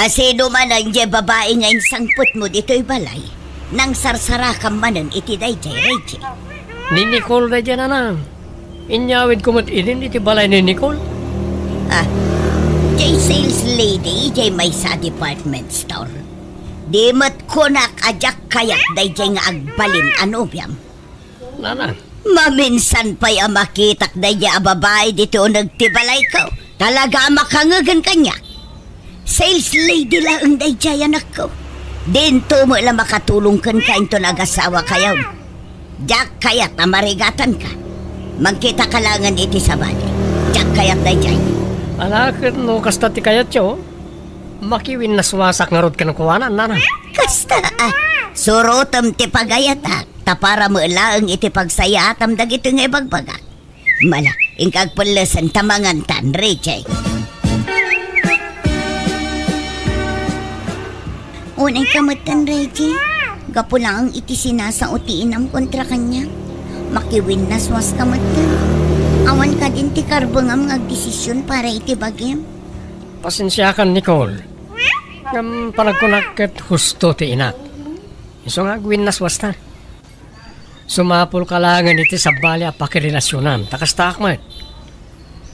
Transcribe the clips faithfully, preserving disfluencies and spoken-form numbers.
Asino manen diay babai nga insangpetmo ditoy balay? Nangsarsarakam manen iti daydiay, Reggie. Ni Nicole daydiay, nanang. Inyawidko met idin iti balay ni Nicole. Ah, diay sales lady diay maysa a department store. Di met kunak a diak kayat daydiay nga agbalin a nobiam. Nanang. Maminsan pay a makitak daydiay a babai ditoy uneg ti balayko. Talaga a makangegen kaniak. Sales lady laeng daydiay, anakko. Dinto met la makatulong kenka inton agasawakayo. Diak kayat a marigatanka. Mangkitaka laengen iti sabali. Diak kayat daydiay. Ala, ket no kasta ti kayatyo, makiwinnaswasak ngarud kenkuana, nanang. Kasta, ah, surotem ti pagayatak, ta para met laeng iti pagsayaatam dagitoy nga ibagbagak. Mala, inka agpellesen ta mangantan, Reggie. Unayka metten, Reggie. Gapu laeng iti sinasao ti inam kontra kaniak, makiwinnaswaska metten. Awan kadin ti karbengam nga agdesision para iti bagim. Pasensiakan, Nicole. Ngem panagkunak ket husto ti inak. Isu nga agwinnaswasta. Sumapulka laengen iti sabali a pakirelasionan, ta kastaak met.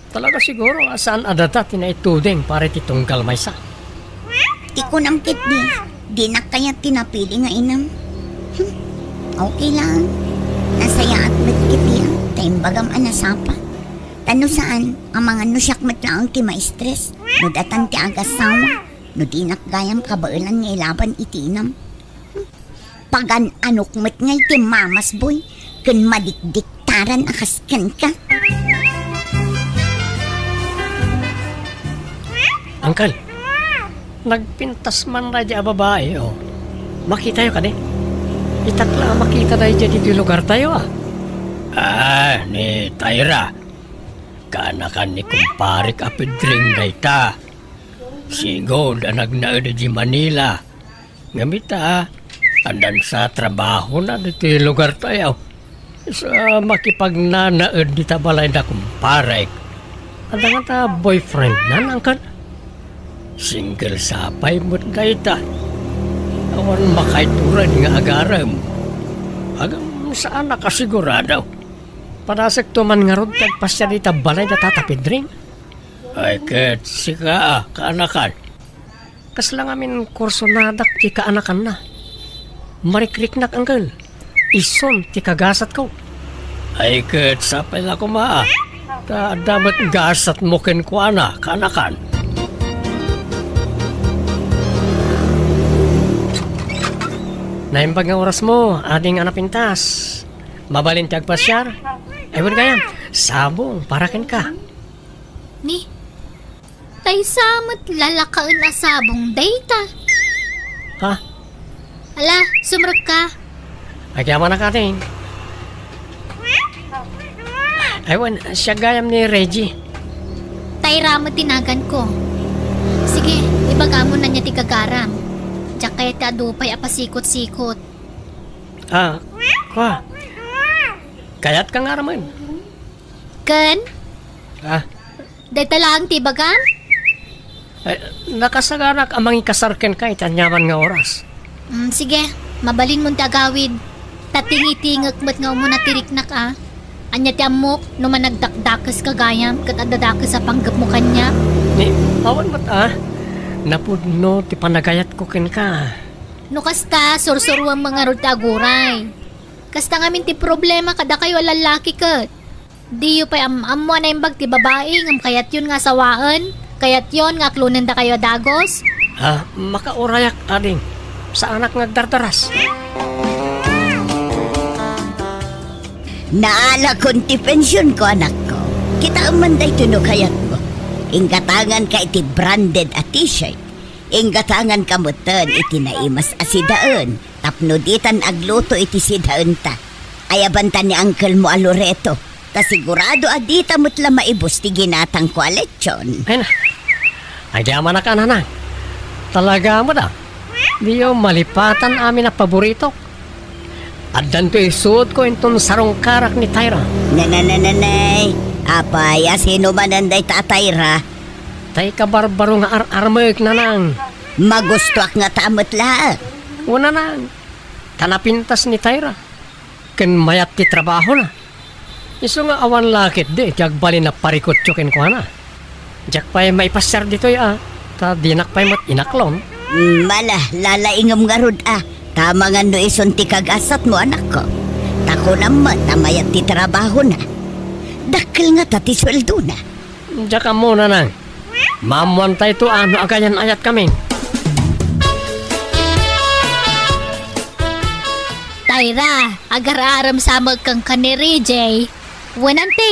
Talaga siguro a saan a data ti naituding para iti tunggal maysa. Ti kunam ketdi, dinak kayat ti napili nga inam. Hmm, okay lang. Nasayaat met ketdi, ah, ta imbagam a nasapa. Ta no saan, amangan no siak met laeng ti ma-stress no datan ti agasawa, no dinak gayam kabaelan nga ilaban iti inam. Hmm. Pagan-anok met ngay ti mamasboy ken madikdiktaran a kas kenka. Angkel, nagpintas man daydiay a babai, o. Makitayo kadi? Itak la a makita daydiay ditoy lugartayo, a. Ah, ni Tyra. Kaanakan ni kumparek a Pedring dayta. Sigud a nagnaed idiay Manila. Ngem ita, addan sa trabahona ditoy lugartayo. Sa makipagnanaed dita balayda, kumparek. Adda ngata boyfriendna, angkel? Single sa pay met dayta. Awan makaitured nga agarem. Ngem saanak a sigurado. Padasekto man ngarud ti agpasiar dita balayda, Tata Pedring. Ay, ket sika, a, kaanakan. Kasla ngamin kursonadak ti kaanakanna. Marikriknak, angkel. Isun ti kagasatko. Ay, ket sapay la koma, a. Ta adda met gasatmo kenkuana, kaanakan. Naimbag nga orasmo, ading a napintas. Mabalin ti agpasiar? Ay, wen gayam, sabong para kenka. Ni, taysa met lalakaen a sabong dayta. Ha? Ala, sumrekka. Agyamanak, ading. Ay, wen, siak gayam ni Reggie. Tyra met ti naganko. Sige, ibagam no ania ti gagaram. Diak kayat ti adu pay a pasikot-sikot. Ah, kua. Kayatka nga aramid? Ken? Ah. Dayta laeng ti ibagam? Ay, nakasaganak a mangikasar kenka iti aniaman nga oras. Mm, sige, mabalinmon ti agawid. Ta tingitingek met nga umuna ti riknak, a. Ania ti ammok no managdakdakeska gayam ket adda dakes a panggepmo kaniak? Ni, awan met, a. Napudno ti panagayatko kenka. No kasta, sursuruam ngarud ti aguray. Kasta ngamin ti problema kadakayo a lallaki ket. Diyo pay am-ammo a naimbag ti babai ngem kayatyon nga asawaen? Kayatyon nga aklonen dakayo a dagus? Ah, makaurayak, ading. Saanak nga agdardaras. Naalakon ti pensionko, anakko. Kitaem man daytoy no kayatmo. Inggatanganka iti branded a t-shirt. Inggatanganka metten iti naimas a sidaen tapno ditan agluto iti sidaenta. Ayabanta ni angkelmo a Loreto, ta sigurado a dita met la maibus ti ginatangko a lechon. Ay na. Agyamanak, nanang. Talaga met, a. Diyo malipatan amin a paboritok. Addanto isuotko inton sarungkarak ni Tyra. Nananananay. Apay, a sino manen dayta a Tyra? Tay kabarbaro nga ar-armek, nanang. Magustoak ngata met laeng. Wen, Nanang, ta napintas ni Tyra ken mayat ti trabahona. Isu nga awan la ketdi ti agbalin a parikutyo kenkuana. Diak pay maipasiar ditoy a, ta dinak pay met inaklon. Mala, lalaingem ngarud a, ta amangan no isun ti kagasatmo, anakko. Ta kunam met a mayat ti trabahona. Dakkel ngata ti sueldona. Diak ammo, Nanang. Maammoantayto a no agayan-ayatkamin. Tyra, agar-arem sa met kenka ni Reggie. Wen, Ante.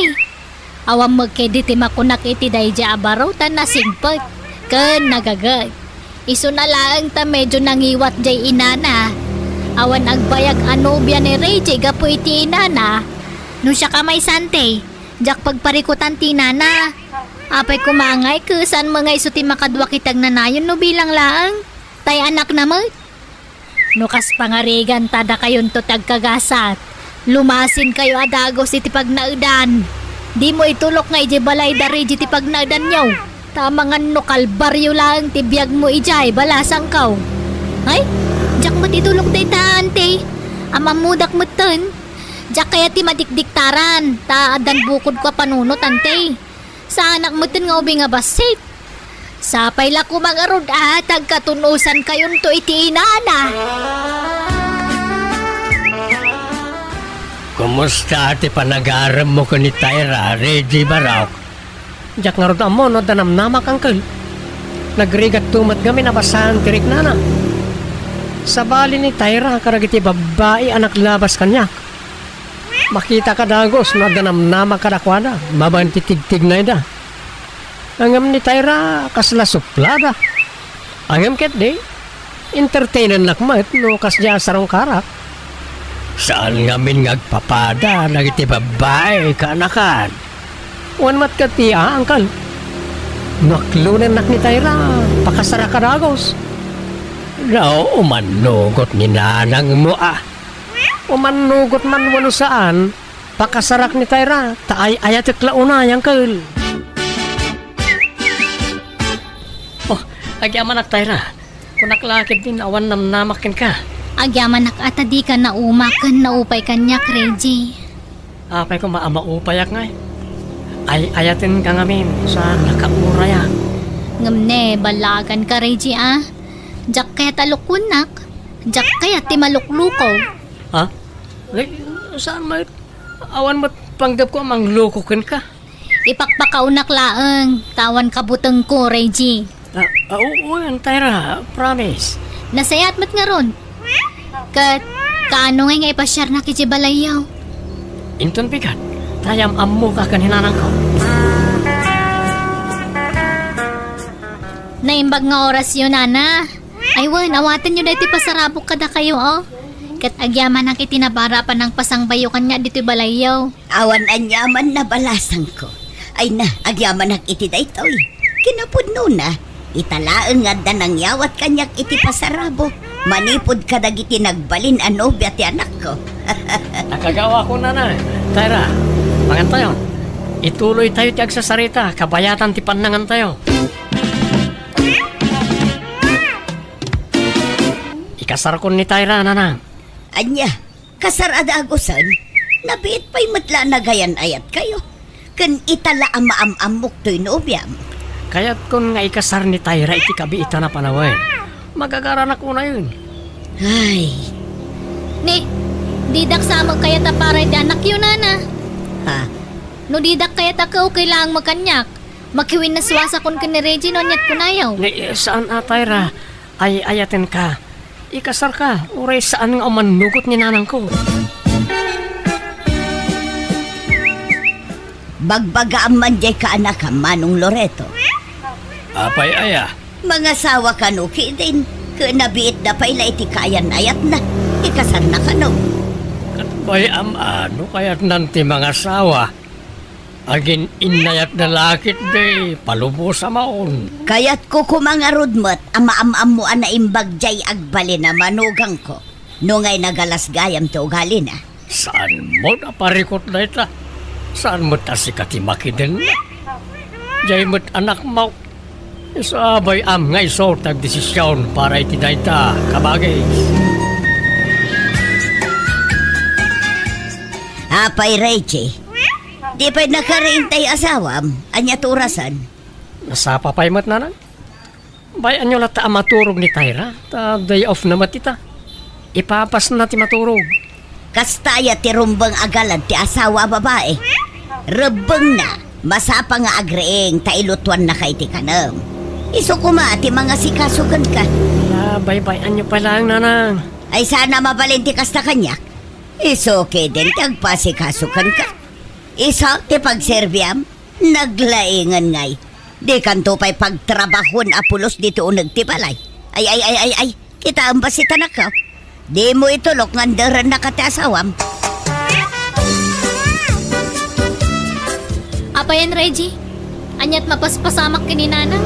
Awan met ketdi ti makunak iti daydiay a baro ta nasingpet ken nagaget. Isuna laeng ta medio nangiwat jay inana. Awan agbayag a nobia ni Reggie gapu iti inana. No siak a maysa, Ante, diak pagparikutan ti inana. Apay koma ngay, ket saan met nga isu ti makaduak iti agnanayon no bilang laeng, tay anakna met. No kas pangarigan ta dakayonto ti agkagasat, lumasinkayo a dagus iti pagnaedan. Dimo itulok nga idiay balay da Reggie ti pagnaedanyo. Ta amangan no kalbario laeng ti biagmo idiay balasangko. Ay, diak met itulok dayta, Ante. Am-ammodak metten. Diak kayat ti madikdiktaran, ta addan bukodko a panunot, Ante. Saanak metten nga ubing a bassit. Sapay la koma ngarud a tagkatun-osankayonto iti inana. Kumusta ti panagaremmo ken ni Tyra, Reggie Barok? Diak ngarud ammo no adda namnamak, Uncle. Nagrigatto met ngamin a bassan ti riknana. Sabali ni Tyra kadagiti babbai a naglabas kaniak. Makitaka dagus no adda namnamak kadakuada babaen ti tigtignayda. Ngem ni Tyra, kasla suplada. Ngem ketdi, entertainennak met no kasdiay a sarungkarak. Saan ngamin nga agpapada dagiti babbai, kaanakan. Wen met ketdi a, Uncle. No aklonennak ni Tyra, pakasaraka dagus. No, umannugot ni nanangmo a. Umannugot man wenno saan, pakasarak ni Tyra, ta ay-ayatek la unay, Uncle. Oh, agyamanak, Tyra. Kunak la ketdin awan namnamak kenka. Agyamanak a ta dika naumak ken naupay kaniak, Reggie. Apay koma a maupayak ngay? Ay-ayatenka ngamin sa nakaurayak. Ngem ne, ballaganka, Reggie, a. Diak kayat a lukuennak. Diak kayat ti maluklukaw. Ha? Ay, saan met? Awan met panggepko a mangloko kenka. Ipakpakaonak laeng, ta awan kabutengko, Reggie. Ah, ah, oo, oo, Tyra, promise. Nasayaat met ngarud. Ket, kaano ngay nga ipasiarnak iti balayyo? Inton bigat, ta am-ammoka ken ni nanangko. Naimbag nga orasyo, nana. Ay wen, awatenyo daytoy pasarabok kadakayo, o. Ket agyamanak iti nabara a panangpasangbayo kaniak ditoy balayyo. Awan aniaman a balasangko. Ay na, agyamanak iti daytoy. Kinapudnona, ita laeng nga adda nangyawat kaniak iti pasarabok manipud kadagiti nagbalin a nobia ti anakko. Nakagawako, nana. Tyra, mangantayon. Ituloytayo ti agsasarita, kabayatan ti pannangantayo. Ikasarkon ni Tyra, nanang. Ania, kasar a dagusen? Nabiit pay met la a nagayan-ayatkayo. Ken ita la a maam-ammok toy nobiam. Kayatkon nga ikasar ni Tyra iti kabiitan a panawen. Magagaranak unayen. Ay. Ni, didak sa met kayat a para iti anakyo, nana. Ha? No didak kayat a kaukay laeng met kaniak, makiwinnaswasakon ken ni Reggie no aniat kunayo. Ni, saan a, Tyra. Ay-ayatenka. Ikasarka, uray saan nga umannugot ni nanangko. Bagbagaam man jay kaanakam, Manong Loreto. Apay aya? Mangasawa kano ketdin, ket nabiitda pay la iti kaayan-ayatna. Ikasarna kano. Ket bay-am a no kayatnan ti mangasawa. Agin-innayatna la ketdi, palubos a maon. Kayatko koma ngarud met a maam-ammo a naimbag jay agbalin a manugangko. No ngay nagalas gayam ti ugalina. Saan met a parikut dayta? Saan met a sika ti makidenna? Jay met anakmo. Isu a bay-am nga isu ti agdesision para iti dayta, kabagis. Apay, Reggie, di pay nakariing ti asawam? Ania ti orasen? Nasapa pay met, nanang. Bay-anyo latta a maturog ni Tyra, ta day off na met ita. Ipapasna ti maturog. Kasta aya ti rumbeng a galad ti asawa a babai. Rebbengna, masapa nga agriing ta ilutuannaka iti kanem. Isu koma ti mangasikaso kenka. Ala, bay-anyo pay laeng, nanang. Ay, saan a mabalin ti kasta kaniak? Isu ketdin ti agpaasikaso kenka. Isu ti pagserbiam? Naglaingen ngay. Dikanto pay pagtrabahoen a pulos ditoy uneg ti balay. Ay, ay, ay, ay, ay. Kitaem basi ti anakko. Dimo itulok nga anderennaka ti asawam. Apayen, Reggie? Aniat mapaspasamak ken ni Nanang?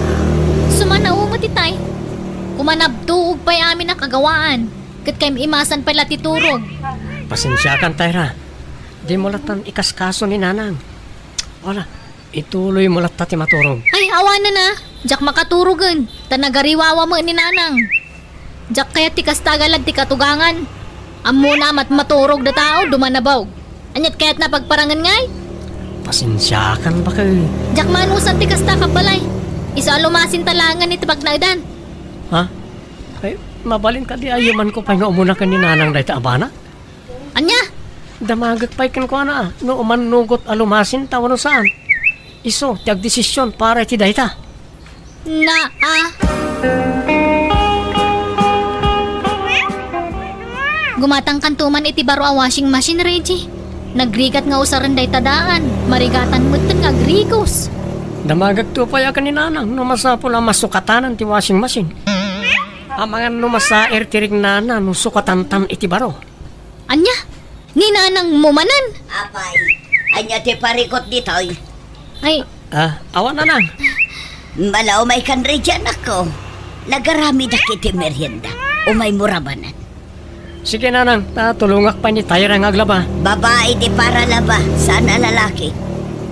Sumanaw met itay. Kumanabtuog pay amin a kagawaan. Ket kaim-imasan pay la ti turog. Pasensiakan, Tyra. Dimo lattan ikaskaso ni Nanang. Wala, ituloymo latta ti maturog. Ay, awanen a. Diak makaturogen, ta nagariwawa met ni Nanang. Diak kayat ti kasta a galad ti katugangan. Ammona a mat-, maturog da tao, duman a baog. Aniat kayatna a pagparangen ngay? Pasensiakan, baket. Diak manusan ti kasta, kabbalay. Isu a lumasinta laengen iti pagnaedan. Ha? Ay, mabalin kadi a yumanko pay nga umuna ken ni Nanang dayta a bana? Ania? Damagek pay kenkuana a no umannugot a lumasinta wenno saan. Isu ti agdesision para iti dayta. Naa. Gumatangkanto man iti baro a washing machine, Reggie. Nagrigat nga usaren dayta daan. Marigatan metten nga agrigos. Damagekto pay a ken ni Nanang no masapul a masukatanan ti washing machine. Amangan no masaer ti rignana no sukatantan iti baro. Ania? Ni Nanangmo manen? Apay, ania ti parikut ditoy? Ay. Ah, awan, Nanang. Mala, umaykan, Reggie, anakko. Nagaramidak iti merienda. Umaymo rabanen. Sige, Nanang, ta tulongak pay ni Tyra nga aglaba. Babai ti paralaba, saan a lalaki.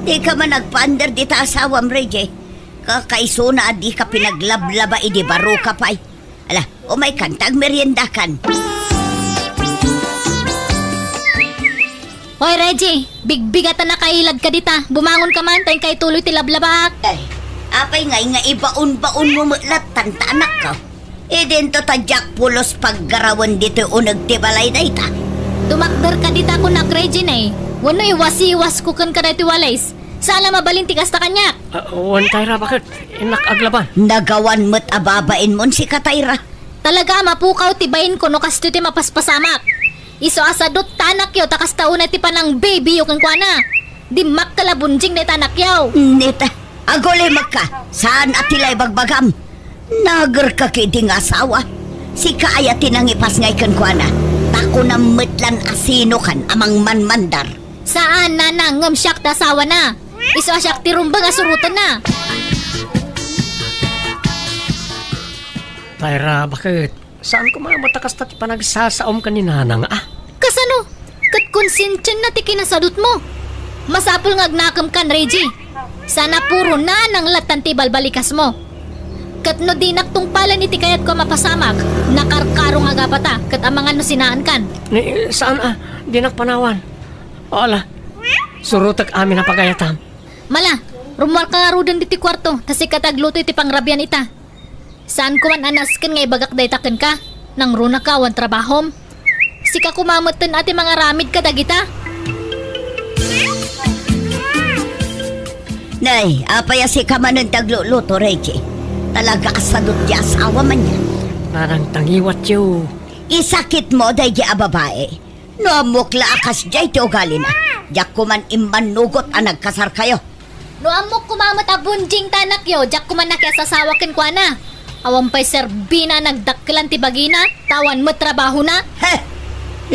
Dika man agpander dita asawam, Reggie. Kakaisuna a dika pinaglablaba idi baroka pay. Ala, umaykan ta agmeriendakan. Hoy, Reggie, bigbigatan a nakailadka dita. Bumangonka man, ta inka ituloy ti lablabaak. Ay, apay ngay nga ibaon-baonmo met lattan ta anakko? Idinto ta diak pulos paggarawen ditoy uneg ti balay dayta. Tumakderka dita kunak, Reggie, ne. Wenno iwasiwasko kenka daytoy walis. Saan a mabalin ti kasta kaniak. Ah, wen, Tyra, baket? Innak aglaban. Nagawan met a babainmon sika, Tyra. Talaga a mapukaw ti bainko no kastoy ti mapaspasamak. Isu a sadut ta anakyo ta kasta unay ti panang-babyyo kenkuana. Dimmakkel a bunjing dayta anakyo. Nita, agulimekka. Saan a ti la ibagbagam. Nagerka ketdi nga asawa. Sika aya ti nangipasngay kenkuana. Ta kunam met lan a sinokan a mangmanmandar. Saan, Nanang, ngem siak ti asawana. Isu a siak ti rumbeng a surotenna. Tyra, baket? Saan koma met a kasta ti panagsasaom ken ni Nanang, a? Kasano? Ket konsensianna ti kinasadutmo. Masapul nga agnakemkan, Reggie. Saan a puro Nanang lattan ti ibalbalikasmo. Ket no dinak tungpalen iti kayatko a mapasamak, nakarkaro nga agapata, ket amangan no sinaankan. Ni, saan a, dinak panawan. O, ala, surotek amin a pagayatam. Mala, rummuarka ngaruden ditoy kuarto, ta sika ti agluto iti pangrabian ita. Saan koman a nasken nga ibagak dayta kenka, nangrunaka awan trabahom. Sika koma metten a ti mangaramid kadagita. Nay, apay a sika manen ti agluluto, Reggie? Talaga a sadut ti asawam ania. Nanang, tangiwatyo. Isakitmo daydi a babai. No ammok la a kasdiay ti ugalina, diak koman immannugot a nagkasarkayo. No ammok koma met a bunjing ta anakyo, diak koman nakiasasawa kenkuana. Awan pay serbina a nagdakkelan ti bagina, ta awan met trabahona. He!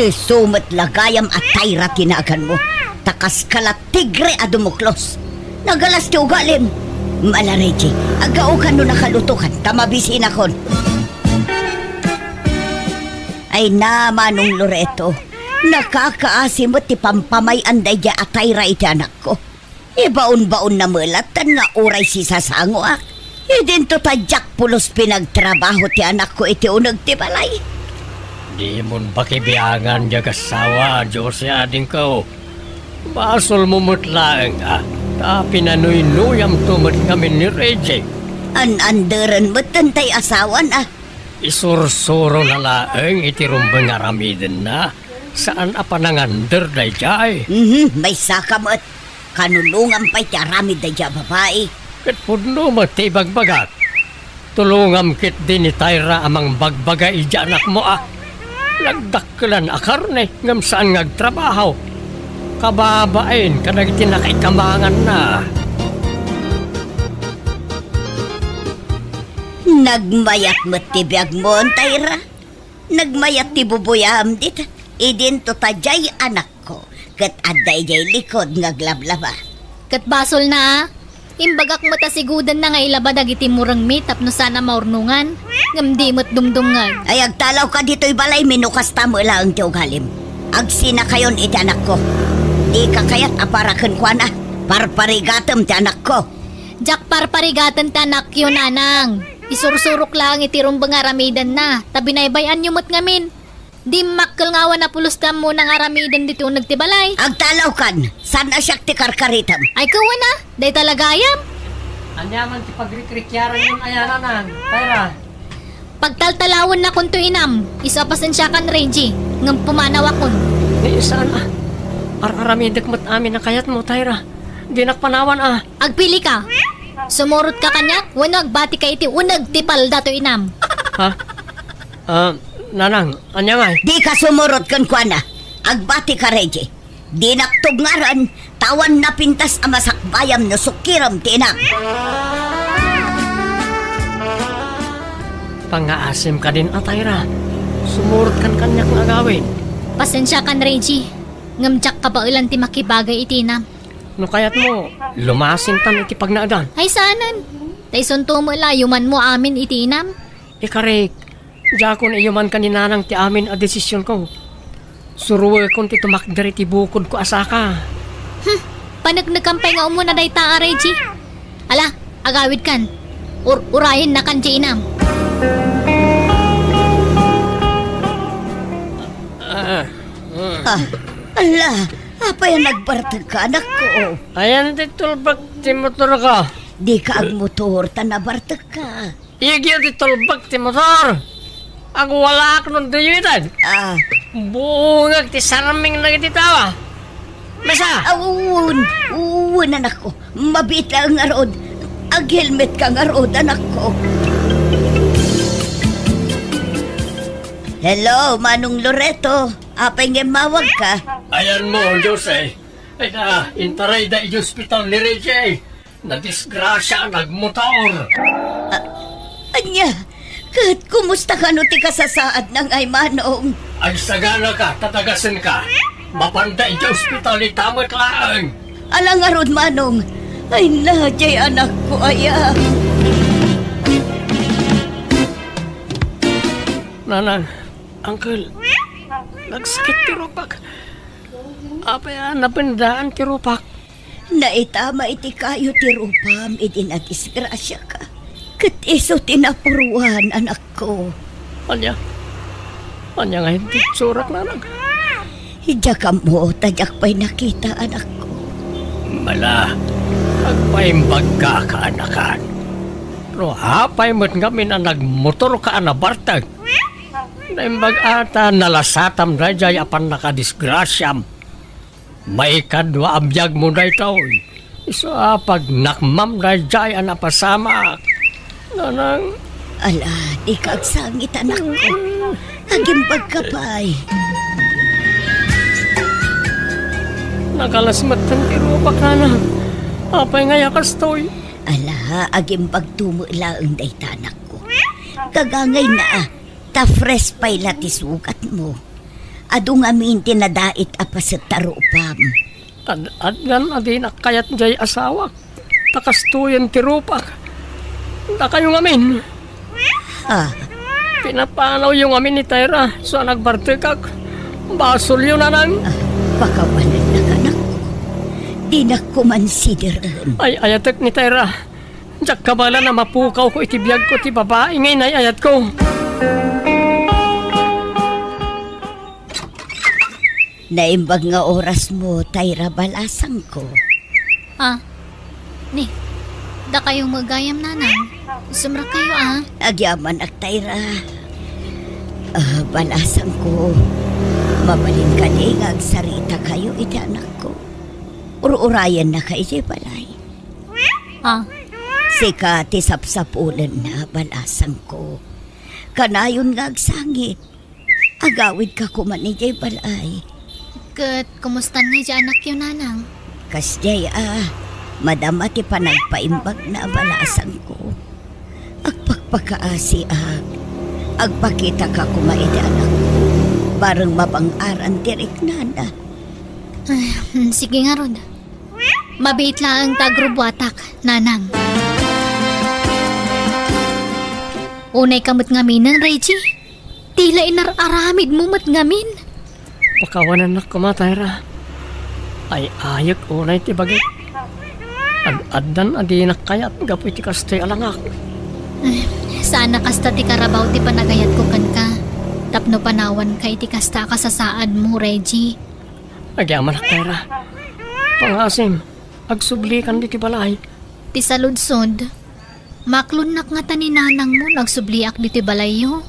Isu met la gayam a Tyra ti naganmo, ta kaska la tigre a dumuklos. Nagalas ti ugalim. Mala, Reggie, aggaokan no nakalutokan, ta mabisinakon. Ay na, Manong Loreto, nakakaasi met ti pampamay-an daydiay a Tyra iti anakko. Ibaon-baonna met lattan nga uray sisasangoak. Idinto ta diak pulos pinagtrabaho ti anakko iti uneg ti balay. Dimon pakibiangan diay agassawa, Jose, adingko. Basolmo met laeng, a, ta pinanuynuyamto met ngamin ni Reggie. An-anderen metten tay asawan, a. Isursurona laeng iti rumbeng nga aramidenna. Saan a panangander daydiay. Mhm, maysaka met. Kanulongam pay ti aramid daydiay a babai. Ket pudno met ti ibagbagak. Tulongam ketdi ni Tyra a mangbagbaga idiay anakmo a nagdakkelan a karne ngem saan nga agtrabaho. Kababain kadagiti nakaikamanganna. Nagmayat met ti biagmo, Tyra. Nagmayat ti bubuyam dita. Idinto ta diay anakko, ket adda idiay likod nga aglablaba. Ket basolna, a. Imbagak met a sigudenna nga ilaba dagiti murengmi tapno saan a maurnongan, ngem di met dumdumngeg. Ay, agtalawka ditoy balaymi no kasta met laeng ti ugalim. Agsinakayon iti anakko. Dika kayat a para kenkuana. Parparigatem ti anakko. Diak parparigaten ti anakyo, nanang. Isursurok laeng iti rumbeng nga aramidenna, ta binaybay-anyo met ngamin. Dimmakkel nga awan a pulos ti ammona nga aramiden ditoy uneg ti balay. Agtalawkan, saan a siak ti karkaritem. Ay, kawana, dayta la gayam. Ania man ti pagrikrikiaranyon aya, nanang, Tyra? Pagtaltalawennakonto, inam, isu a pasensiakan, Reggie, ngem pumanawakon. Ni saan a? Ar-aramidek met amin a kayatmo, Tyra. Dinak panawan a. Agpilika. Sumurotka kaniak wenno agbatika iti uneg ti palda to, inam. Ha? Ah, nanang, ania ngay? Dika sumurot kenkuana. Agbatika, Reggie. Dinak tugngaren, ta awan napintas a masakbayam no sukirem ti inam. Pangngaasim kadin a, Tyra. Sumurotkan kaniak nga agawid. Pasensiakan, Reggie. Ngem diak kabaelan ti makibagay iti inam. No kayatmo, lumasintan iti pagnaedan. Ay, saanen. Ta isunto met la, yumanmo amin iti inam. Ikarik, diakon iyumanka ni nanang ti amin a desisionko. Suroekon ti tumakder iti bukodko a saka. Hmm, paneknekan pay nga umuna dayta a, Reggie. Ala, agawidkan. Ur-, urayennakan ti inam. Ah, ah. Ah, ala, apay a nagbartekka, anakko? Ayan ti tulbek ti motorko. Dika agmotor ta nabartekka. Igyo ti tulbek ti motor. Agwalaak no duyutan. Ah. Buongek ti sarming dagiti tao. Mesa! Awan, awan, anakko. Mabiit laeng ngarud. Aghelmetka ngarud, anakko. Hello, Manong Loreto. Apay nga immawagka? Ayanmo, Jose. Ay na, intarayda iti ospital ni Reggie. Nadisgrasia a nagmotor. A-, ania? Ket kumusta kano ti kasasaadna ngay, Manong? Agsaganaka ta dagasenka. Mapanda iti ospital ita met laeng. Ala ngarud, Manong? Ay na, diay anakko aya. Nanang, Uncle, nagsakit ti rupak. Apay a napendaan ti rupak? Naitama iti kayo ti rupam idi nadisgrasiaka. Ket isu ti napuruan, anakko. Ania? Ania nga inti surak, nanang? Diak ammo ta diak pay nakita, anakko. Mala, agpaimbagka, kaanakan. No apay met ngamin a nagmotorka a nabartek? Naimbag a ta nalasatam daydiay a pannakadisgrasiam. Maikadua a biagmo daytoy. Isu a pagnakmam daydiay a napasamak. Nanang. Ala, dika agsangit, anakko. Agimbagka pay. Nakalas metten ti rupak, nanang. Apay ngay a kastoy? Ala, agimbagto met laeng dayta, anakko. Gagangayna, a. Ta fresh pay la ti sugatmo. Adu ngamin ti nadait a paset ta rupam. Ad-addan a dinak kayat diay asawak. Ta kastoyen ti rupak. Dakayo ngamin. Ha? Pinapanawyo ngamin ni Tyra, isu a nagbartekak. Basolyo, nanang. Ah, pakawanennaka, anakko. Dinak koman sideren. Ay-ayatek ni Tyra. Diak kabaelan a mapukawko iti biagko ti babai nga inay-ayatko. Naimbag nga orasmo, Tayra, balasangko. Ah, ni, dakayo met gayam, nanang. Sumrekkayo, ah. Agyamanak, Tayra. Ah, balasangko, mabalin kadi nga agsaritakayo iti anakko? Ur-urayennaka idiay balay. Ah. Sika ti sapsapulenna, balasangko. Kanayon nga agsangit. Agawidka koma idiay balay. Ket kumusta ni ti anakyo, nanang? Kasdiay a, madama ti panagpaimbagna, balasangko. Agpakpakaasiak. Agpakitaka koma iti anakko. Bareng mabang-aran ti riknana. Ay, hmm, sige ngarud. Mabiit laeng ta agrubuatak, nanang. Unayka met ngaminen, Reggie. Ti la inar-aramidmo met ngamin. Pakawanennak koma, Tayra. Ay-ayek unay ti bagik. Ad-addan a dinak kayat gapu iti kastoy a langak. Ay, saan a kasta ti karabaw ti panagayatko kenka. Tapno panawanka iti kasta a kasasaadmo, Reggie. Agyamanak, Tayra. Pangaasim, agsublikan ditoy balay. Ti saludsod, maklonnak ngata ni nanangmo no agsubliak ditoy balayyo.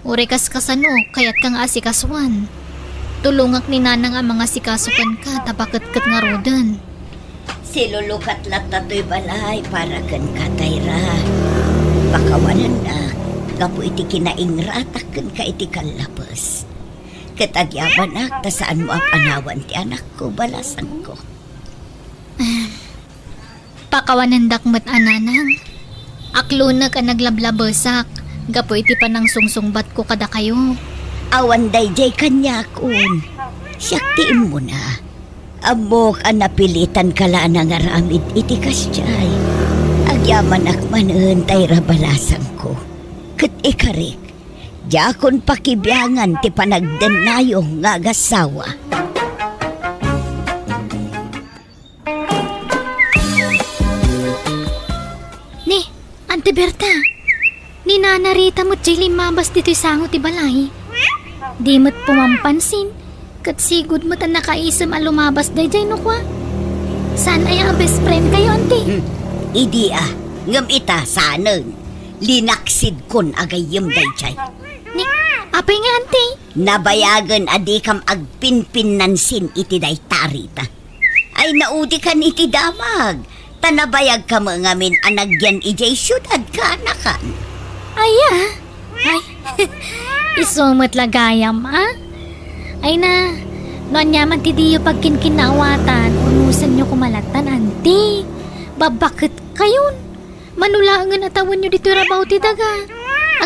Uray kaskasano, kayatka nga asikasuan. Tulongak ni nanang a mangasikaso kenka ta paketket ngaruden. Silulukat latta toy balay para kenka, Tayra. Pakawanennak gapu iti kinaingratak kenka iti kallapes. Ket agyamanak ta saanmo a panawan ti anakko, balasangko. Pakawanendak met a, nanang. Aklonek a naglablabesak gapu iti panangsungsungbatko kadakayo. Awan daydiay kaniakon. Siak ti immuna. Ammok a napilitanka la a nangaramid iti kasdiay. Agyamanak manen, Tayra, balasangko. Ket ikarik, diakon pakibiangan ti panagdennayo nga agassawa. Ni, Auntie Berta, ni Nana Rita met diay limmabas ditoy sango ti balay. Di met pumampansin, ket sigud met a nakaisem a lumabas daydiay no kua. Saan aya a best friend kayo, Auntie? Hmm, idi a, ngem ita, saanen. Linaksidkon a gayyem daydiay. Ni, apay nga, Auntie? Nabayagen a dikam agpinpinnansin iti dayta a Rita. Ay, naudikan iti damag. Ta nabayagka met ngamin a nagyan idiay siudad, kaanakan. Aya? Ay, isu met la gayam, a? Ay na, no aniaman ti diyo pagkinkinnaawatan, urnosenyo koma lattan, Auntie. Babbaketkayon. Mano laengen a tawenyo ditoy rabaw ti daga.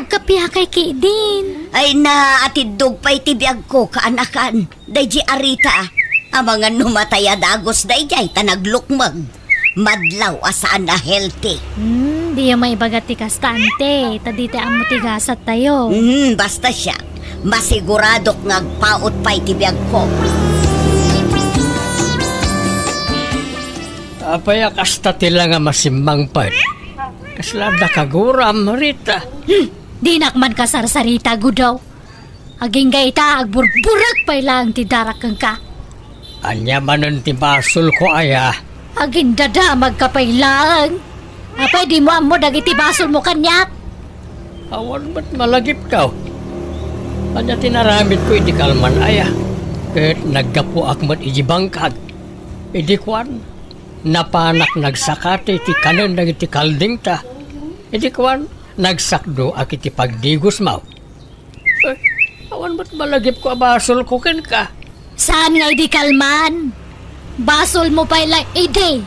Agkapiakay ketdin. Ay na, atiddog pay ti biagko, kaanakan. Daydiay a Rita, amangan no matay a dagus daydiay ta naglukmeg. Madlaw a saan a healthy. Hmm, diyo maibaga ti kasta, Auntie, ta dita ammo ti gasattayo. Hmm, basta siak, masiguradok nga agpaut pay ti biagko. Apay a kasta ti la nga masimmangpet? Kasla adda kaguram, Rita? Hmm, dinak man kasarsarita, Gudaw. Agingga ita, agburburek pay laeng ti darak kenka. Ania manen ti basolko aya? Agindadamagka pay laeng. Apay dimo ammo dagiti basolmo kaniak? Awan met malagipko. Ania ti naramidko idi kalman aya? Ket naggapuak met idi bangkag. Idi kuan, napanak nagsakati ti kanen dagiti kaldingta. Idi kuan, nagsakdoak iti pagdigusmo. Eh, awan met malagipko a basolko kenka. Saan nga idi kalman? Basolmo pay la idi.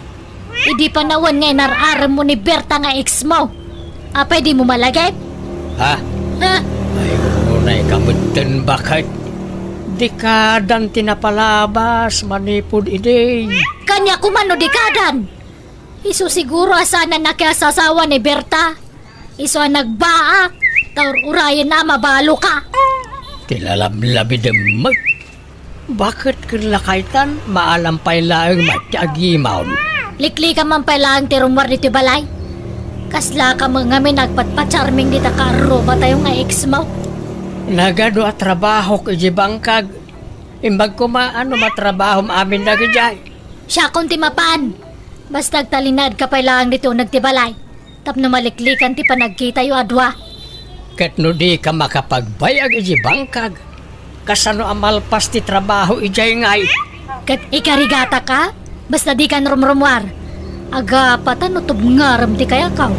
Idi panawen nga inar-aremmo ni Berta nga exmo. Apay dimo malagip? Ha? Ha? Ay, unayka metten, baket. Dekadan ti napalabas manipud idi. Kaniak koma no dekadan? Isu siguro a saan a nakiasasawa ni Berta. Isu a nagbaak, ta ur-urayenna a mabaloka. Ti lalablabidem met. Baket ken lakaytan, maalam pay laeng met ti agimon. Liklikam man pay laeng ti rummuar ditoy balay. Kasla ka met ngamin agpatpacharming dita kaarrubatayo nga ex mo? Nagadu a trabahok idiay bangkag. Imbag koma no matrabahom amin dagidiay. Siakon ti mapan. Basta agtalinaedka pay laeng ditoy uneg ti balay. Tapno maliklikan ti panagkitayo a dua. Ket no dika makapagbayag idiay bangkag, kasano a malpas ti trabaho idiay ngay? Ket ikarigataka? Basta dikan rumrumuar. Agapatan no tubngarem ti kayakaw.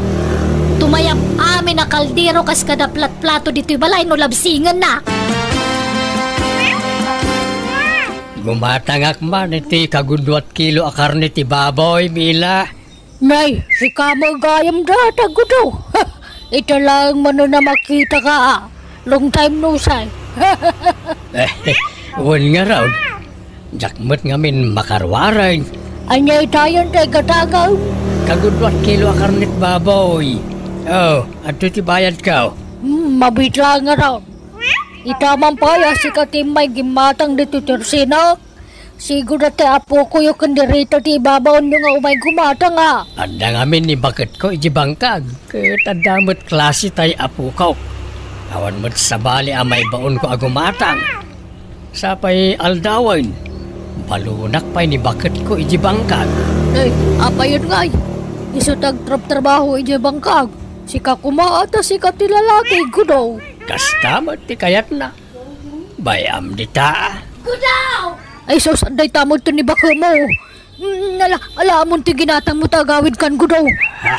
Tumayab amin a kaldero kas kada platplato ditoy balay no labsingenna. Gumatangak man iti kaguduat kilo a karne ti baboy, Mila. Nay, sika met gayam data, Gudo. Ita laeng manen a makitaka, a. Long time no say. Wen ngarud, diak met ngamin makaruaren. Ania itayen ti igatangam? Kaguduat kilo a karnet baboy. Oh, adtoy ti bayadko. Hmm, mabitla ngarud. Ita man pay a sika ti immay gimmatang ditoy tersenak. Siguro ti apokoyo ken ni Rita ti ibabaonyo nga umay gumatang, a. Adda ngamin ni baketko idiay bangkag, ket adda met klase tay apokok. Awan met sabali a maibaonko a gumatang. Sapay aldawen, balunak pay ni baketko idiay bangkag. Eh, apayen ngay? Isu ti agtrabtrabaho idiay bangkag. Sika koma, ta sika ti lalaki, Gudo. Kasta met ti kayatna. Bay-am dita. Gudaw! Ay sus, adda ita met ni baketmo. Mm, ala, ala, ammom ti ginatangmo ta agawidkan, Gudaw. Ha?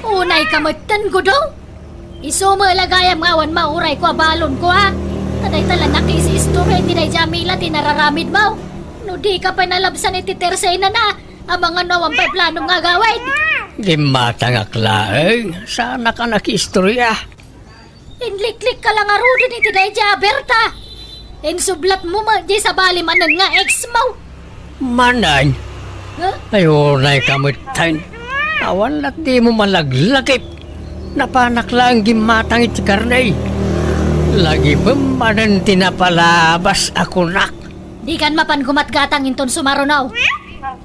Unayka metten, Gudaw. Isu met la gayam nga awan maurayko a balonko, a. Ta dayta la nakiis-istorya iti daydiay a Mila ti nararamidmo. No dika pay nalabsan iti tersenana, amangan no awan pay planom nga agawid. Gimmatangak laeng, saanak a nakiistorya. Inliklikka la ngaruden iti daydiay a Berta. Insublatmo met diay sabali manen nga ex mo. Manen? Ha? Ay, unayka metten. Awan lat dimo malaglagip. Napanak laeng gimmatang iti karne. Lagipem manen ti napalabas a kunak. Dikan mapan gumatgatang inton sumaruno.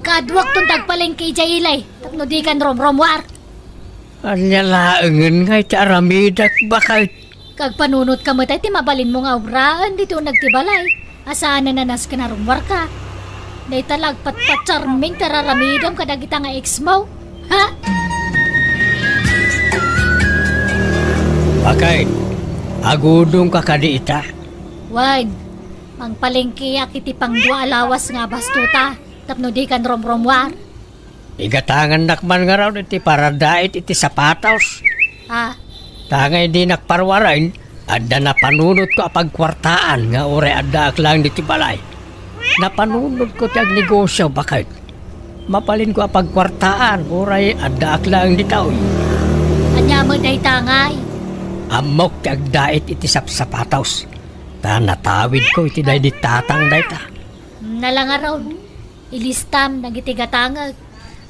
Kaaduakton ti agpalengke idiay ili, tapno dikan rumrumuar. Ania laengen nga iti aramidek, baket? Agpanunotka met ti mabalinmo nga obraen ditoy uneg ti balay. A saanen a nasken a rummuarka. Dayta la agpatpacharming ti ar-aramidem kadagita nga ex mo. Ha? Baket, agudongka kadi ita? Wen, mangpalengkeak iti pangdua a lawas nga abastota tapno dikan rumrumuar. Igatangannak man ngarud iti paradait iti sapatos. Ah. Ta nga idi nakparuaren, adda napanunotko a pagkuartaan nga uray addaak laeng ditoy balay. Napanunotko ti agnegosio, baket. Mabalinko a pagkuartaan uray addaak laeng ditoy. Ania met dayta ngay? Ammok ti agdait iti sapsapatos. Ta natawidko iti daydi tatang dayta. Nala ngarud. Ilistam dagiti gatangek.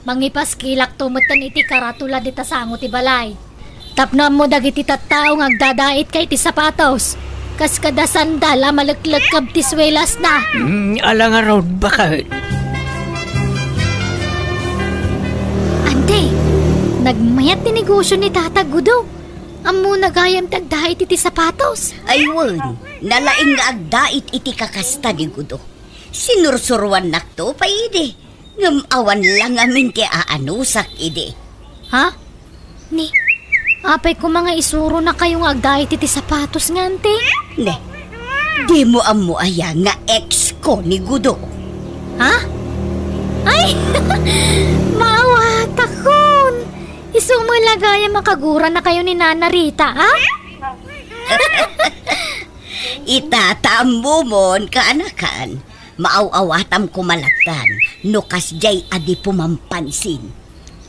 Mangipaskilakto metten iti karatula dita sango ti balay. Tapno ammo dagiti tattao nga agdadaitka iti sapatos, kas kada sandal a maleklekkeb ti suelasna. Mm, ala ngarud, baket. Ante, nagmayat ti negosio ni Tata Gudo. Ammona gayam ti agdait iti sapatos. Ay wen, nalaing nga agdait iti kakasta ni Gudo. Sinursuruannakto pay idi. Ngem awan la ngamin ti aanusak idi. Ha? Ni, apay koma nga isuronakayo nga agdait iti sapatos nga, ante? Ne, dimo ammo aya nga ex ko ni Gudo? Ha? Ay! Maawatakon! Isu met la gayam a kaguranakayo ni Nana Rita, a? Ita ta ammomon, kaanakan, maaw-awatam koma lattan no kasdiay a di pumampansin.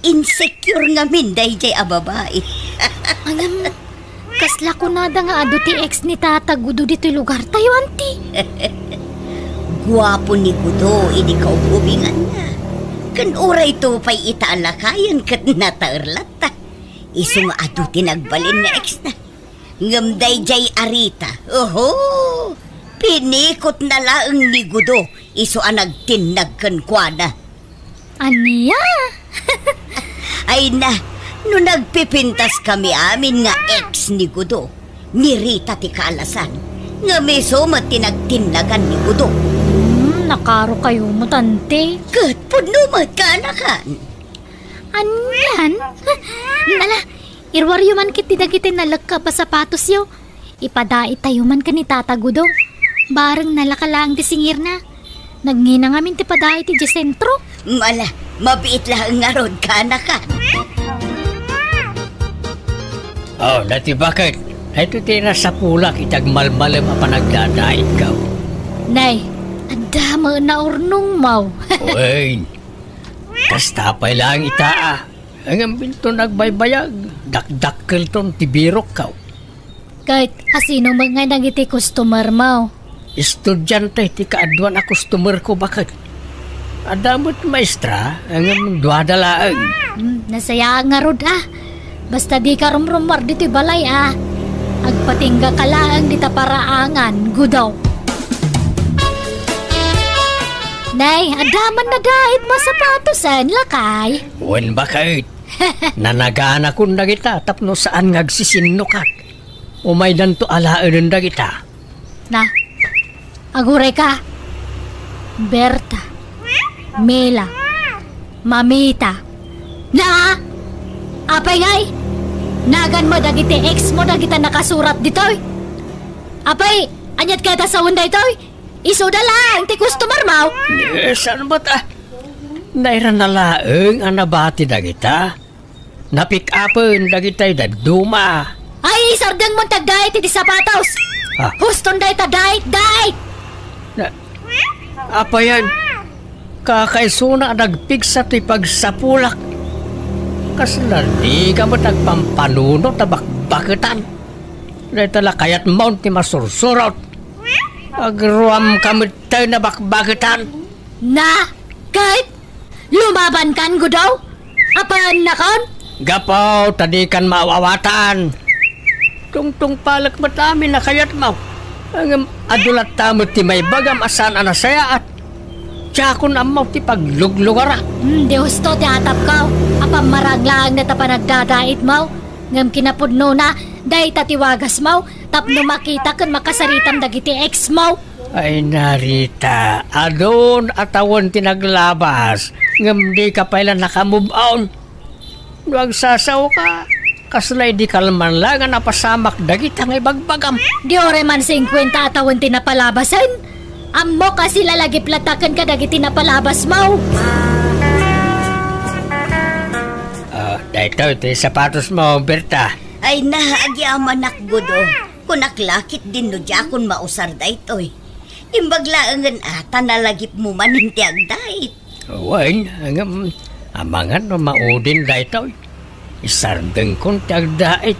Insecure ngamin daydiay a babai. Ngem, kasla kunada nga adu ti ex ni Tata Gudo ditoy lugartayo, anti? Guapo ni Gudo idi kaububinganna. Ken urayto pay ita a lakayen ket nataer latta. Isu nga adu ti nagbalin nga exna. Ngem daydiay a Rita, oho, pinikotna laeng ni Gudo isu a nagtinnag kenkuana. Ania? Ay na, no nagpipintas kami amin nga ex ni Gudo, ni Rita ti kaalasan, ngem isu met ti nagtinnagan ni Gudo. Hmm, nakaro kayo mo, tante. Ket pudno met kaanakan. Anian? Ala, iruaryo man ket ti dagiti nalekka a sapatosyo. Ipadaitayo man ken ni Tata Gudo. Bareng nalaka laeng ti singirna. Nagngina ngamin ti padaay ti sentro. Mala, mabiit laeng ngarud, kaanakan. Oh, dati baket. Ito ti nasapulak iti agmalmalem a panagdadaitkaw. Nay, adda met naurnong, maw. Wen, kasta pay laeng ita, a. Ngem inton agbaybayag, dakdakkelton ti birokkaw. Ket asino met ngay dagiti customer mo? Estudiante ti kaaduan a customer ko, baket. Adda met maestra, ngem duada laeng. Hmm, nasayaat ngarud, a. Basta dika rumrumuar ditoy balay, a. Agpatingga ka laeng dita paraangan, Gudo. Nay, adda man nadait mo a sapatosen, lakay. Wen, baket. Nanaganakon dagita tapno saan nga agsisinnukat. Umaydanto alaenen dagita. Na, aguray ka. Berta, Mela, Mamita. Na, apay ngay? Nagan mo dagiti ex mo dagita nakasurat ditoy? Apay, aniat kayat a sawen daytoy? Isuda laeng ti customer mo? Eh, saan met, a? Nairana laeng a nabati dagita. Napick-upen dagitay dadduma. Ay, isardeng mon ti agdait iti sapatos. Ah. Huston dayta dait, dait! Na, apayan, kakaisuna a nagpigsa ti pagsapulak. Kasla dika met agpampanunot a bakbaketan. Dayta la kayatmon ti masursurot. Agruamka met tay nabakbaketan. Na, ket lumabankan, Gudo? Apaannakon? Gapu ta dikan maaw-awatan. Tungtungpalek met amin a kayatmo. Ngem adu latta met ti maibagam a saan a nasayaat. Diakon ammo ti pagluglugara. Hmm, di husto ti atapko. Apam marang laeng dayta panagdadaitmo. Ngem kinapudnona, dayta ti wagasmo. Tapno makita ken makasaritam dagiti ex mo. Ay, Narita, adun a tawen ti naglabas, ngem dika pay la naka-move on. No agsasaoka, kasla idi kalman la nga napasamak dagita nga ibagbagam. Di uray man singkuenta a tawen ti napalabasen. Ammo kasi lalagip latta ken kadagiti napalabas mo. Ah, daytoy ti sapatos mo, Berta. Ay na, agyamanak, Gudo. Kunak la ketdin no diakon mausar daytoy. Imbag laengen a ta nalagipmo manen ti agdait. Wen, ngem, amangan no maudin daytoy. Isardengkon ti agdait.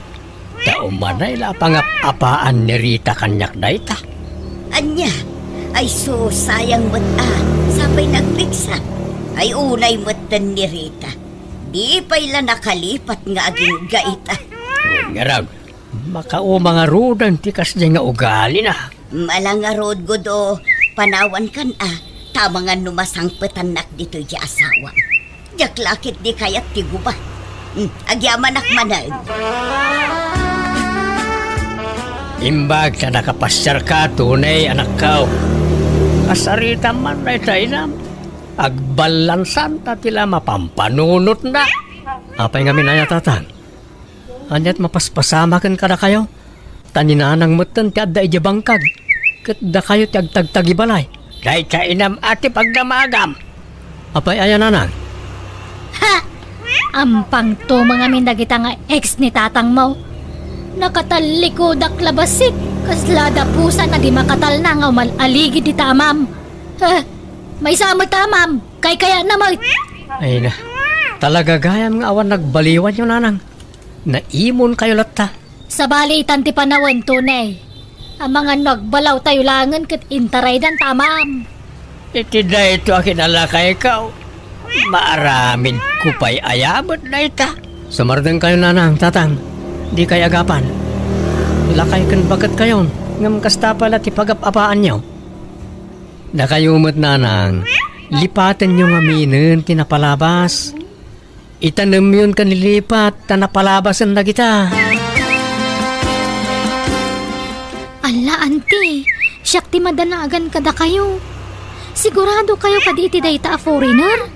Ta umanay la a pangap-apaan ni Rita kaniak dayta. Ania? Ay sus, sayang met a, sapay nagpigsa. Ay unay metten ni Rita. Di pay la nakalipat nga agingga ita. Ngarud, makauma ngaruden ti kasdi nga ugalina. Mala ngarud, Gudo, panawankan a, ta amangan no masangpetannak ditoy ti asawam. Diak la ketdi kayat ti gubat. Hmm, agyamanak manen. Imbag ta nakapasiarka, tunay, anakko. Kasaritam man dayta inam. Agballansan ta ti la mapampanunotna. Apay ngamin aya, Tatang? Aniat mapaspasamak ken kadakayo? Ta ni Nanang metten ti adda idiay bangkag, ket dakayo ti agtagtagibalay. Dayta inam a ti pagdamagam. Apay aya, Nanang? Ha! Ampang tumeng amin dagita nga ex ni tatangmo. Nakatalliku dak la bassit, kasla dapusan a di makatalna nga umal-aligid ita amam. Eh, maysa met amam, kaykayatna met. Ay na, talaga gayam nga awan nagbaliwanyo, Nanang. Naimonkayo latta. Sabali itan ti panawen, tunay. Amangan no agbalaw tayo langen ket intaraydan ta amam. Iti dayto a kinalakaykaw, maaramidko pay aya met dayta. Sumardengkayo, Nanang, Tatang. Dikay agapan. Lakay ken baketkayon, ngem kasta pay la ti pagap-apaanyo. Dakayo met, Nanang, Lipatenyo ngaminen ti napalabas. Itanemyon ken lipat ta napalabasen dagita. Alla, anti, siak ti madanaagan kadakayo. Sigurado kayo kadi iti dayta a foreigner?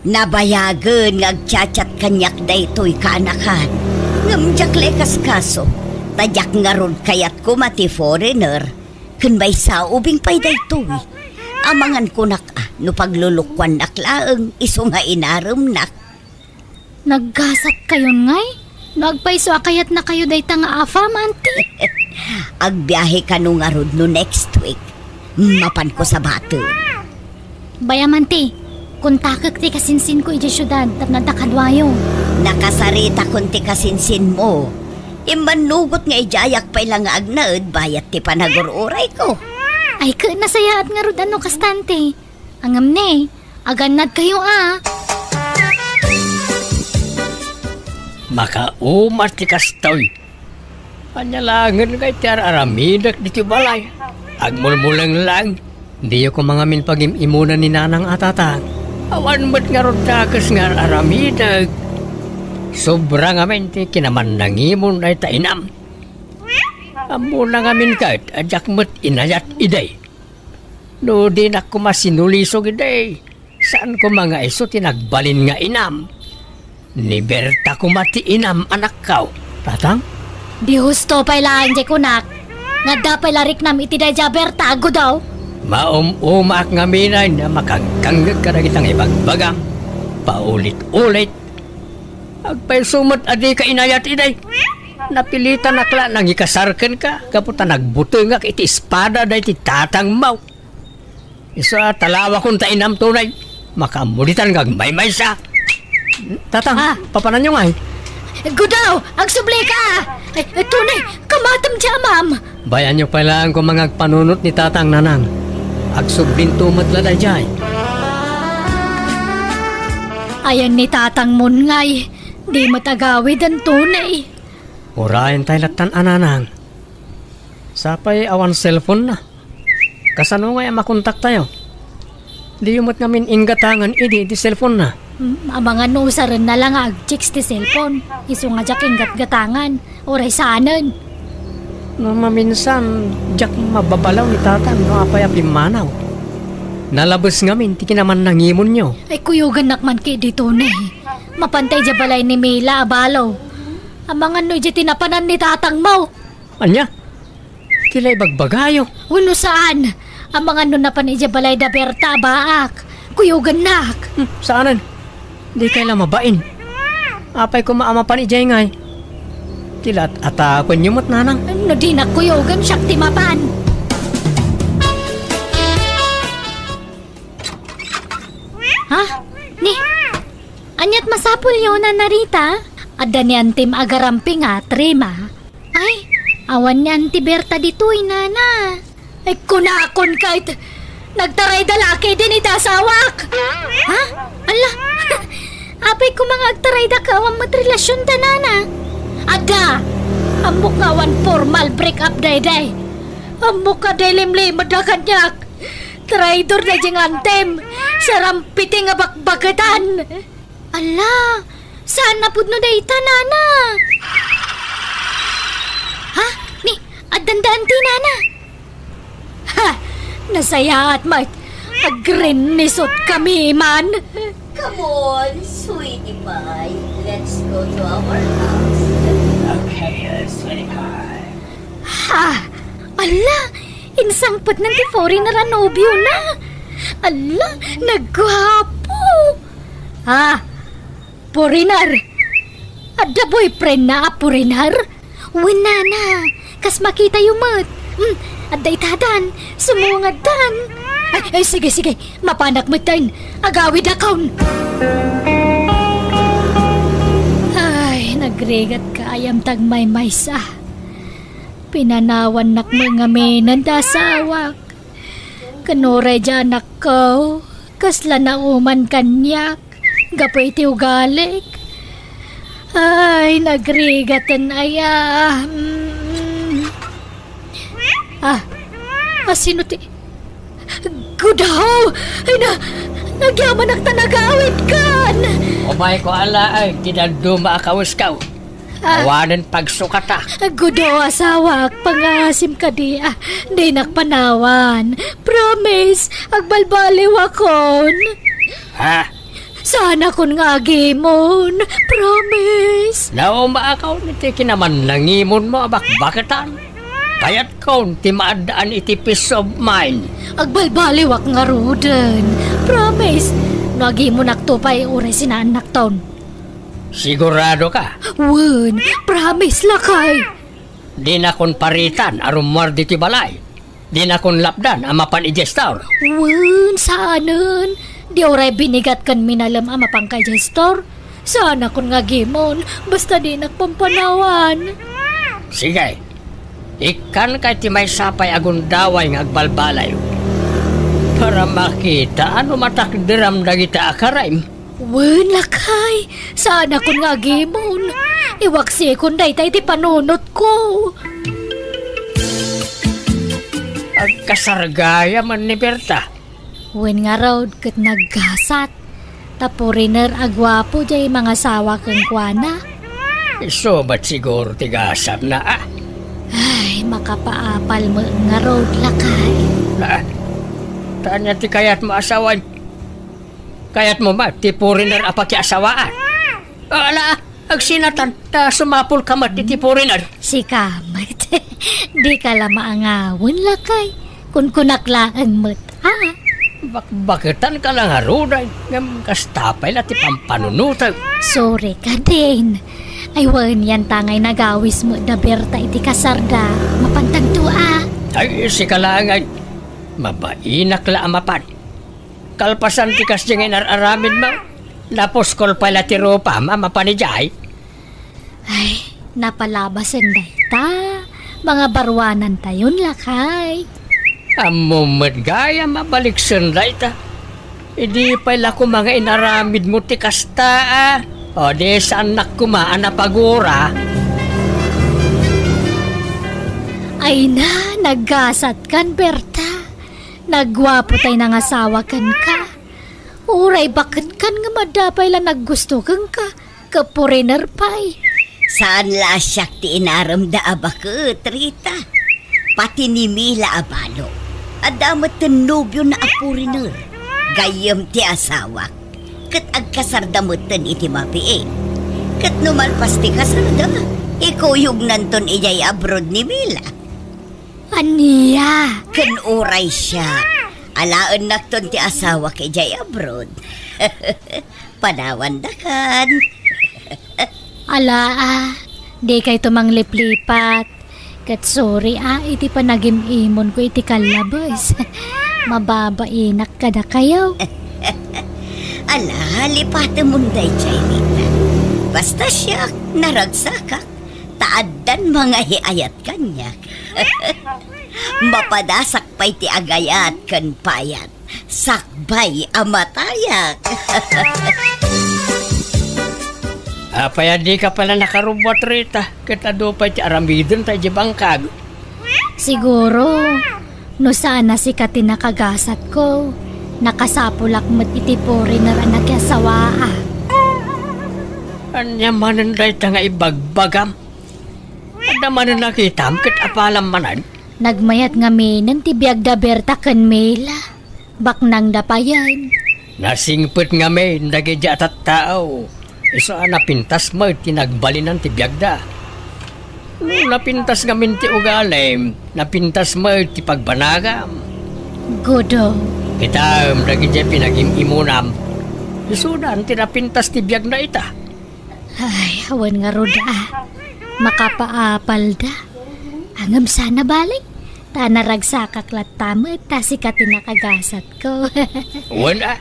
Nabayagen nga agchat-chat kaniak daytoy kaanakan. Ngem diak la ikaskaso, ta diak ngarud kayat koma ti foreigner. Ken maysa ubing pay daytoy. Amangan kunak a, no paglulukuannak laeng, isu nga inaremnak. Naggasat kayon ngay? No agpayso a kayatna kayo dayta nga afam, anti? Agbiahe kano ngarud no next week. Mapanko sa bato. Bay, amanti, kontakek ti kasinsinko idiay siudad tapno adda kaduayo. Nakasaritakon ti kasinsinmo. Immannugot nga idiayak pay la nga agnaed bayat ti panagur-urayko. Ay, ket nasayaat ngarud a no kasta, anti. Ngem ne, agannad kayo a. Makauma ti kastoy. Ania laengen nga iti ar-aramidek ditoy balay? Agmulmuleng laeng. Diyo koma ngamin pagim-imunan ni nanang a tatang. Awan met ngarud dakes nga ar-aramidek. Sobra ngamin ti kinamannangimon dayta inam. Ammona ngamin ket a diak met inayat idi. No dinak koma sinulisog idi, saan koma nga isu ti nagbalin nga inam. Ni Berta koma ti inam, anakko. Tatang? Di husto pay laeng diay kunak. Nga adda pay la riknam iti daydiay a Berta, agudaw. Maum-umaak ngamin a makangkangngeg kadagita nga ibagbagam. Paulit-ulit. Agpayso met a dika inayat idi. Napilitanak la nangikasar kenka gapu ta nagbutengak iti espada daydi tatangmo. Isu a talawakon ta inam tunay. Makaammo ditan nga agmaymaysa. Tatang, Ah. papananyo ngay? Gudaw! Agsublika! Ay, ay, tunay, kamatem ti amam! Bayanyo pay laeng koma nga agpanunot ni tatang, nanang. Agsublin to met la daydiay. Ayan ni tatangmon ngay, di met agawiden tunay. Urayen tay lattan a, nanang. Sapay awan cellphone na. Kasano ngay a makontaktayo? Diyo met ngamin inggatangan idi ti cellphone na. Mm, amangan no usarenna la nga agchicks ti cellphone. Isu nga diak inggatgatangan. Uray saanen. No maminsan, diak mababalaw ni tatang no apay a pimmanaw. Nalabes ngamin ti kinamannangimonyo. Ay, kuyogannak man kadi tunay. Mapantay diay balay ni Mila a balo. Amangan no idiay ti napanan ni tatangmo. Ania? Ti la ibagbagayo? Wenno saan? Amangan no napan idiay balay da Berta a baak. Kuyogannak. Hmm, saanen? Dikay la mabain. Apay koma a mapan idiay ngay? Ti la at-atapenyo met, nanang. No dinak kuyogan, siak ti mapan. Ha? Ni? Ania't masapulyo, Nana Rita? Adda ni Antim agaramping a trema. Ay, awan ni Anti Berta ditoy, Nana. Ay, kunakon ket, nagtarayda la ketdin iti asawak. Ha? Ala, apay koma nga agtarayda ket awan met relasionda, Nana? Adda! Ammok nga awan formal break up daydiay. Ammok a limlimedda kaniak. Traidor daydiay nga Antim. Sarampiti nga bakbaketan. Ala, saan a pudno dayta, Nana? Ha? Ni, addanda Anti, Nana? Ha! Nasayaat met. Agrinnisot kami man. Come on, sweetie pie. Let's go to our house. Okay, uh, sweetie pie. Ha! Ala! Insangpetna ti foreigner a nobiona! Ala! Nagguapo! Ah! Foreigner! Adda boyfriendna a foreigner? Wen, Nana! Kas makitayo met! Hmm, adda itadan! Sumungad tan! Ay, ay, sige, sige! Mapanak met tan! Agawidakon! Ay, nagrigat ka ayam tagmaymaysa. Pinanawannak met ngamin ti asawak. Ken uray diay anakko, kasla nauman kaniak gapu iti ugalik. Ay, nagrigaten aya. Mm. Ah, asino ti, Gudaw! Ay na, nagyamanak ta nagawidkan! Umayko a laeng ti dadduma a kawesko. Ah. Awanen pagsukatak. Gudaw, asawak, pangaasim kadi, ah, dinak panawan. Promise, agbalbaliwakon. Ha? Saanakon nga agimon. Promise. Naumaakon iti kinamannangimonmo a bakbaketan. Kayatkon ti maaddaan iti peace of mind. Agbalbaliwak ngaruden. Promise. No agimonakto pay, uray sinaannakton. Sigurado ka? Wen, promise, lakay. Dinakon paritan a rummuar ditoy balay. Dinakon lapdan a mapan idiay store. Wen, saanen. Di uray binigat ken minalem a mapan ka idiay store. Saanakon nga agimon, basta dinak pampanawan. Sige. Ikkanka iti maysa pay a gundaway nga agbalbaliw. Para makita no matakderam dagita a karaim. Wen, lakay, saanakon nga agimon. Iwaksikon dayta iti panunotko. Agkasar gayam ni Berta. Wen ngarud ket naggasat. Ta foreigner a guapo diay mangasawa kenkuana. Isu met siguro ti gasatna, ah. Ay, makapaapal met ngarud, lakay. Ah, ta ania ti kayatmo a sawen? Kayatmo met ti foreigner a pakiasawaan? Ah, ala, agsinatan, ta sumapulka met iti foreigner. Sika met. Dika la maangawen, lakay. Kunkunak laeng met, ha? Bakbaketanka la ngarud, ngem kasta pay la ti pampanunotek. Sorry kadin. Ay, wen, yanta ngay nagawis met da Berta iti kasarda. Mapantanto, a. Ay, sika laeng, ay. Mabainak la a mapan. Kalpasan ti kasdiay nga inar-aramidmo, napuskol pay la ti rupam a mapan idiay. Ay, napalabasen dayta. Mangabaruanantayon, lakay. Ammom met gayam a baliksen dayta. Idi pay la koma nga inaramidmo ti kasta, a. O, di saannak koma a napagura. Ay na, naggasatkan, Berta. Nagguapo tay nangasawa kenka. Uray baketkan nga madda pay la naggusto kenka, ket foreigner pay. Saan la a siak ti inaremda a baket, Rita. Pati ni Mila a balo, adda metten nobiona a foreigner. Gayyem ti asawak, ket agkasarda metten iti mabiit. Ket no malpas ti kasarda, ikuyognanton idiay abroad ni Mila. Ania? Ken uray siak, alaennakton ti asawak idiay abroad. Panawandakan. Ala, a, dikayto mangliplipat. Ket sorry, a, iti panagim-imonko iti kallabes. Mababainak kadakayo. Ala, lipatemon daydiay, Rita. Basta siak, naragsakak, ta addan mangahiayat kaniak. Mapadasak pay ti agayat ken payat. Sakbay a matayak. Apay a dika pay la nakarubbuat, Rita, ket adu pay ti aramidenta idiay bangkag? Siguro, no saan a sika ti nakagasatko, nakasapulak met iti foreigner a nakiasawaa. Ania manen dayta nga ibagbagam? Adda manen nakitam ket apalam manen? Nagmayat ngaminen ti biag da Berta ken Mila. Baknangda payen. Nasingpet ngamin dagiti a tattao. Isu a napintas met ti nagbalinan ti biagda. No napintas ngamin ti ugalim, napintas met ti pagbanagam. Gudo. Kitam dagiti pinagim-imunam. Isudan ti napintas ti biagna ita. Ay, awan ngarud a. Makapaapalda. Ngem saan a bale. Ta naragsakak latta met ta sika ti nakagasatko. Wen a.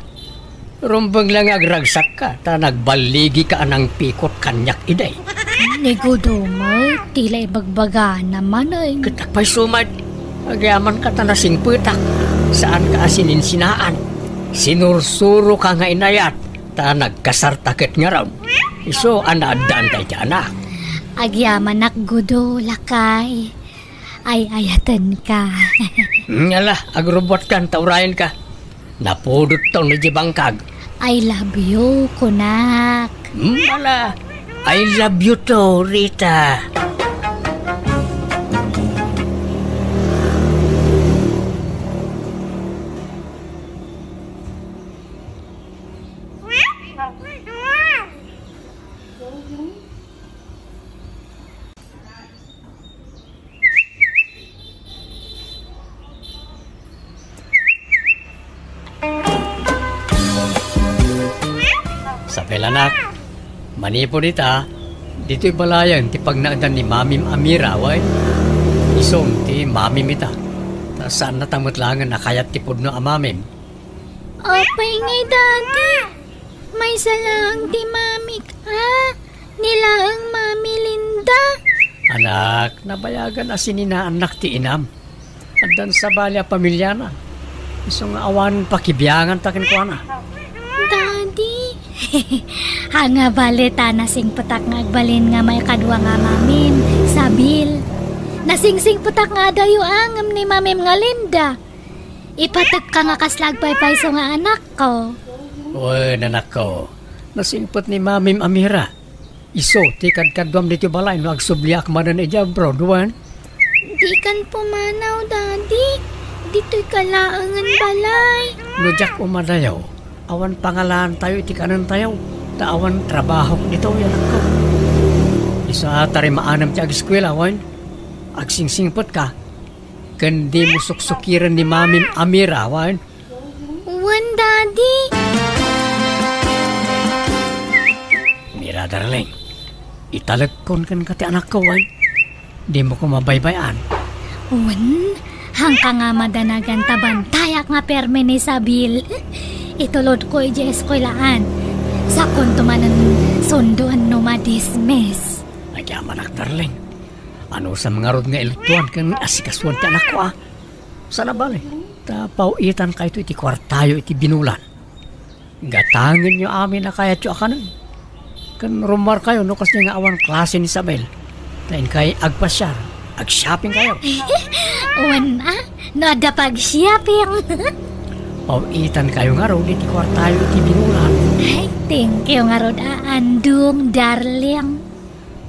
Rumbeng la nga agragsakka ta nagballigika a nangpikot kaniak idi. Ni Gudo met, ti la ibagbagana manen. Ket apay sumat, agyamanka ta nasingpetak, saanka a sininsinaan. Sinursuroka nga inayat, ta nagkasarta ket ngarud. Isu a naaddaanta iti anak. Agyamanak, Gudo, lakay. Ay-ayatenka. Ngala, agrubbuatkan ta urayenka. Napudot to no di bangkag. "I love you," kunak. Hmm, ala, "I love you too, Rita." Isabel, anak, manipud ita, ditoy balayen ti pagnaedan ni Mamim a Mira, wen? Isu ti mamim ita. Ta saannata met laengen a kayat ti pudno a mamim. Apay ngay, Daddy? Maysa laeng ti mamik a, ni laeng Mami Linda. Anak, nabayagan a sininaannak ti inam. Addan sabali a pamiliana. Isu nga awan pakibianganta kenkuana. Daddy. Ania bale ta nasingpetak nga agbalin nga maikadua nga mamim, Isabel. Nasingsingpetak nga adayo a ngem ni mamim nga Linda. Ipatekka nga kasla agpaypayso nga anakko. Wen, anakko, nasingpet ni Mamim a Mira. Isu ti kadkaduam ditoy balay no agsubliak manen idiay abroad, wen? Dikan pumanaw, Daddy. Ditoyka laengen balay. No diak umadayo, awan pangalaantayo iti kanentayo, ta awan trabahok ditoy, anakko. Isu a tarimaanem ti ageskuela, wen? Agsingsingpetka, ken dimo suksukiren ni Mamim a Mira, wen? Wen, Daddy. Mira, darling, italekkon kenka ti anakko, wen? Dimo koma baybay-an. Wen, haanka nga madanagan ta bantayak nga permi ni Isabel. Itulodko idiay eskuelaan. Sakonto manen sundoen no madismiss. Agyamanak, darling. Anusam ngarud nga ilutuan ken asikasuan ti anakko, a? Saan a bale, ta paw-itankayto iti kuartayo iti binulan. Gatangenyo amin a kayatyo a kanen. Ken rummuarkayo no kasdi nga awan klase ni Isabel. Ta inkay agpasiar, agshoppingkayo. Wen a, no adda pag-shopping. Paw-itankayo ngarud iti kuartayo iti binulan. Ay, thank you ngarud a, Andong, darling.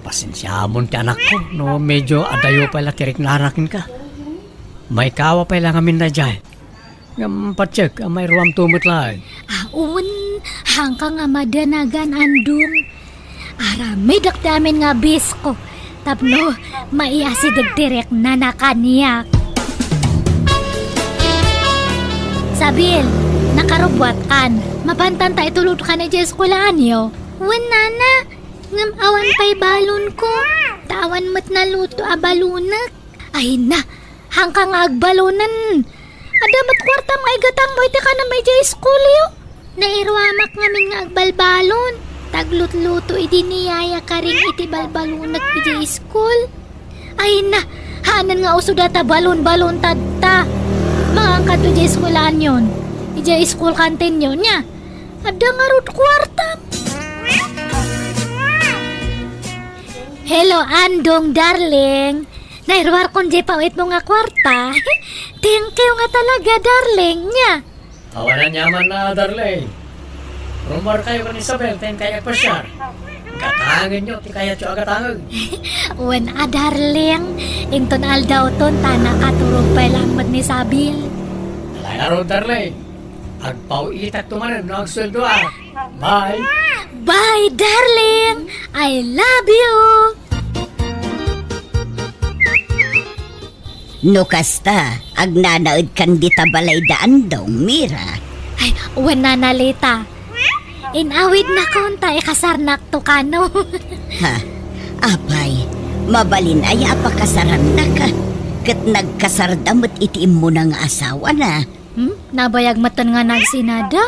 Pasensiamon ti anakko no medyo adayo pay la ti riknana kenka. Maikawa pay la ngamin daydiay. Ngem patiek a mairuamto met laeng. A, wen, haanka nga madanagan, Andong. Aramidek ti amin nga bisko tapno maiasideg ti riknana kaniak. Isabel, nakarubbuatkan. Mapantan ta itulodkan idiay eskuelaanyo. Wen, nana. Ngem awan pay balonko, ta awan met naluto a balonek. Ay na, haanka nga agbalonen. Adda met kuartam nga igatangmo iti kanam idiay iskulyo. Nairuamak ngamin nga agbalbalon, ta aglutluto idi ni Yaya Karing iti balbalonek idiay iskul. Ay na, haanen nga uso data balon-balon tatta. Mangankato idiay eskuelaanyon, idiay school canteen-yo, nia. Adda ngarud kuartam. Hello, Andong, darling. Nairuarkon diay paw-itmo nga kuarta. Thank you nga talaga, darling, nia. Awan aniamanna, darling. Rummuarkayo ken Isabel, ta inkay agpasiar. Gatangenyo ti kayatyo a gatangen. Wen a, darling. Inton aldawton, ta nakaturog pay laeng met ni Isabel. Ala ngarud, darling. Agpaw-itakto manen no agsueldoak. Bye. Bye, darling. I love you. No kasta, agnanaedkan dita balay da Andong, Mira. Ay, wen, Nana Lita. Inawidnakon ta ikasarnakto kano. Ha? Apay, mabalin aya a pakasarannaka? Ket nagkasarda met iti immuna nga asawana. Hmm? Nabayag metten nga nagsinada?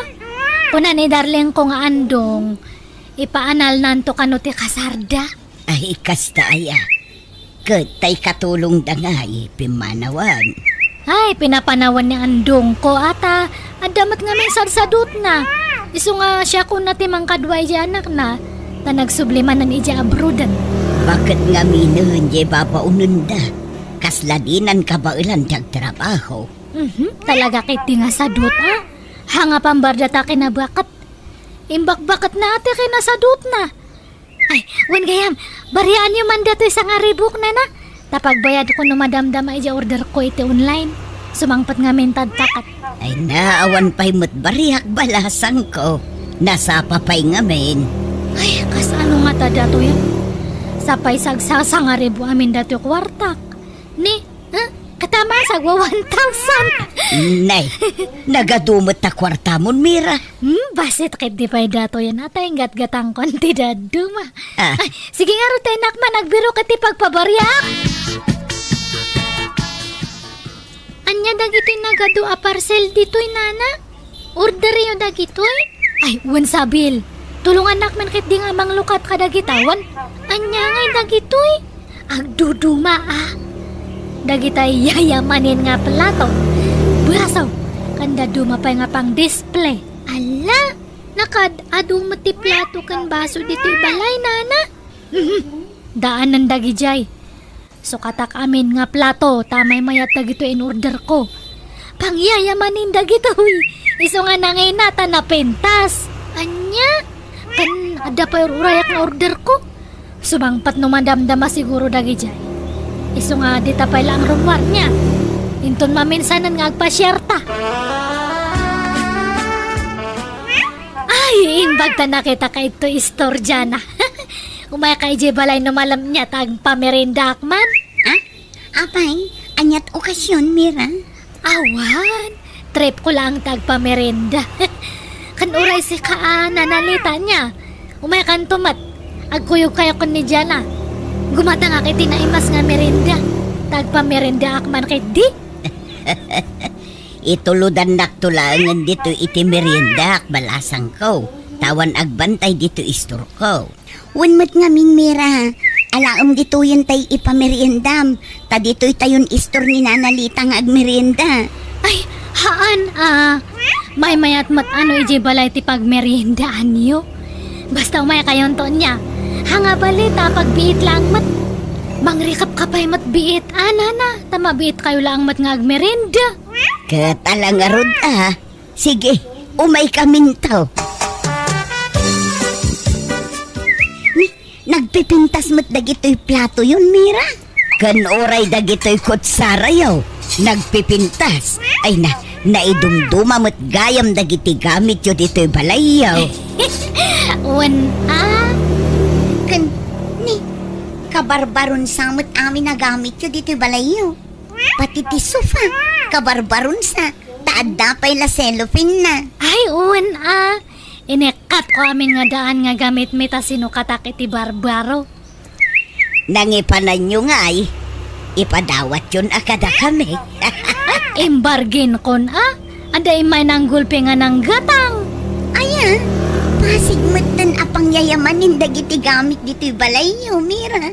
Kuna ni darlingko nga Andong, ipaanalnanto kano ti kasarda? Ay, kasta aya. Ket ta ikatulongda ngay, pimmanawan. Ay, pinapanawan ni Andongko, ata, adda met ngamin sadsadutna. Isu nga siakon ti mangkadua iti anakna, ta nagsubli manen iti abroaden. Baket ngaminen diay babaonenda. Kasla dinan kabaelan ti agtrabaho. Mhm, talaga ketdi nga sadut, a? Hanga pambarda ta kinabaket. Imbakbaketna ti kinasadutna. Ay, wen gayam, bariaanyo man datoy sangaribok, nana. Ta pagbayadko no madamdama idiay orderko iti online. Sumangpet ngamin ta adda ket. Ay na, awan pay met bariak, balasangko. Nasapa pay ngamin. Ay, kasano ngata datoy? Sapay sagsasangaribo amin datoy kuartak. Ni, eh, katama sagwa one thousand. Nay, nagadu met ta kuartamon, Mira. Hmm, bassit ket di pay datoyen a ta inggatgatangkon ti dadduma. Ah. Ay, sige ngarud ta, inak, man, agbirok iti pagpabariak. Ania dagitoy nagadu a parcel ditoy, nana? Orderyo dagitoy? Ay, wen, sabil. Tulongannak man ketdi nga manglukat kadagita, wen? Ania ngay dagitoy? Agduduma, a. Dagitay yayamanen nga plato, baso, ken dadduma pay nga pang-display. Ala, nakaad-adu met ti plato ken baso ditoy balay, nana. Mhm. Daanen dagidiay. Sukatak amin nga plato ta maymayat dagitoy in-orderko. Pangyayamanen dagitoy. Isu nga nangina ta napintas. Ania? Ken adda pay ur-urayak nga orderko. Sumangpet no madamdama siguro dagidiay. Isu nga dita pay laeng rummuarna. Inton maminsanen nga agpasiarta. Ay, imbag ta nakitaka idtoy istorya na. Umayka idiay balay no malem nia ta agpameriendaak man. Ah? Apay, aniat okasion, Mira? Awan, tripko laeng ta agpamerienda. Ken uray sika a nanalita nia. Umaykanto met, agkuyogkayo ken ni Diana. Gumatangak iti naimas nga merienda. Ta agpameriendaak man ketdi. Itulodannakto laengen ditoy iti meriendaak, balasangko. Ta awan agbantay ditoy istorko. Wen met ngamin, Mira, alaem ditoyen tay ipameriendam, ta ditoy tayon istor ni Nana Lita nga agmerienda. Ay, haan a. Maymayat met a no idiay balay ti pagmeriendaanyo. Basta umaykayonto nia. Hanga bali ta pagbiit laeng met. Mangrikepka pay met biit, a, nana, ta mabiitkayo laeng met nga agmerienda. Ket ala ngarud a. Sige, umaykaminto. Ni, nagpipintas met dagitoy platoyon, Mira. Ken uray dagitoy kutsarayo, nagpipintas. Ay na, naidumduma met gayam dagiti gamityo ditoy balayyo. Wen a. Ken, ni, kabarbaron sa met amin a gamityo ditoy balayyo. Pati ti sofa, kabarbaron sa. Ta adda pay la cellophane na. Ay, wen a. Inekkatko amin nga daan nga gamitmi ta sinukatak iti barbaro. Nangipananyo ngay, ipadawatyon a kadakami. Imbarginkon a, adda immay nanggulpi nga nanggatang. Aya, pasig metten a pangyayamanen dagiti gamit ditoy balayyo, Mira.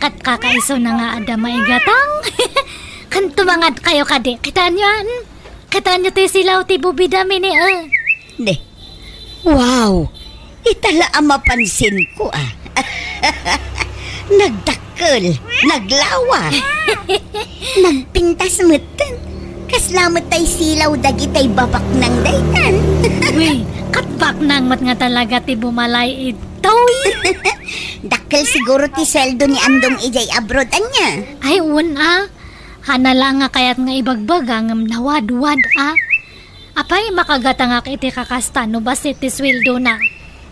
Ket kakaisuna nga adda maigatang. Ken tumangadkayo kadi. Kitaenyo, a? Kitaenyo ti silaw ti bubidami ni, a? Ne. Wow! Ita la a mapansinko, a. Nagdakkel, naglawa. Nagpintas metten. Kasla met tay silaw dagitay babaknang daytan. Uy, ket baknang met nga talaga ti bumalay idtoy. Dakkel siguro ti sueldo ni Andong idiay abroad, ania? Ay, wen a. Hana la nga kayat nga ibagbaga ngem nawadwad a. Apay, makagatangak iti kakasta no bassit ti sueldona?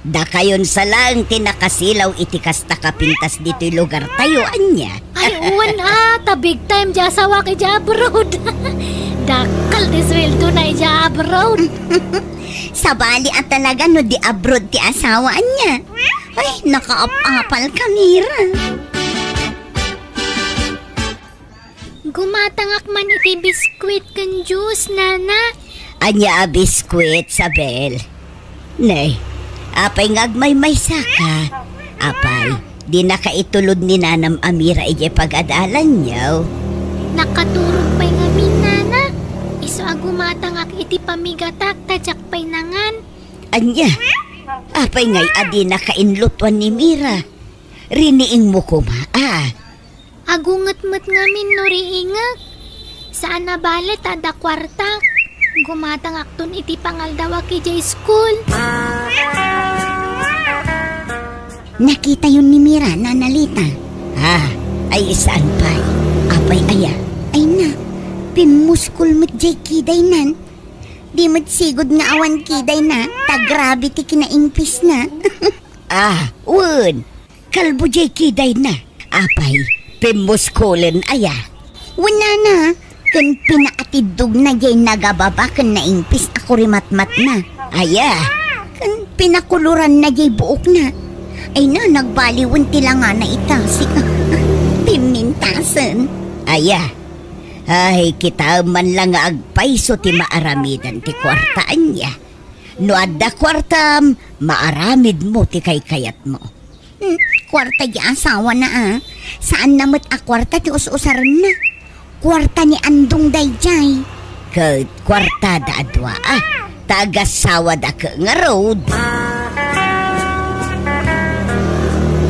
Dakayon sa laeng ti nakasilaw iti kasta kapintas ditoy lugartayo, ania? Ay, wen a, ta big time ti asawak idiay abroad. Dakkel ti sueldona idiay abroad. Sabali a talaga no di abroad ti asawa, ania? Ay, nakaap-apal ka, Mira. Gumatangak man iti biskuit ken juice, nana. Ania a biskuit, Sabel? Nay, apay nga agmaymaysa ka? Apay, dinaka itulod ni nanam a Mira idiay pag-adalanyo? Nakaturog pay ngamin, nana. Isu a gumatangak iti pamigatak ta diak pay nangan. Ania? Apay ngay a dinaka inlutuan ni Mira? Riniingmo koma, a? Agunget met ngamin no riingek. Saan a bale ta adda kuartak. Gumatangakton iti pangaldawak idiay school. Nakitayon ni Mira, Nana Lita. Ah, ay saan pay? Apay aya? Ay na, pimmuskol met jay kidaynan. Di met sigud nga awan kidayna, ta grabe ti kinaingpisna. Ah, wen. Kalbo jay kidayna. Apay, pimmuskulen aya? Wen, Nana, ken pinaatiddogna jay nagababa ken naingpis a kurimatmatna. Aya? Ken pinakoloranna jay buokna. Ay na, nagbaliwen ti langana ita, sika. Pimmintasen. Aya? Ay, kitaem man la nga agpayso ti maaramidan ti kuarta ania. No adda kuartam, maaramidmo ti kaykayatmo. Hmm, kuarta di asawana, a. Saanna met a kuarta ti us-usarenna. Kuarta ni Andong daydiay. Ket kuartada a dua, a. Ta agasawada ket ngarud.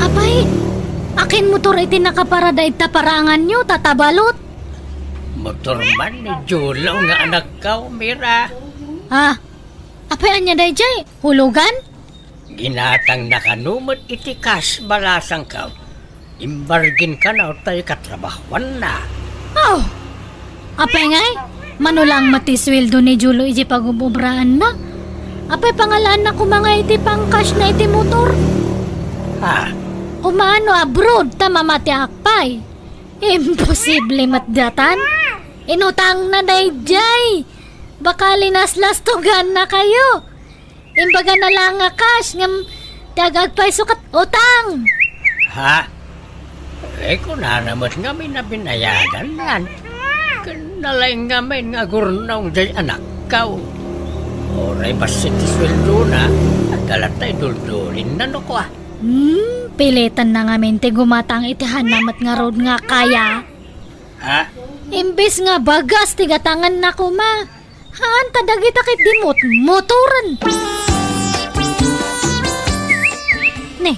Apay, akin motor iti nakaparada ita paraanganyo, tatabalot? Motor man ni Julo nga anakkaw, Mira. Ah, apay ania daydiay? Hulugan? Ginatangna kano met iti kas balasangkaw. Imbargin kano tay katrabahuanna. Oh! Apay ngay? Mano lang met ti sueldo ni Julo iti pagub-obraanna? Apay pangalaanna koma nga iti pangkasna iti motor? Ha? Kumaano abroad ta mamatiak pay? Imposible met datan. Inutangna daydiay. Baka linaslastoganna kayo. Imbagana lang nga cash ngem ti agagpayso ket utang. Ha? Eh, kunana met ngamin a binayadannan. Ken nalaing ngamin nga agurnong jay anakkaw. Uray bassit ti sueldona, adda latta iduldulinna no kua. Hmm, pilitanna ngamin ti gumatang iti hanna met ngarud nga kaya. Ha? Imbes nga bagas ti gatanganna koma, haan ta dagita ket di mot-, motoren. Ne,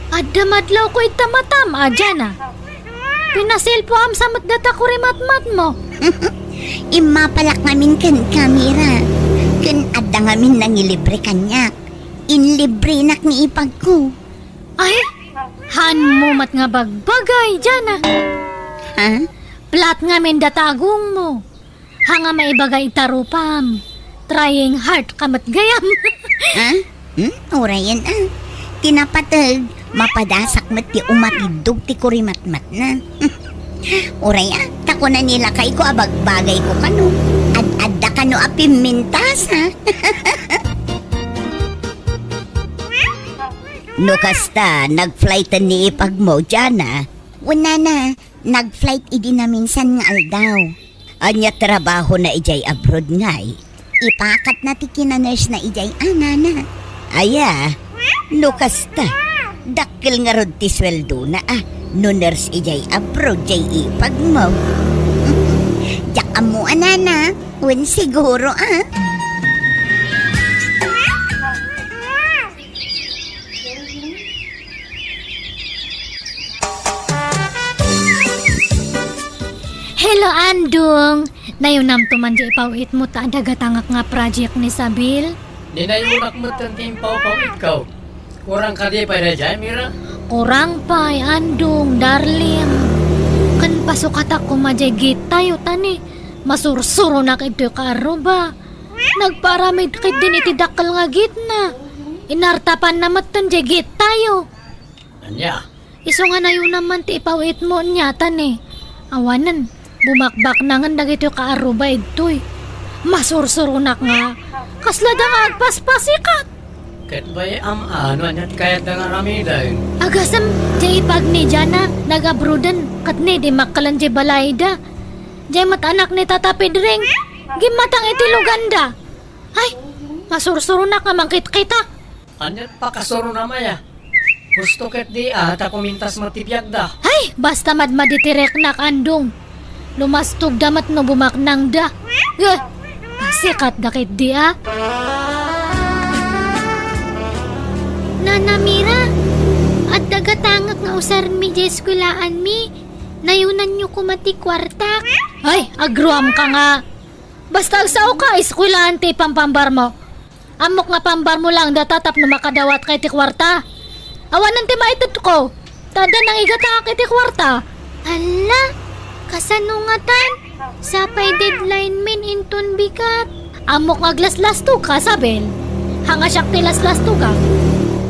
adda madlawko ita matam, a Jana. Pinaselpoam sa met data kurimatmatmo. Immapalak ngamin kenka, Mira. Ken adda ngamin nangilibre kaniak. Inlibrenak ni ipagko. Ay, haanmo met nga bagbagay, Jana. Ha? Plat ngamin data agongmo. Haan nga maibaga ita rupam. Trying hard ka met gayam. Ha? Hmm? Urayen, a. Ti napateg, mapadasak met ti umatiddog ti kurimatmatna. Uray, a, ta kuna ni lakayko a bagbagayko kano. Ad-adda kano a pimmintas, ha? No kasta, nag-flighten ni ipagmo, Jana? Wen, Nana, nag-flight idi naminsan nga aldaw. Ania trabahona idiay abroad ngay? Ipakatna ti kina-nurse na idiay, a, Nana. Aya, no kasta, dakkel ngarud ti sueldona, a, no nurse idiay abroad, jay ipagmo. Diak ammo, a, Nana, wen siguro, a. Hello, Andong! Nayunamto man di ipaw-itmo ta adda gatangak nga project ni Sabil? Ninayonak metten ti impaw-paw-itko. Kurang kadi pay daydiay, Mira? Kurang pay, Andong, darling. Ken pasukatak koma jay gittayo, ta ni, masursuronak idtoy kaarruba. Nagpaaramid ketdin iti dakkel nga gitna. Inartapanna metten jay gittayo. Ania? Isu nga nayunam man ti ipaw-itmo nia, ta ni, awanen, bumakbaknangen dagitoy kaarruba idtoy. Masursuronak nga, kasla da nga agpaspasikat. Ket bayam a, no aniat kayatda nga aramiden? Agasem, jay ipag ni Jana, nag-abroaden, ket ni, dimmakkel jay balayda. Jay met anak ni Tata Pedring, gimmatang iti luganda. Ay, masursuronak nga mangkitkita. Aniat pakasurona maya? Husto ketdi a, ta kumintas met ti biagda. Ay, basta madmadi ti reknak, Andong. Lumastogda met no bumaknangda. Eh, pasikatda ketdi a. Nana Mira, adda gatangak nga usarmi jay eskuelaanmi. Nayunanyo koma ti kuartak. Ay, agruamka nga. Basta agsaoka, eskuelaan ti pampambarmo. Ammok nga pambarmo laeng data tapno makadawatka iti kuarta. Awanen ti maitedko. Ta adda nangigatangak iti kuarta. Alla, kasano ngatan? Sapay deadline min inton bigat. Ammok nga aglaslastogka, Sabel. Hanga siak ti laslastogak.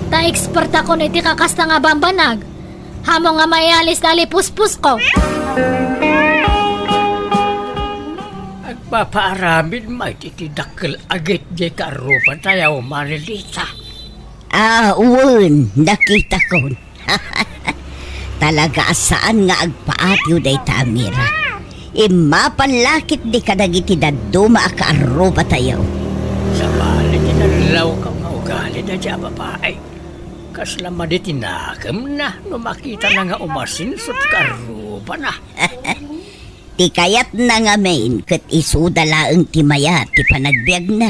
Ta ekspertakon iti kakasta nga bambanag. Haanmo nga maialis ti alipuspusko. Agpapaaramid met iti dakkel a gitdi kaarrubatayo, Marilita. Ah, wen, nakitakon. Talaga a saan nga agpaatiw dayta a Mira. Immapan la ketdi kadagiti dadduma a kaarrubatayo. Sabali ti nallawkaw nga ugali dayta a babai. Kasla madi ti nakemna no makitana nga umasenso ti kaarrubana. Ti kayatna ngamin ket isuda laeng ti mayat ti panagbiagna.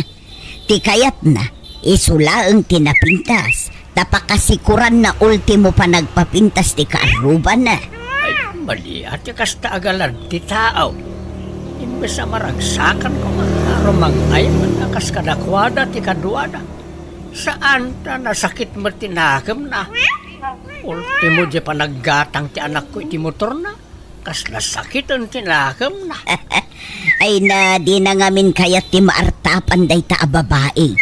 Ti kayatna, isu laeng ti napintas, ta pakasikuranna ultimo panagpapintas ti kaarrubana. Ay, madi a ti kasta a galad ti tao. Imbes a maragsakan koma, arumang-ay met a kas kadakuada ti kaduana. Saan ta nasakit met ti nakemna. Ultimo, di panaggatang ti anakko iti motorna. Kasla sakiten ti nakemna. Ay na, dina ngamin kayat ti maartapan dayta a babai.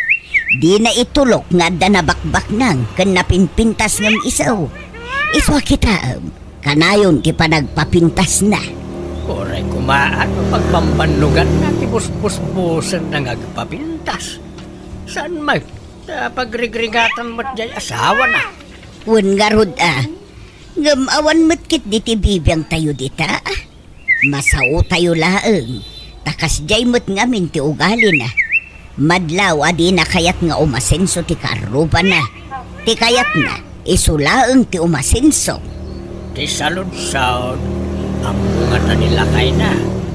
Dina itulok nga adda nabakbaknang ken napinpintas ngem isu. Isu a kitaem, kanayon ti panagpapintasna. Uray koma no pagbambannoganna ti busbusbusenna nga agpapintas. Saan met ta pagrigrigatan met jay asawana. Wen ngarud a, ngem awan met ketdi ti bibiangtayo dita. Masaotayo laeng, ta kasdiay met ngamin ti ugalina. Madlaw a dina kayat nga umasenso ti kaarrubana. Ti kayatna, isu laeng ti umasenso. Ti saludsod, ammo ngata ni lakayna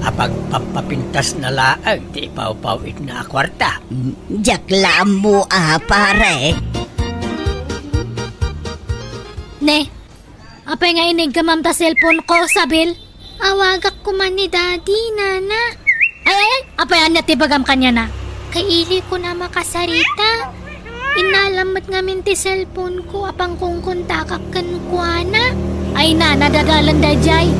a pagpappapintasna laeng ti ipawpaw-itna a kuarta. Mm, diak la ammo a, pare. Ne, apay nga iniggamam ta cellphone ko, Sabil? Awagak koma ni Daddy, Nana. Ay, ay, ay, apay ania ti ibagam kaniana? Kailikon a makasarita. Innalam met ngamin ti cellphone ko a pangkongkontakak kenkuana. Ay, Nana, dadalen daydiay.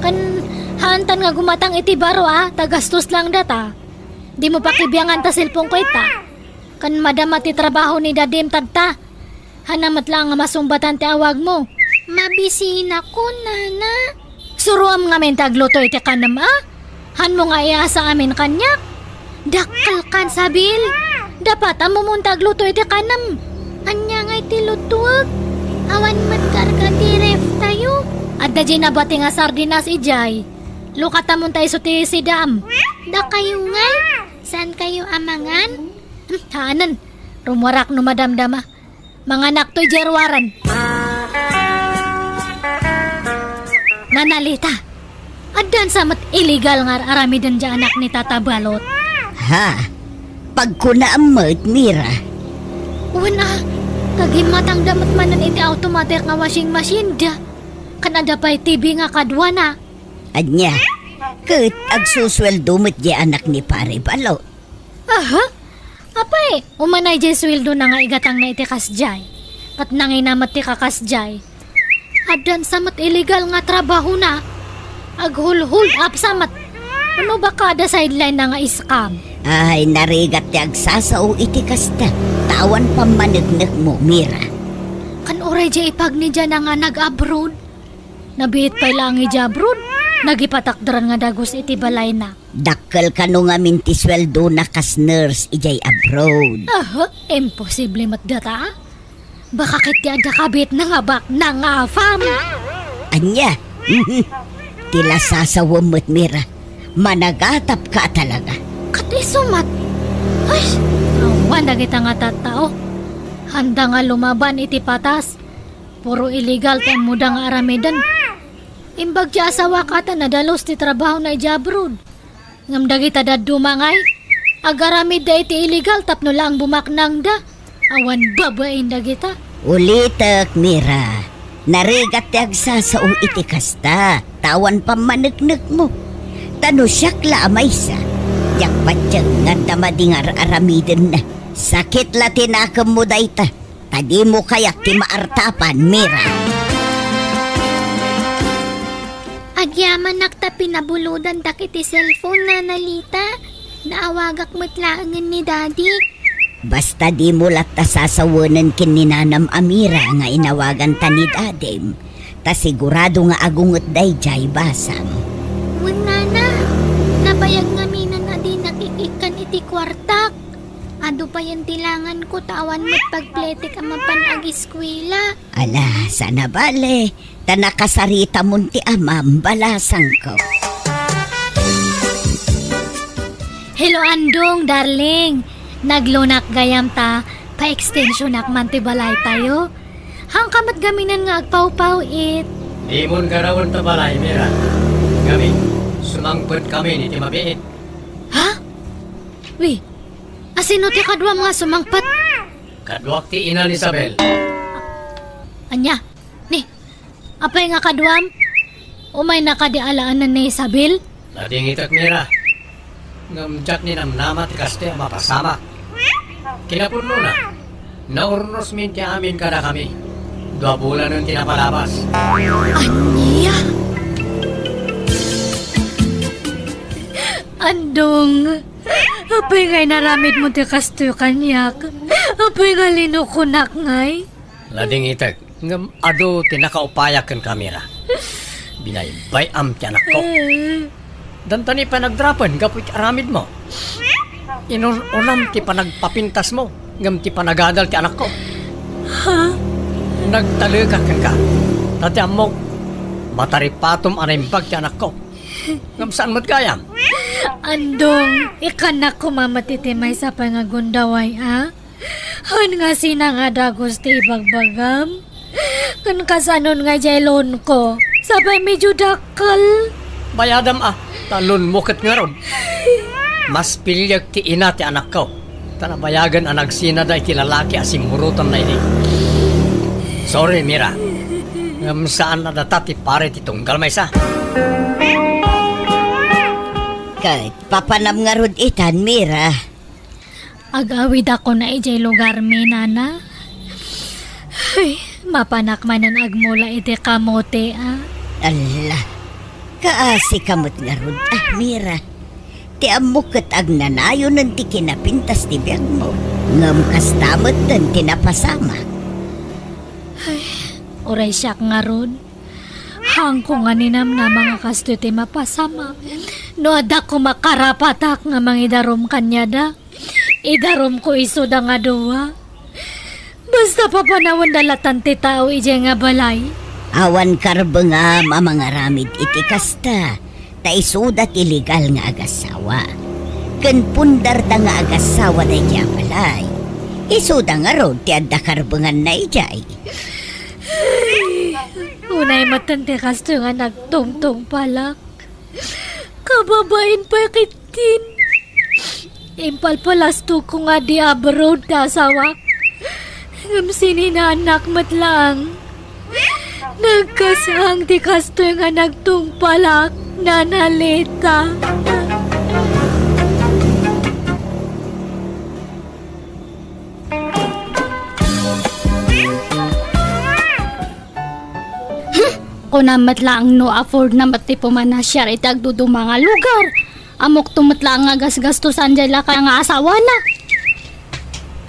Ken haantan nga gumatang iti baro a, ta gastos lang data. Dimo pakibiangan ta cellphone ko ita. Ken madama ti trabaho ni Dadim tatta. Haanna met laeng a masungbatan ti awagmo. Mabisinakon, Nana. Suroam ngamin ti agluto iti kanem a? Haanmo nga iasa amin kaniak? Dakkelkan, Sabil. Dapat ammomon ti agluto iti kanem. Ania ngay ti lutuek? Awan met karga ti ref tayo. Adda jay nabati nga sardinas idiay. Lukatamon ta isu ti sidam. Dakayo ngay? Saan kayo a mangan? Hmm, haanen. Rumuarak no madamdama. Manganak toy diay ruaren. Nanalita. Addan sa met illegal nga ar-aramiden diay anak ni Tata Balot. Ha? Pagkunaam met, Mira. Wen a, kagimmatangda met manen iti automatic nga washing machine da. Ken adda pay T V nga kaduana. Ania? Ket agsusueldo met diay anak ni Pare Balot. Aha? Apay, umanay diay sueldona nga igatangna iti kasdiay. Ket nangina met ti kakasdiay. Addan sa met illegal nga trabahona. Aghulhold up sa met. Wenno baka adda sideline na nga scam. Ay, narigat ti agsasao iti kasta. Ta awan pammaneknekmo, Mira. Ken uray diay ipagnidiana nga nag-abroad. Nabiit pay laeng idiay abroad. Nagipatakderan nga dagus iti balayna. Dakkel kano ngamin ti sueldona kas nurse idiay abroad. Aha, imposible met data. Baka ket ti adda kabitna nga baknang nga afam. Ania? Ti lasasawem met, Mira. Managatapka a talaga. Ket isu met. Ay, awan dagita nga tattao. Haanda nga lumaban iti patas. Puro illegal ti ammoda nga aramiden. Imbag ti asawak a ta nadalus ti trabahona idiay abroad. Ngem dagita dadduma ngay, agaramidda iti illegal tapno laeng bumaknangda. Awan babain dagita. Ulitek, Mira. Narigat ti agsasao iti kasta, ta awan pammaneknekmo. Ta no siak la a maysa, Diak patien nga adda madi nga ar-aramidenna. Sakit la ti nakemmo dayta, ta dimo kayat ti maartapan, Mira. Agyamanak ta pinabulodantak iti cellphone, Nana Lita. Naawagak met laengen ni Daddy. Basta dimo latta sasawenen ken ni nanam a Mira nga inawaganta ni Dadim, ta sigurado nga agunget daydiay basam. Wen, Nana, nabayag ngamin a dinak ik-ikkan iti kuartak. Adu payen ti langanko ta awan met pagpletek a mapan agiskuela. Ala, saan a bale, ta nakasaritamon ti amam, balasangko. Hello, Andong, darling. Naglunak gayam ta pa-extensionak man ti balaytayo. Haanka met gaminen nga agpawpaw-it. Dimon garawen ta balay, Mira. Gamin, sumangpetkami iti mabiit. Ha? Wi, asino ti kaduam nga sumangpet? Kaduak ti ina ni Isabel. Ania? Ni, apay nga kaduam? Umayna kadi alaenan ni Isabel? Nadingitek, Mira. Ngem diak ninamnama ti kastoy a mapasamak. Kinapudnona, naurnosmin ti amin kadakami. Dua bulanen ti napalabas. Ania? Andong, apay nga inaramidmo ti kastoy kaniak? Apay nga linukonak ngay? Nadingitek, ngem adu ti nakaupayak kenka, Mira. Binaybay-am ti anakko. Dantani pay nagdrapen gapu iti aramidmo. Inun-unam ti panagpapintasmo, ngem ti panagadal ti anakko. Ha? Nagtalekak kenka. Ta ti ammok, mataripatom a naimbag ti anakko. Ngem saan met gayam? Andong, ikkannak koma met iti maysa pay nga gundaway, a? Haan nga sina nga dagus ti ibagbagam? Ken kasanon nga idiay loanko? Sapay medyo dakkel. Bayadam a, ta loanmo ket ngarud. Mas piliek ti ina ti anakko, ta nabayagen a nagsinada iti lalaki a simmurotanna idi. Sorry, Mira. Ngem saan a data ti pare ti tunggal maysa. Ket papanam ngarud itan, Mira? Agawidakon idiay lugarmi, Nana. Ay, mapanak manen agmula iti kamote, a? Alla, kaasika met ngarud, a, Mira. Ti ammok ket agnanayonen ti kinapintas ti biagmo, ngem kasta metten ti napasamak. Ay, uray siak ngarud. Haanko nga ninamnama nga kastoy ti mapasamak. No adda koma karapatak nga mangidarum kaniada, idarumko isuda nga dua. Basta papanawenda latan ti tao idiay nga balay. Awan karbengam a mangaramid iti kasta, ta isuda ti legal nga agasawa. Ken pundarda nga agasawa daydiay a balay. Isuda ngarud ti adda karbenganna idiay. Unay metten ti kastoy nga nagtungtungpalak. Kababain pay ketdin. Impalpalastogko nga di abroad ti asawak. Ngem sininaannak met laeng. Nagkasang ti kastoy nga nagtungpalak, Nana Lita. Hmm, kunam met laeng no afford na met ti pumanasiar iti agduduma nga lugar. Ammokto met laeng nga gasgastosan diay lakay nga asawana.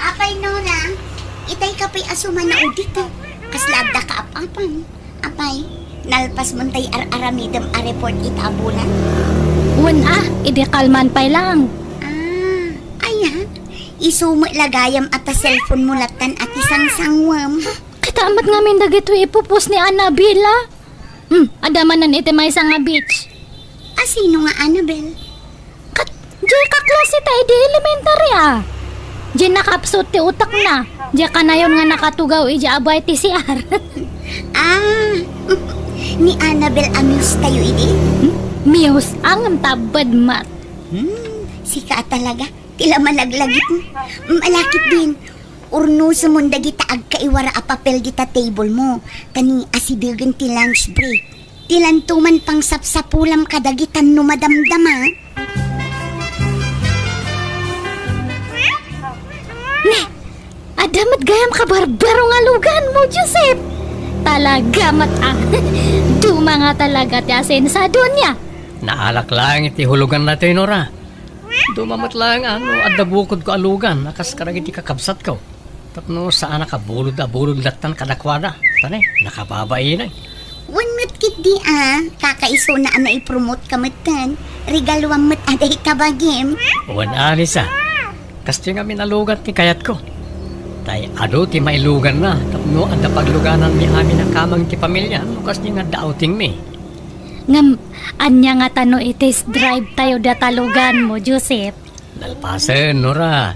Apay, Nona, itay ka pay a sumanaw dita. Kasla adda kaap-apam. Apay, nalpas mo tay ar-aramidem a report ita a bulan? Wen a, idi kalman pay laeng. Ah, aya? Isu met la gayam a ta cellphone mo lattan a ti sangsangwem. Kita met ngamin dagitoy ipupos ni Annabel, a? Hmm, adda manen iti maysa nga beach. A, sino nga Annabel? Kat, diay kaklase ta idi elementary, a. Diay nakaapsut ti utekna. Diay kanayon nga nakatugaw idiay abay ti C R. Ah, ni Annabel a muse tayo idi? Hmm? Muse, a, ngem ta bed met. Hmm, sika a talaga. Ti la malaglagip. Malakip din. Urnosemon dagita agkaiwara a papel dita table mo. Ta ni asidegen ti lunch break. Ti lanto man pangsapsapulam kadagita no madamdama. Adda met gayam kabarbaro nga luganmo, Joseph. Talaga met a. Duma nga talaga ti asensadonia. Naalak laeng iti huluganna toy, Nora. Duma met laeng a no adda bukodko a lugan a kas kadagiti kakabsatko. Tapno saanak a bulod a bulod lattan kadakuada. Tani, nakababainay. Wen met ketdi a, kakaisuna a naipromote ka metten. Regaluam met a dayta bagim. Wen, Alisa. Kastoy ngamin a lugan ti kayatko. Tay adu ti mailuganna tapno adda paglugananmi amin a kameng ti pamilya no kasdi nga adda outingmi. Ngem, ania ngata no i-test drive tayo data luganmo, Joseph? Nalpasen, Nora.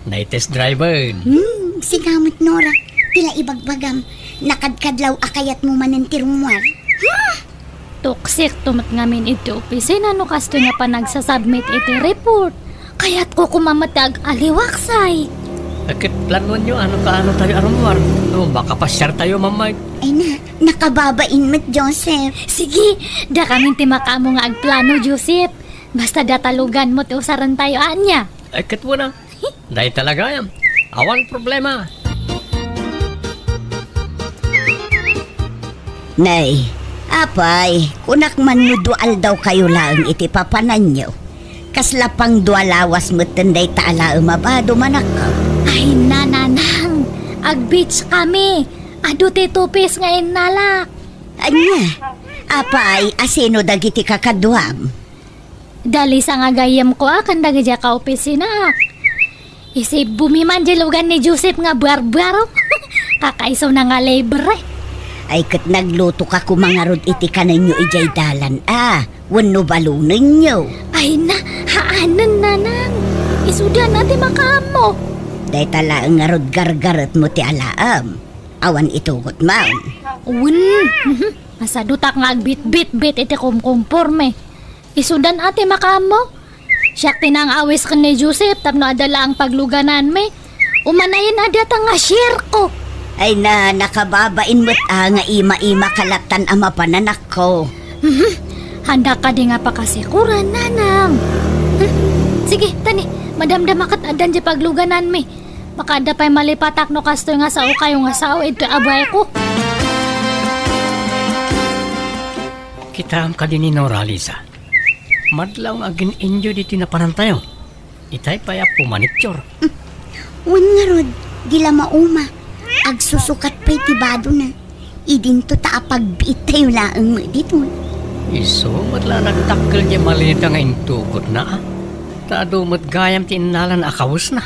Nai-test driven. Hmm, sika met, Nora. Ti la ibagbagam, nakadkadlaw a kayatmo manen ti rummuar. Tuksik to met ngamin iti opisina no kastoy nga panagsasubmit iti report. Kayatko koma met ti ag-aliwaksay. Ket planuanyo a no kaano tayo a rummuar no makapasiar tayo, Mamay? Ay na, nakababain met, Joseph. Sige, dakamin ti makaammo nga agplano, Joseph. Basta data luganmo ti usaren tayo, ania? Ay, ket wen a. Dayta la gayam. Awan problema. Nay, apay, kunak man no dua aldaw kayo laeng iti papananyo. Kasla pang dua lawas metten dayta a laem a bado, manakko. Ay, nanang, ag-beach kami. Adu ti tupis nga innalak. Ania? Apay, asino dagiti kakaduam? Dalisa nga gayyemko a ken dagiti a kaopisinaak. Isibumi man di lugan ni Joseph nga barbaro. Kakaisuna nga libre. Ay, ket naglutoka koma ngarud iti kanenyo idiay dalan a wenno balonenyo. Ay na, haanen, nanang. Isudan a ti makaammo. Dayta laeng ngarud gargaretmo ti alaem. Awan itugot man. Wen, mhm. Masadutak nga agbitbitbit iti kumkumporme. Isudan a ti makaammo. Siak ti nang-awis ken ni Joseph tapno adda laeng paglugananmi. Umanayen a data nga share ko. Ay na, nakababain met a nga ima-ima ka lattan a mapan, anakko. Mhm. Handa kadi nga pakasikuran, nanang. Hmm. Sige, tani, madamdama ket addan di paglugananmi. Makaadda pay malipatak no kastoy nga sao kayo nga sao iti abayko. Kitaem kadi ni Nora, Lisa. Madlaw nga agin-enjoy ditoy napanantayo. Itay pay a pumaniktior. Wen ngarud, di la mauma. Agsusukat pay ti badona. Idinto ta apagbiit tayo laeng met ditoy. Isu met la nagdakkel diay maleta nga intugotna, a. Ta adu met gayam ti innalana a kawesna.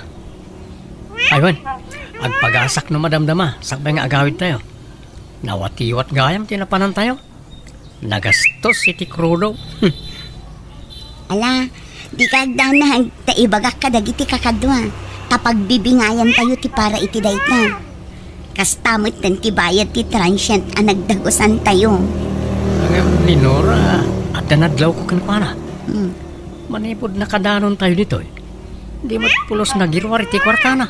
Ay wen, agpagasak no madamdama, sakbay nga agawid tayo. Nawatiwat gayam ti napanantayo. Nagastos iti krudo. Ala, dika agdanag ta ibagak kadagiti kakadua, ta pagbibingayan tayo ti para iti dayta. Kasta metten ti bayad ti transient a nagdagusantayo. Ngem ni Nora, adda nadlawko kenkuana. Hmm. Manipud nakadanon tayo ditoy, di met pulos nagiruar iti kuartana.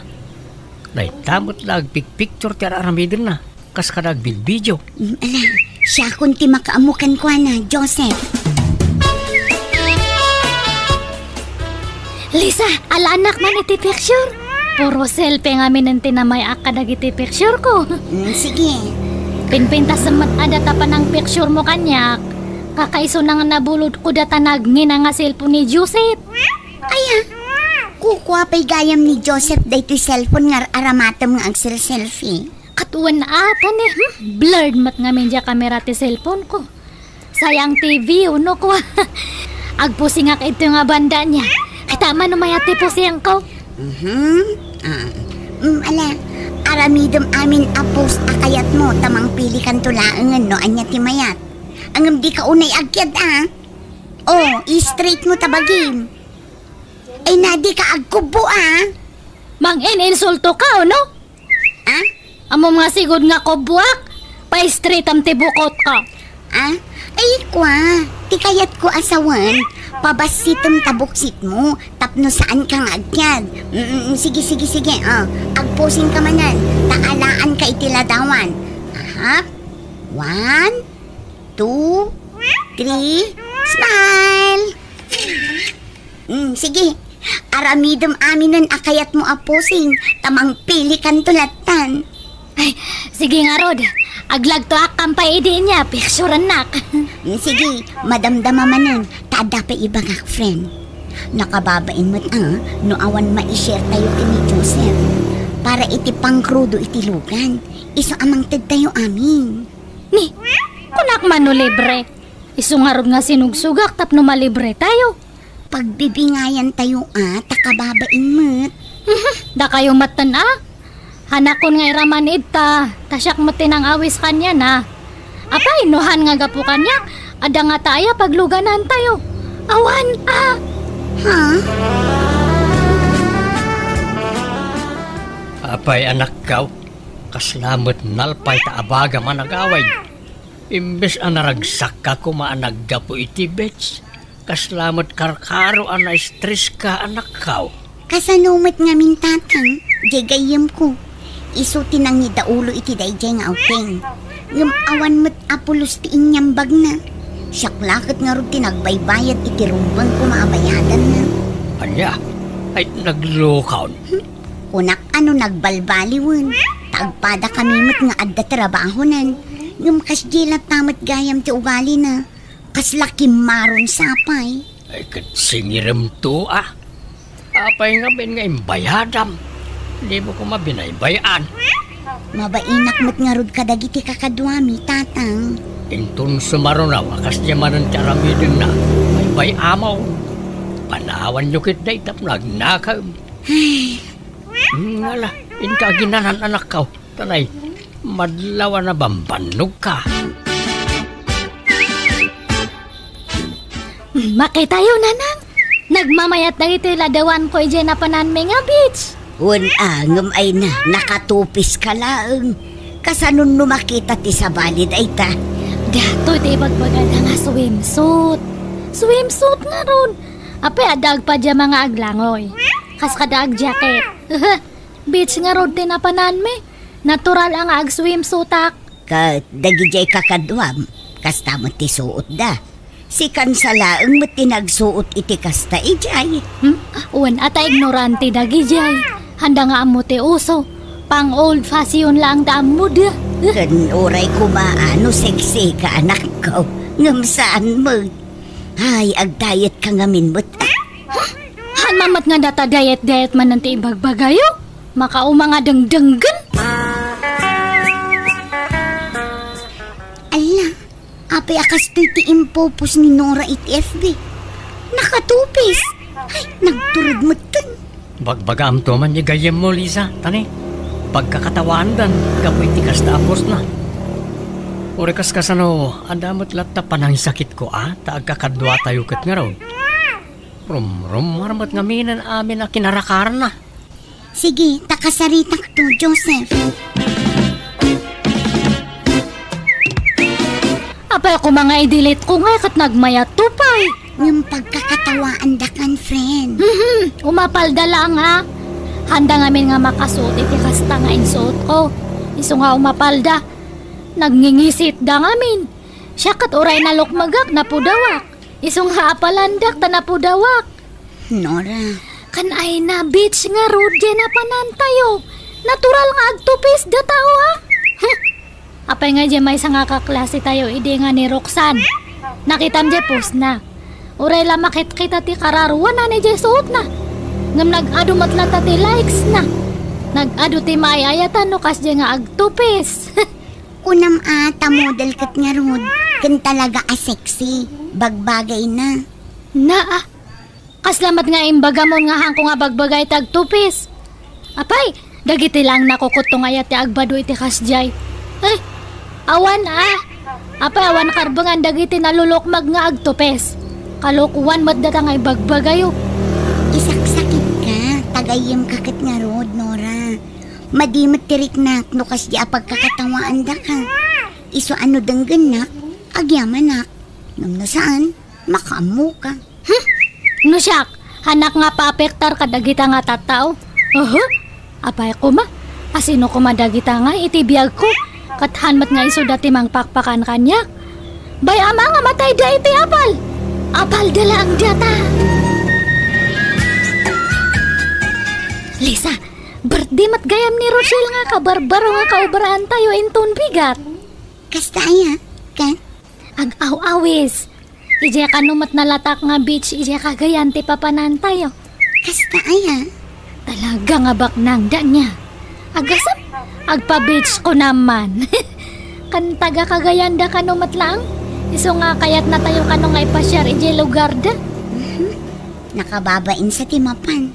Dayta met la agpigpicture ti ar-aramidenna, kas kada agbilbidio. Mm, ala, siakon ti makaammo kenkuana, Joseph. Lisa, alaanak man iti picture. Puro selfie ngamin ti namay-ak kadagiti picture ko. Mm, sige. Pinpintas met adda ta panang picture mo kaniak. Kakaisuna nga nabulod ko data nagngina nga cellphone ni Joseph. Aya, kukua pay gayam ni Joseph daytoy cellphone nga ar-aramatem nga agsel-selfie. Ket wen a, tani, hmm? Blurred met ngamin diay kamera ti cellphone ko. Sayang ti view, no, kua. Agpusingak iti nga banda niya. Kita man no mayat ti pusingko. Mhm. Ah. Mm, ala, aramidem amin a post a kayatmo, ta mangpilikanto laengen no ania ti mayat. Ngem dika unay agkiad, a. Oh, i-straight mo ta bagim. Ay na, dika agkubbo, a. Mangin-insulto ka, o no? A? Ammom nga sigud nga kubboak, pa-straightam ti bukot ka. A? Ay, kua, ti kayat ko a sawen, pabassitem ta buksit mo, tapno saan ka nga agkiad. Mm, mm, sige, sige, sige, o. Agpusing ka manen, ta alaan ka iti ladawan. Aha. One, two, three, smile! Mm, sige, Aramidem aminen a kayatmo a pusing, ta mangpilikanto lattan. Ay, sige ngarud. Aglagtoak kampay idi nia, picturennak. Sige, madamdama manen, ta adda pay ibagak, friend. Nakababain met a, no awan mai-share tayo ken ni Joseph. Para iti pangkrudo iti lugan, isu a mangted tayo amin. Ni, kunak man no libre. Isu ngarud nga sinugsugak tapno malibre tayo. Pagbibingayan tayo a, ta kababain met. Mhm, dakayo metten a. Hanakon nga iraman ita, ta siak met ti nangawis kaniana. Apay, no han nga gapu kaniak, adda ngata aya pagluganan tayo. Awan a. Ha? Apay, anakkaw, kasla met nalpay ta abagam a nagawid. Imbes a naragsakka koma a naggapu iti beach, kasla met karkaro a na-stresska, anakkaw. Kasano met ngamin, tatang, diay gayyemko? Isu ti nangidaulo iti daydiay nga awpeng. Ngem awan met a pulos ti inyambagna. Siak la ket ngarud ti nagbaybayad iti rumbeng koma a bayadanna. Ania? Ay, naglukon. Hmm? Kunak a no nagbalbaliwen, ta agpadakami met nga adda trabahonan. Ngem kasdiay latta met gayam ti ugalina. Kasla kimmaron sapay. Ay, ket singiremto a. Apay ngamin nga imbayadam? Dimo koma binaybay-an. Mabainak met ngarud kadagiti kakaduami, tatang. Inton sumaruno a kasdiay manen ti aramidenna, baybay-amon. Panawanyo ketdi tapno agnakem. Ay. Ngala, inka aginanan, anakkaw. Tanay, madlaw a nabambannogka. Makitayo, nanang. Nagmamayat dagiti ladawanko idiay napananmi nga beach. Wen a, ngem ay na, nakatupiska laeng. Kasanon no makita ti sabali dayta? Datoy ti ibagbagada nga swimsuit. Swimsuit ngarud. Apay, adda agpajama nga aglangoy. Kas kada agjacket. Beach ngarud ti napananmi. Natural a nga agswimsuitak. Ket dagidiay kakaduam, kasta met ti suotda. Si Kansa laeng met ti nagsuot iti kasta idiay. Hmm? Wen a ta ignorante dagidiay. Handa nga ammo ti uso. Pang old fashion laeng da ammoda. Ken uray koma a no sexy ka, anakko, ngem saan met. Ay, agdiet ka ngamin met. Huh? Han man met nga data diet-diet manen ti ibagbagayo? Makauma nga dengdenggen. Alla, apay a kastoy ti impopost ni Nora iti F B? Nakatupis! Ay, nagturod metten. Bagbagaamto man ni gayyemmo, Liza, tani, pagkakatawaandan gapu iti kasta a postna. Uray kas kasano, adda met latta panangisakitko a, ta agkakaduatayo ket ngarud. Rumrummuar met ngaminen amin a kinarakaranna. Sige, ta kasaritakto, Joseph. Apay koma nga i-delete ko ngay ket nagmayatto pay. Ngem pagkakatawaandakan, friend. Mhm, umapalda laeng a. Handa ngamin nga makasuot iti kasta nga insuotko. Isu nga umapalda. Nagngingisitda ngamin. Siak ket uray nalukmegak, napudawak. Isu nga apalandak ta napudawak. Nora. Kan ay na, beach ngarud diay napanantayo. Natural nga agtupis da tao, ha? Huh. Apay nga diay maysa nga kaklase tayo idi nga ni Roxanne. Nakitam diay postna. Uray la makitkita ti kararuanan idiay suotna. Ngem nag-adu met latta ti likes na. Nag-adu ti maay-ayatan no kasdiay nga agtupis. Kunam a ta model ket ngarud, ken talaga a sexy. Bagbagayna. Naa, kasla met nga imbagamon nga hanko nga bagbagay ti agtupis. Apay, dagiti laeng nakukutto nga aya ti agbado iti kasdiay. Ay, awan a. Apay, awan karbengan dagiti nalulukmag nga agtupis. Kalokoan met data nga ibagbagayo. Isaksakitka, ta gayyemka ket ngarud, Nora. Madi met ti riknak no kasdiay a pagkakatawaandaka. Isu a no denggennak, agyamanak. Ngem no saan, makaammoka. Hmm? No siak, hanak nga paapektar kadagita nga tattao. Oho? Apay koma, asino koma dagita nga iti biagko? Ket han met nga isuda ti mangpakpakan kaniak. Bay-am a nga matayda iti apal. Apalda laeng data. Ken ni Rochelle nga kabarbaro nga kaubraantayo inton bigat. Kasta aya, ket? Ag-aw-awis. Idiay kano met nalatak nga beach idiay Cagayan ti papanantayo. Kasta aya? Talaga nga baknang da niya. Agasat, agpa-beach ko naman. Kan taga Cagayan da kano met laeng. Isu nga kayatnatayo kano nga ipasiar idiay lugar da. Mhm. Nakababain sa ti mapan.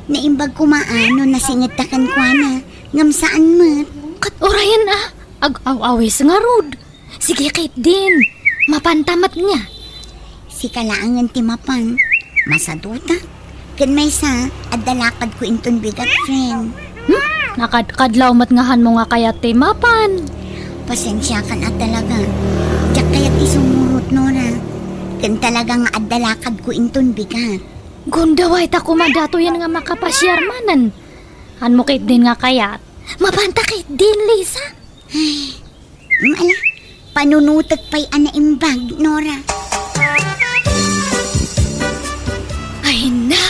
Naimbag koma a no nasingedta kenkuana, ngem saan met. Ket urayen a, ag-aw-awis ngarud. Sige ketdin, mapanta met nga. Sika laengen ti mapan. Masaduta. Ken maysa, adda lakadko inton bigat, friend. Hmm? Nakadkadlaw met nga hanmo nga kayat ti mapan. Pasensiakan a talaga. Diak kayat ti sumurot, Nora. Ken talaga nga adda lakadko inton bigat. Gundaway ta koma datoyen nga makapasiar manen. Hanmo ketdin nga kayat. Mapanta ketdin, Lisa. Ay, mala, panunutek pay a naimbag, Nora. Ay na,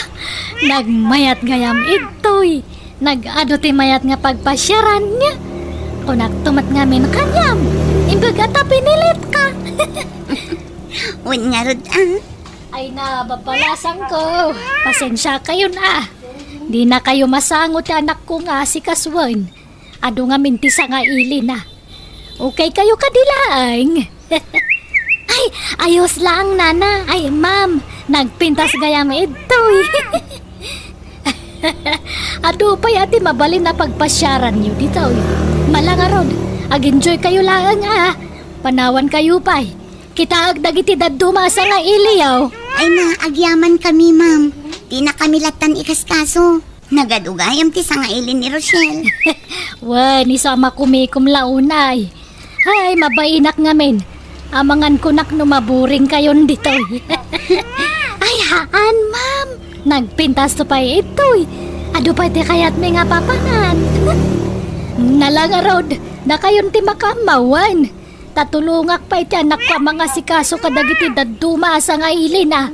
nagmayat gayam idtoy. Nag-adu ti mayat nga pagpasiaran nga. Kunakto met ngamin kaniam, imbag a ta pinilitka. Wen ngarud, ah. Ay na, babalasangko. Pasensiakayon, ah. Dinakayo masango ti anakko nga asikasoen. Adu ngamin ti sangailina. Okay kayo kadi laeng? Ay, ayos laeng, nana. Ay, ma'am, nagpintas gayam idtoy. Adu pay a ti mabalin a pagpasiaranyo ditoy. Mala ngarud, ag-enjoy kayo laeng, ah. Panawan kayo pay. Kitaek dagiti dadduma a sangailiyo. Ay na, agyaman kami, ma'am. Dina kami lattan ikaskaso. Nagadu gayam ti sangaili ni Rochelle. Wen, isu a makumikom la unay. Ay, mabainak ngamin. Amangan kunak no maburing kayon ditoy. Ay, haan, ma'am. Nagpintas to pay itoy. Adu pay ti kayatmi nga papanan. Nalangarod, dakayon ti makaammawan. Ta tulongak pay ti anakko a mangasikaso kadagiti dadduma a sangailina.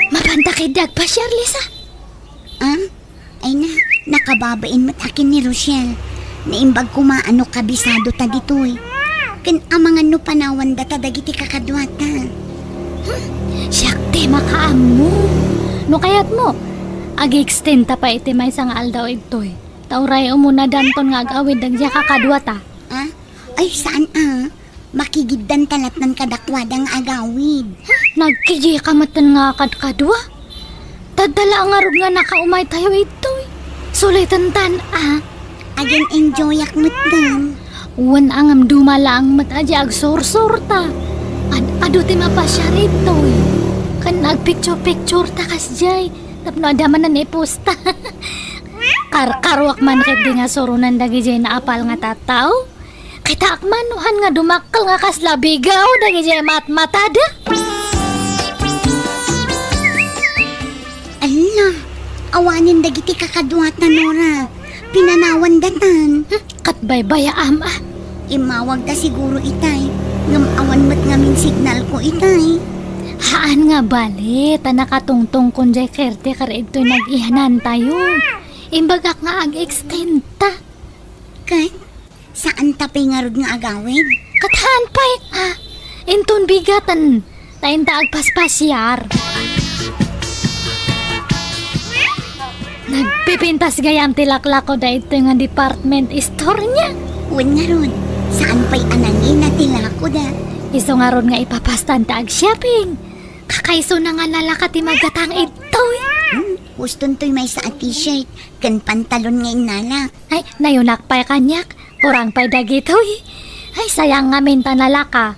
Mapanta ketdi agpasiar, Lisa? Ah? Ay na, nakababain met a ken ni Rochelle. Naimbag koma a no kabisado ta ditoy. Ken amangan no panawanda ta dagiti kakaduata. Hmm, siak ti makaammo. No kayatmo, ag-extend ta pay iti maysa nga aldaw idtoy. Ta uray umuna danton nga ag-awid dagiti kakaduata. Ah? Ay, saan a? Makigiddan ta lattan kadakuada nga agawid. Nagkigika metten nga kadkadua? Tadda la ngarud nga nakaumaytayo idtoy. Sulitantan a. Agen-enjoyak metten. Wen a ngem duma laeng met a di agsursurta. Ad-adu ti mapasiar idtoy. Ken agpicture-pictureta kasdiay. Tapno adda manen iposta. Karkaruak man ketdi nga suronen dagidiay naapal nga tattao. Kitaak man no han nga dumakkel nga kasla bigaw dagidiay matmatada. Ala, awanen dagiti kakaduata, Nora. Pinanawandatan. Hmm, ket baybayaam a. Immawagda siguro itay. Ngem awan met ngamin signalko itay. Haan nga bale, ta nakatungtongkon diay caretaker idtoy nag-iyanantayo. Imbagak nga ag-extend ta. Ket, saan ta pay ngarud nga agawid? Ket haan pay, ah, inton bigaten, ta inta agpaspasiar. Nagpipintas gayam ti laklako daytoy nga department store niya. Wen ngarud, saan pay a nangina ti lakoda? Isu ngarud nga ipapastan ta ag-shopping. Kakaisuna nga nalaka ti magatang idtoy. Hmm, gustontoy maysa a t-shirt ken pantalon nga innalak. Ay, nayunak pay kaniak. Kurang pay dagitoy. Ay, sayang ngamin ta nalaka.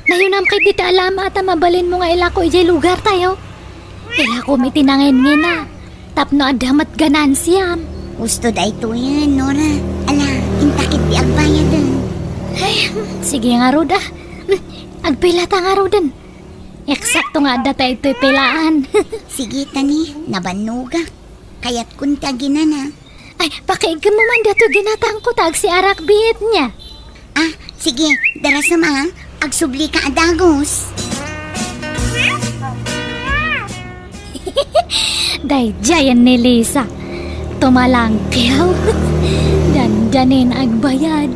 Nayunam ketdi ta alam a ta mabalinmo nga ilako idiay lugartayo. Ilakom iti nangingina. Tapno adda met ganansiam. Gusto daytoyen, Nora. Ala, inta ketdi agbayaden. Ay, sige ngarud a. Hmm, agpilata ngaruden. Eksakto nga adda ta itoy pilaan. Sige, tani, nabannogak. Kayatkon ti aginana. Ay, pakiiggem man daytoy ginatangko ta agsiarak biit niya. Ah, sige, darasem a, agsublika a dagus. Daydiayen ni Lisa. Tumalangkew. Dandanin agbayad.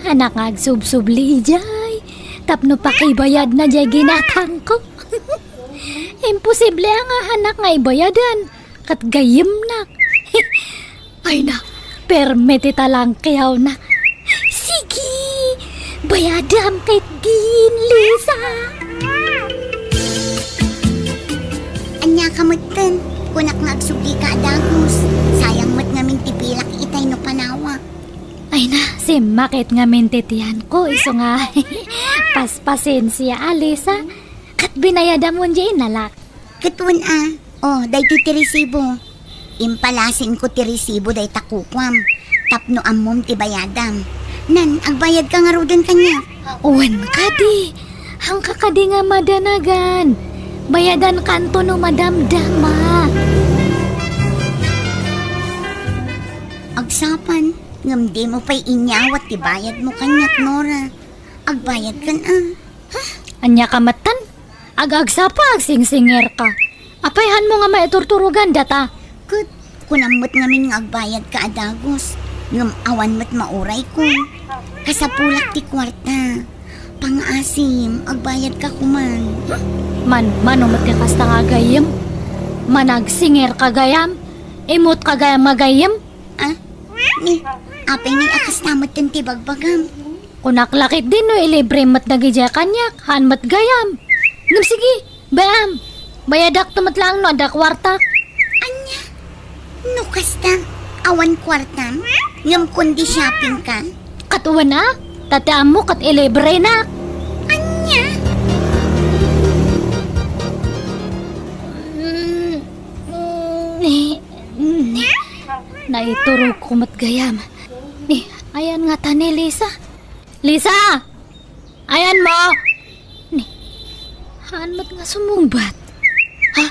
Anak nga agsubsubli idiay. Tapno pakibayadna diay ginatangko. Imposible nga anak nga ibayadan. Ket gayyemnak. Ay na, permi ti talangkewna. Sige, bayadam ketdin, Lisa. Ania ka metten, kunak nga agsublika a dagus. Sayang met ngamin ti pilak itay no panawak. Ay na, simmakit ngamin ti tiyanko, isu nga paspasensia, a, Lisa. Ket binayadam wen diay inalak. Ket wen a, o, daytoy ti resibo. Impalasinko ti resibo dayta kukuam, tapno ammom ti bayadam. Nan, agbayadka ngaruden kaniak. Wen kadi, haanka kadi nga madanagan. Bayadankanto no madamdama. Agsapan, ngem dimo pay inyawat ti bayadmo kaniak, Nora. Agbayadkan a. Ania ka metten? Ag-agsapa, agsingsingerka. Apay haanmo nga maiturturogan data? Ket kunam met ngamin nga agbayadka a dagus, ngem awan met maurayko. Kasapulak ti kuarta. Pangaasim, agbayadka koman. Manmano met ti kasta nga agayyem? Managsingerka gayam? Immotka gayam nga agayyem? A? Ni, apay ngay a kasta metten ti bagbagam? Kunak la ketdi no ilibre met dagidiay kaniak, haan met gayam. Ngem sige, bay-am, bayadakto met laeng no adda kuartak. Ania? No kasta, awan kuartam? Ngem kundi shoppingka? Ket wen a, ta ti ammo ket ilibrenak. Ania? Mm, mm, ni, ni, naiturogko met gayam. Ni, ayan ngata ni Lisa. Lisa! Ayanmo? Ni, haan met nga sumungbat. Ha?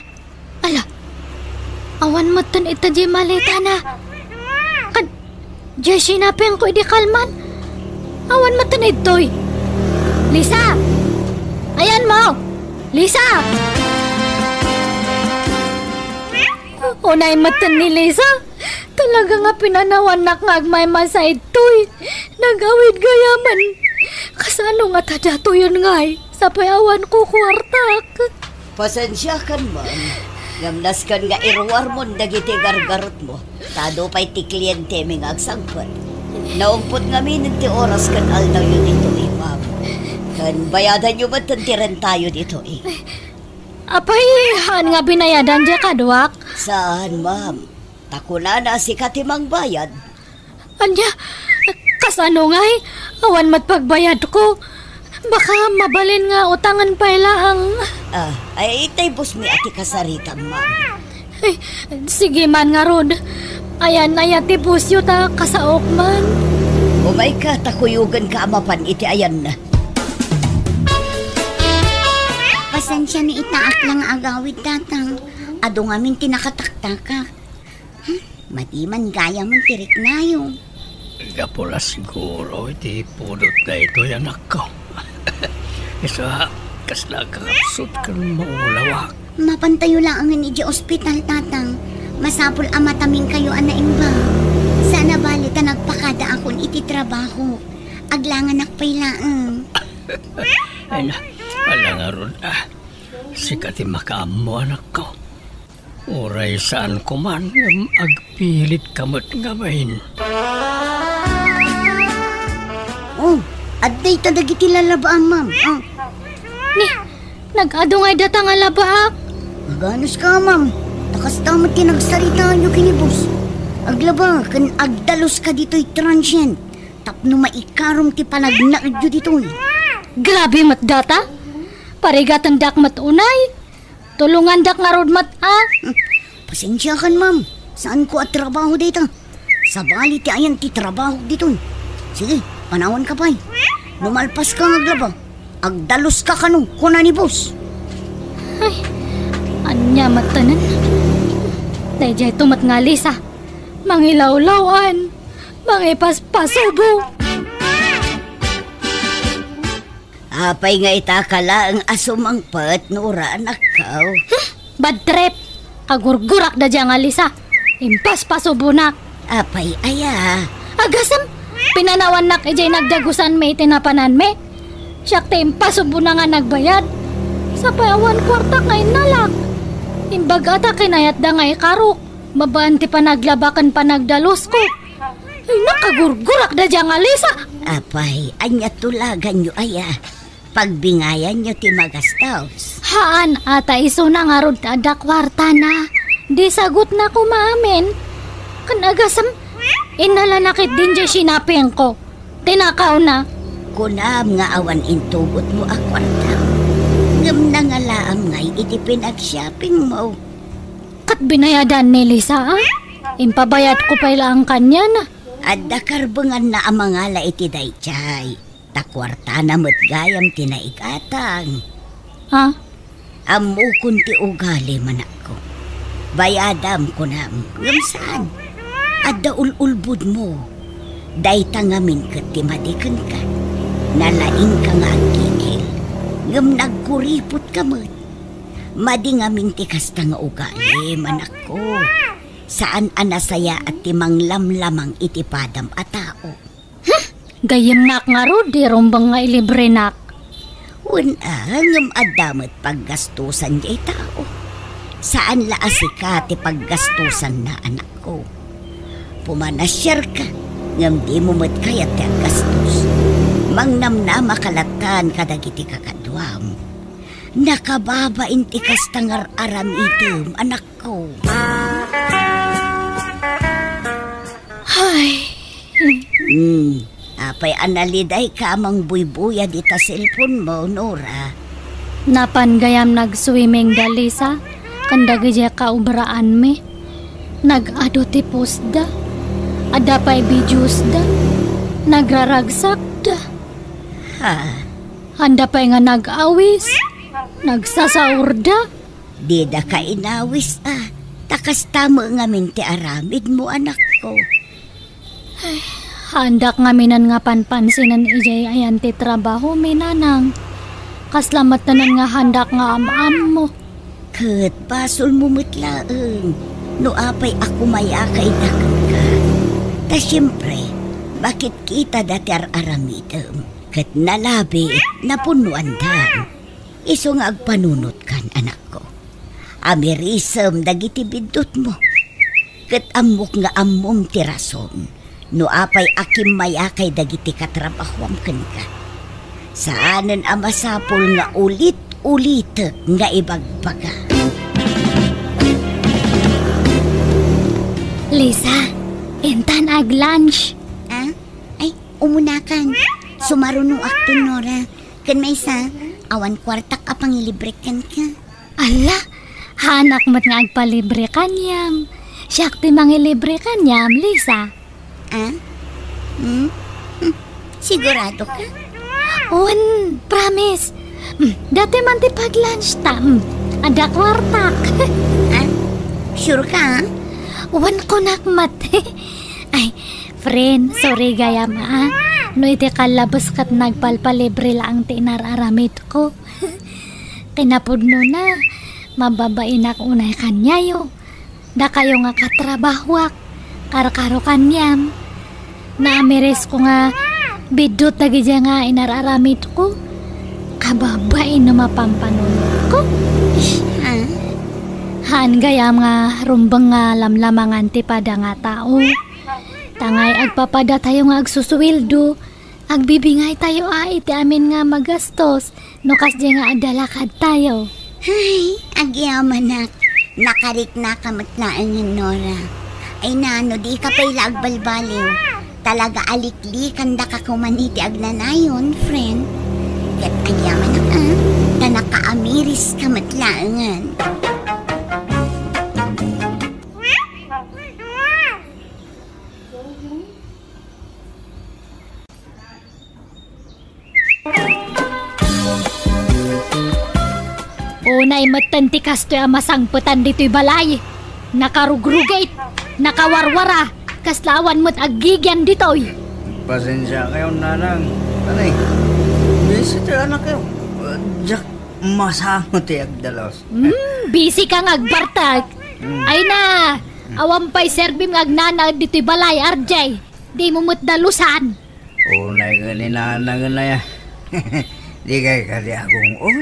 Ala, awan metten ita diay maletana. Kan, diay sinapingko idi kalman. Awan metten idtoy. Lisa! Ayanmo? Lisa! Unay metten ni Lisa. Talaga nga pinanawannak nga agmaymaysa idtoy. Nagawid gayamen. Kasano ngata datoyen ngay? Sapay awan ko kuartak. Pasensiakan man. Ngem nasken nga iruarmon dagiti gargarotmo. Ta adu pay ti klientemi nga agsangpet. Naungpot ngamin ti oras ken aldawyo ditoy, ma'am. Ken bayadanyo met ti rentayo ditoy. Apay, haan nga binayadan diay kaduak? Saan, ma'am. Ta kunana, sika ti mangbayad. Ania? Kasano ngay? Awan met pagbayadko. Baka mabalin nga utangen pay laeng. Ah, ay, itay bossmi a ti kasaritam, ma'am. Ay, sige man ngarud. Ayan, aya ti bossyo ta kasaok man. Umayka, ta kuyogenka a mapan iti ayanna. Pasensia no itaak la nga agawid, tatang. Adu ngamin ti nakataktakak. Hmm, madi man gayamen ti riknayo. Gapu la siguro iti pudot daytoy, anakko. Isu a, kasla kakapsut ken maulawak. Mapantayo laengen idiay ospital, tatang. Masapul a mataminkayo a naimbag. Saan a bale ta nagpakadaakon iti trabaho. Aglanganak pay laeng. Ay na, ala ngarud, ah. Sika ti makaammo, anakko. Uray saanko man ngem agpilitka met ngamin. Oh, adda ita dagiti lalabaam, ma'am. Oh. Ni, nag-adu ngay data nga labaak? Aganuska, ma'am. Ta kasta met ti nagsaritaanyo ken ni boss. Aglaba ken agdaluska ditoy transient tapno maikarom ti panagnaedyo ditoy. Grabe met data. Parigatendak met unay. Tulongandak ngarud met, a? Hmm. Pasensiakan, ma'am. Saanko a trabaho dayta. Sabali ti ayan ti trabahok ditoy. Sige, panawanka pay. No malpaska nga aglaba, agdaluska kano, kuna ni boss. Ay, ania met tanan? Daydiayto met nga Lisa. Mangilawlaw-an. Mangipaspasubo. Apay nga ita ka laeng a sumangpet, Nora, anakko? Hmm, bad trip. Kagurgurak da dia nga Lisa. Impaspasubonak. Apay aya? Agasem, pinanawannak idiay nagdagusanmi iti napananmi. Siak ti impasubona nga nagbayad. Sapay awan kuartak nga innalak. Imbag-atak kinayatda nga ikarok. Babaen ti panaglaba ken panagdalusko. Ay, nakagurgurak da dia nga Lisa. Apay, ania tulaganyo aya? Pagbingayanyo ti magastos. Haan, a ta isuna ngarud ti adda kuartana. Di sagutna koma amin. Ken agasem, innalanak ket din diay sinapingko. Tinakawna. Kunam nga awan intugotmo a kuarta. Ngem nangalaam ngay iti pinagshoppingmo. Ket binayadan ni Lisa, a? Impabayadko pay laeng kaniana. Adda karbenganna a mangala iti daydiay. Ta kuartana met gayam ti naigatang. Ha? Ammokon ti ugalim, anakko. Bayadam, kunam, ngem saan. Adda ul-ulbodmo. Dayta ngamin ket ti madi kenka. Nalaingka nga aggigil, ngem nagkuripotka met. Madi ngamin ti kasta nga ugalim, anakko. Saan a nasayaat ti manglamlamang iti padam a tao. Gayyemnak ngarud, di rumbeng nga ilibrenak. Wen a, ngem adda met paggastosan diay tao. Saan la a sika ti paggastosanna, anakko. Pumanasiarka, ngem dimo met kayat ti aggastos. Mangnamnamaka lattan kadagiti kakaduam. Nakababain ti kasta nga ar-aramidem, anakko. Ay. Hmm. Apay a nalidayka a mangbuybuyad ita cellphone mo, Nora? Napan gayam nag-swimming da Lisa, ken dagidiay kaobraanmi. Nag-adu ti postda. Adda pay videosda. Nagraragsakda. Ha? Anda pay nga nag-awis. Nagsasaurda. Didaka inawis a, ta kasta met ngamin ti aramidmo, anakko. Ay, haandak ngaminen nga panpansinen idiay ayan ti trabahomi, nanang. Kasla met ngarud nga haandak nga am-ammo. Ket basolmo met laeng no apay a kumayaka ida kenka. Ta siempre, makitkitada ti ar-aramidem, ket nalabit, napunnoandan. Isu nga agpanunotkan, anakko. Amirisem dagiti biddutmo. Ket ammok nga ammom ti rason no apay a kimmayakay dagiti katrabahoam kenka. Saanen a masapul nga ulit-ulitek nga ibagbaga. Lisa, intan ag-lunch. Ah? Ay, umunakan. Sumarunoakton, Nora. Ken maysa, awan kuartak a pangilibrek kenka. Ala, haanak met nga agpalibre kaniam. Siak ti mangilibre kaniam, Lisa. Ah? Hmm? Hmm. Sigurado ka? Wen, promise. Hmm, datoy man ti pag-lunch ta. Hmm, adda kuartak. Ah? Sure ka, ah? Wen, kunak met. Ay, friend, sorry gayam, ah. No iti kallabes ket nagpalpalibre laeng ti inar-aramidko. Kinapudnona, mababainak unay kaniayo. Dakayo nga katrabahoak, karkaro kaniam. Naamirisko nga biddut dagidiay nga inar-aramidko. Kababain no mapampanunotko. Ah? Haan gayam nga rumbeng nga lamlamangan ti pada nga tao. Tangay agpapadatayo nga agsusueldo, agbibingaytayo a iti amin nga magastos no kasdiay nga adda lakadtayo. Ay, agyamanak. Nakariknaka met laengen, Nora. Ay na, no dika pay la agbalbaliw. Talaga a liklikandaka koman iti agnanayon, friend. Ket agyamanak, a, ta nakaamiriska met laengen. Unay metten ti kastoy a masangpetan ditoy balay. Nakarugrugit, nakawarwara, kasla awan met aggigian ditoy. Pasensiakayo, nanang. Anay, busy ti anakyo. Diak masango ti agdalos. Hmm, busy ka nga agbartek. Ay na, awan pay serbim nga agnanaed ditoy balay, R J. Dimo met dalusan. Unay nga ni nanang na ya. Di kay kadi agung-ung.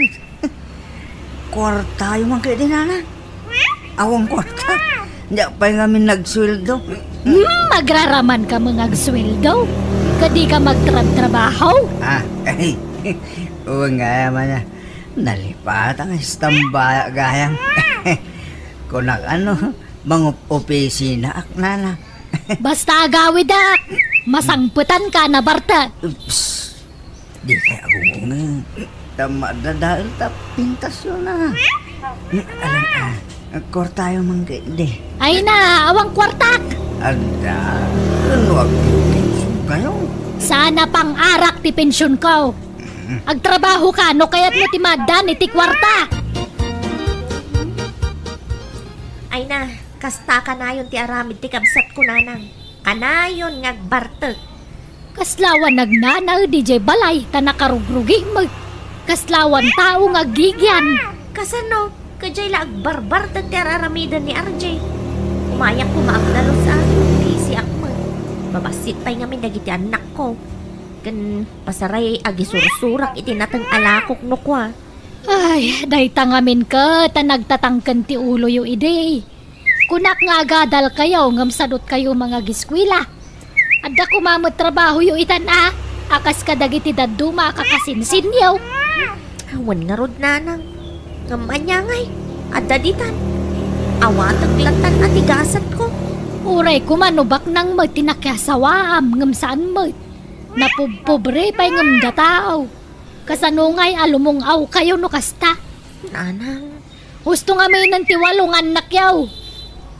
Kuartayo man kay di nanang. Awan kuarta. Diak pay ngamin nagsueldo. Hmm, agraraman ka man nga agsueldo. Kadi ka magtrabtrabaho. Ah, ay. Uwan gayam a. Nalipatan nga istambaya gayam. Kunak ano, mangup-opisina ak nana. Basta agawidak, masangpetan ka na bartek. Ups. Di kay agungungan. Ta madadael ta pintasyon na. Alam ka, kuartayo man kay di. Ay na, awan kuartak. Ada, ano agpipinsyonkayo? Sana pang arak ti pensyonko. Agtrabaho ka, no kayatmo ti maaddan iti kuarta. Ay na, kasta kanayon ti aramid ti kabsatko, nanang. Kanayon nga agbartek. Kasla awan agnanaed idiay balay ta nakarugrugi met. Kasla awan tao nga aggigian. Kasano? Kadiay la agbarbartek ti ar-aramiden ni R J. Umayak koma agdalus a, busy ak met. Babassit pay ngamin dagiti annakko. Ken pasaray agisursurak iti nateng a lakok no kua. Ay, dayta ngamin ket a nagtatangken ti uloyo idi. Kunak nga agadalkayo ngem sadutkayo mangagiskuela. Adda koma met trabahoyo itan a, a kas kadagiti dadduma a kakasinsinyo. Awan ngarud, nanang. Ngem ania ngay, adda ditan. Awatek lattan a ti gasatko. Uray koma no baknang met ti nakiasawaam ngem saan met. Napubpobre pay ngem dataaw. Kasano ngay a lumung-awkayo no kasta? Nanang. Husto ngaminen ti walo nga annakyo.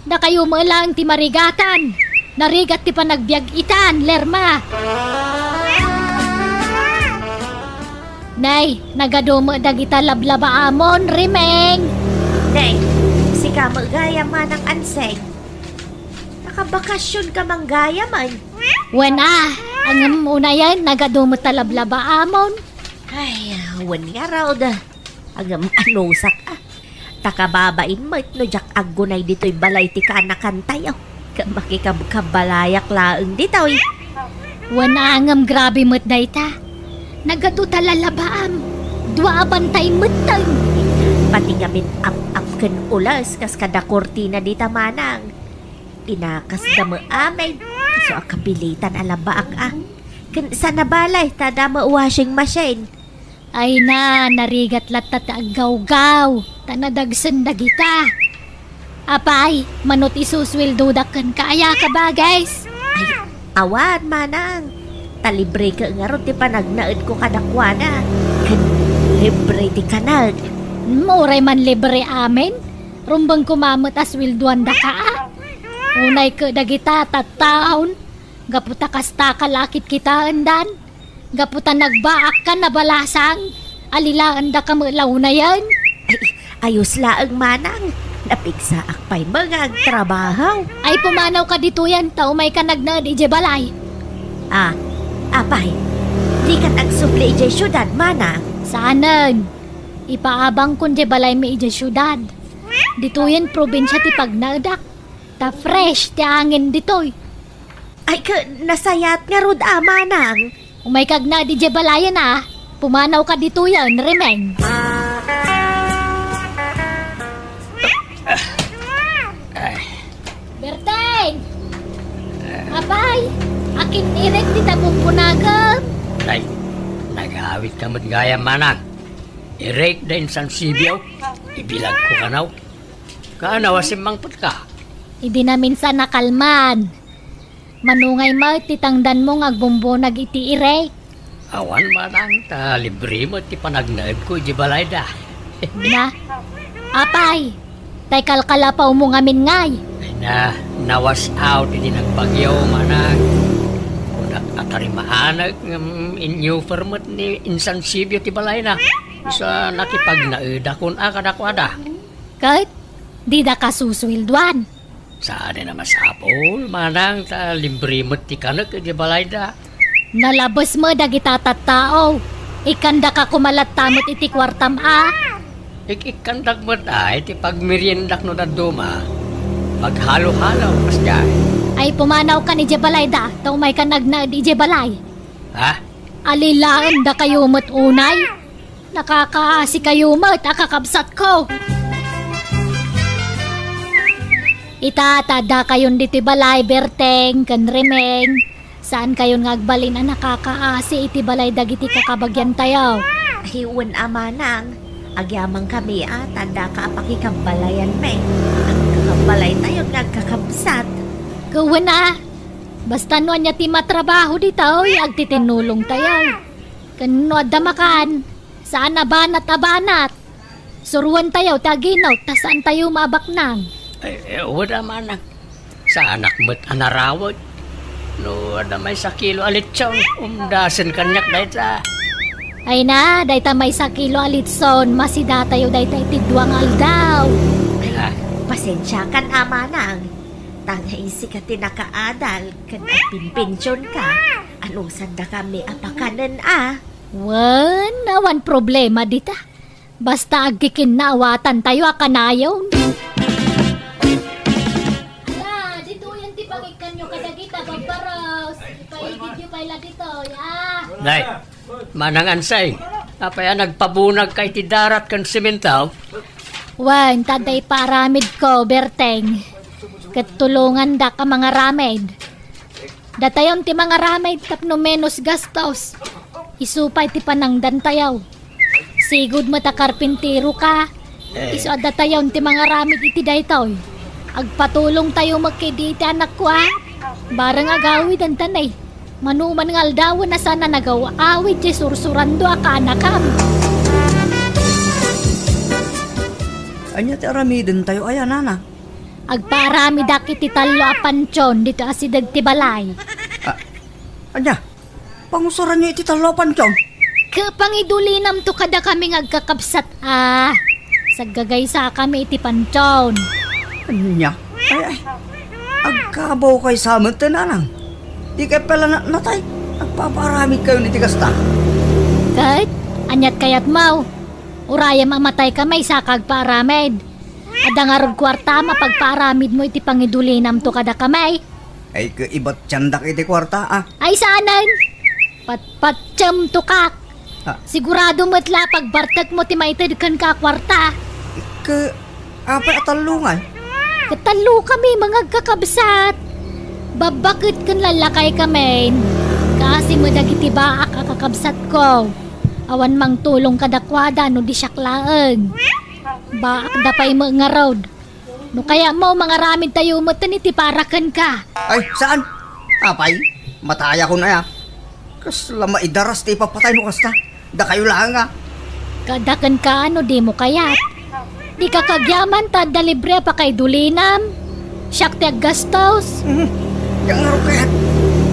Dakayo met laeng ti marigatan. Narigat ti panagbiag itan, Lerma. Nay, nagadu met dagita lablabaamon, Rimeng. Nay, sika met gayam, Manang Anseng. Nakabakasyonka man gayam, ay. Wen a, ngem unayen, nagadu met ta lablabaamon. Ay, wen ngarud. Ngem anusak a. Ta kababain met no diak aggunay ditoy balay ti kaanakantayo. Ket makikabkabalayak laeng ditoy. Wen a, ngem grabe met dayta. Nagadu ta lalabaam. Dua a bantay metten. Pati ngamin ap-ap ken ules kas kada kurtina dita, Manang. Inakasda met amin. Isu a kapilitan a labaak a. Ken saan a balay ta adda met washing machine. Ay na, narigat latta ti aggawgaw, ta nadagsen dagita. Apay, mano ti isusueldodak kenka, aya ka ba, guys? Ay, awan, Manang. Ta libre ka ngarud ti panagnaedko kadakuada. Ken libre ti kanag. Hmm, uray man libre amin. Rumbeng koma met a sueldoandaka, a. Unay ket dagita tattaon. Gapu ta kasta ka la a kitkitaendan. Gapu ta nagbaakkan a balasang, alilaendaka met la unayen. Ay, ayos laeng, Manang. Napigsaak pay met nga agtrabaho. Ay, pumanawka ditoyen ta umayka nagnaed idiay balay. Ah, apay, dikan agsubli idiay siudad, Manang? Saanen. Ipaabangkon diay balaymi idiay siudad. Ditoyen probinsia ti pagnaedak. Ta fresh ti angin ditoy. Ay, ka, nasayat ngarud a, Manang. Umayka agnaed idiay balayen a. Pumanawka ditoyen, Rimeng. Ay. Berteng! Apay, akin-irek ti tabungkunakem? Ay, nagawidka met gayam, Manang. Irek da insan Sibio, ibilagko kanaw. Kaano a simmangpetka? Idi naminsan a kalman. Mano ngay met ti tangdanmo nga agbumbunag iti irek? Awan, Manang, ta libre met ti panagnaedko iti balayda. Na, apay, tay kalkalapawmo ngamin ngay? Ay na, nawas out iti nagbagyo, Manang. Kunak a tarimaanek ngem inyuper met ni Insan Sibio ti balayna. Sa nakipagnaedakon a kadakuada. Ket didaka susueldoan. Saan a masapul, Manang, ta libre met ti kanek iti balayda. Nalabes met dagita tattao. Ikkandaka koma latta met iti kuartam a. Ik-ikkandak met ay ti pagmeriendak no dadduma. Aghalo-halo, kasdiay. Ay, pumanawkan idiay balayda, ta umaykan agnaed idiay balay. Ha? Alilaendakayo met unay? Nakakaasikayo met a kakabsatko. Ita, ta addakayon ditoy balay, Berteng ken Remeng. Saankayon nga agbalin a nakakaasi iti balay dagiti kakabagiantayo? Ay, wen a manang. Agyamankami a ta addaka a pakikabbalayanmi. Agkakabbalaytayon nga agkakabsat. Ket wen a, basta no ania ti matrabaho ditoy, agtitinnulongtayo. Ken no adda makan, saan a banat a banat. Suruentayo ti aginut, ta saantayo maabaknang. Ay, eh, wen a manang. Saanak met a narawod. No adda maysa kilo a litson, umdasen kaniak dayta. Ay na, dayta maysa kilo a litson, masidatayo dayta iti dua nga aldaw. Ay, ah, pasensiakan a manang. Ta nga isika ti nakaadal ken agpinpensionka, anusandakami a pakanen a. Wen, awan problema dita. Basta agkikinnawatantayo a kanayon. Ala, ditoyen ti pangikkanyo kadagita, babbaros. Ipaigidyo pay la ditoy, ah. Nay, Manang Ansay, apay a nagpabunagka iti darat ken semento? Wen, ta adda ipaaramidko, Berteng. Ket tulongandak a mangaramid. Datayon ti mangaramid tapno menos gastos. Isu pay ti panangdantayo. Sigud met a karpinteroka. Eh. Isu a datayon ti mangaramid iti daytoy. Agpatulongtayo met kadi iti anakko, a. Bareng agawidenta, nay. Mano man nga aldawen a saan a nagaw-awid ti sursurando a kaanakam. Ania ti aramidentayo aya, nana? Agpaaramidak iti tallo a pantion ditoy asideg ti balay. Ah, ania? Pangusaranyo iti tallo a pantion? Ket pangidulinamto kadakami nga agkakabsat a. Saggagaysakami iti pantion. Ania? Ay, ay. Agkabawkay sa met, nanang. Di kay pala na-, natay. Agpapaaramidkayon iti kasta. Ket, aniat kayatmo? Urayem a mataykami, saka agpaaramid. Adda ngarud kuarta a mapagpaaramidmo iti pangidulinamto kadakami. Ay, ket ibatiandak iti kuarta, a. Ay, saanen. Patpatiemto, kak. Ah. Sigurado met la pagbartekmo ti maited kenka a kuarta. Ket apay a tallo ngay? Ket tallokami nga agkakabsat. Babbaket ken lallakaykami. Kaasi met dagiti baak a kakabsatko. Awan mangtulong kadakuada no di siak laeng. Baakda pay met ngarud. No kayatmo, mangaramidtayo metten iti para kenka. Ay, saan? Apay, matayakon aya. Kasla maidaras ti ipapatay no kasta. Dakayo laeng a. Kada kenka no dimo kayat. Dika kagyaman ta adda libre a pakaidulinam. Siak ti aggastos. Mhm. Diak ngarud kayat.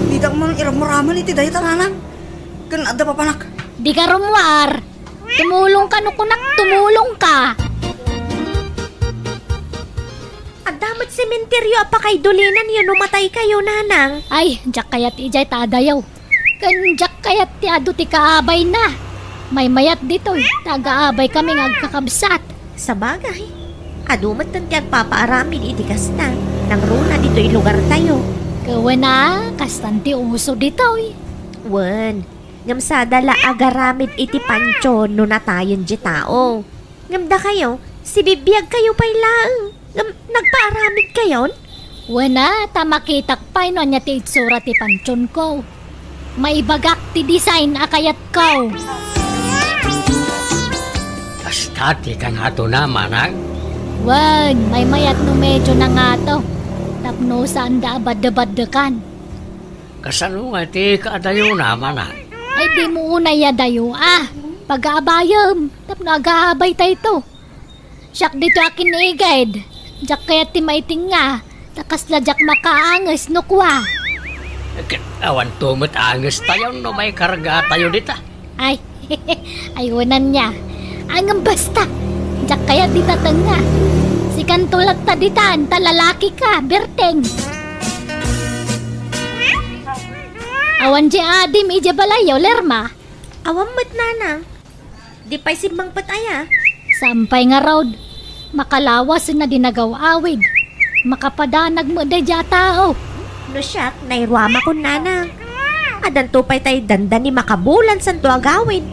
Diak man iramuraman iti dayta, nanang. Ken adda papanak. Dika rummuar. Tumulongka no kunak, tumulongka. Adda met sementeryo a pakaidulinanyo no mataykayo, nanang. Ay, diak kayat idiay ta adayo. Ken diak kayat ti adu ti kaabayna. Maymayat ditoy, ta agaabaykami nga agkakabsat. Sabagay, adu metten ti agpapaaramid iti kasta, nangruna ditoy lugartayo. Ket wen a, kastan ti uso ditoy. Wen, ngem sada la agaramid iti pantion no natayen ti tao. Ngem dakayo, sibibiagkayo pay laeng. Ngem nagpaaramidkayon? Wen a, ta makitak pay no ania ti itsura ti pantionko. Maibagak ti design a kayatko. Kasta ti kangatona, manang? Wen, maymayat no medyo nangato. Tapno saanda a baddebaddekan. Kasano nga ti kaadayona, manang? Ay, dimo unay adayo, a. Pagaabayem, tapno agaabaytayto. Siak ditoy a kinigid. Diak kayat ti maitinga, ta kasla diak makaanges no kua. Ket awanto met angestayo no maikargatayo dita. Ay, ay, wen ania. Ngem basta, diak kayat dita tengnga. Sikanto latta ditan, ta lalakika, Berteng. Awan diay adim idiay balayyo, Lerma? Awan met, nanang. Di pay simmangpet aya? Saan pay ngarud. Makalawasen a di nagaw-awid. Makapadanag met daydiay a tao. No siak, nairuamakon, nanang. Addanto pay tay dandani makabulan santo agawid.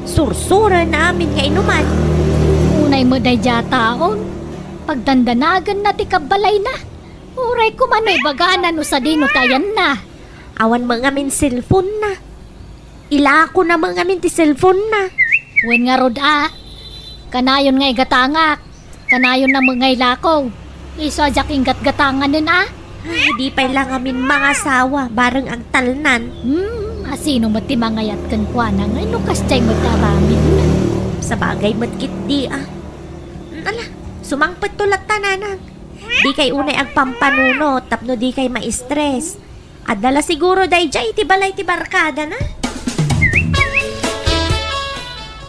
Sursuren amin nga inuman. Unay met daydiay a taon, pagdandanagenna ti kabbalayna. Uray koma no ibagana no sadino ti ayanna. Awan met ngamin cellphone-na. Ilakona met ngamin ti cellphone-na. Wen ngarud a, kanayon nga igatangak, kanayonna met nga ilako. Isu a diak inggatgatanganen a. Ay, di pay la ngamin mangasawa, bareng agtalnan. Hmm, asino met ti mangayat kenkuana nga no kasdiay met ti aramidna? Sabagay met ketdi a. Hmm, ala, sumangpetto latta, nanang. Dikay unay agpampanunot tapno dikay ma-stress. Adda la siguro daydiay iti balay ti barkadana.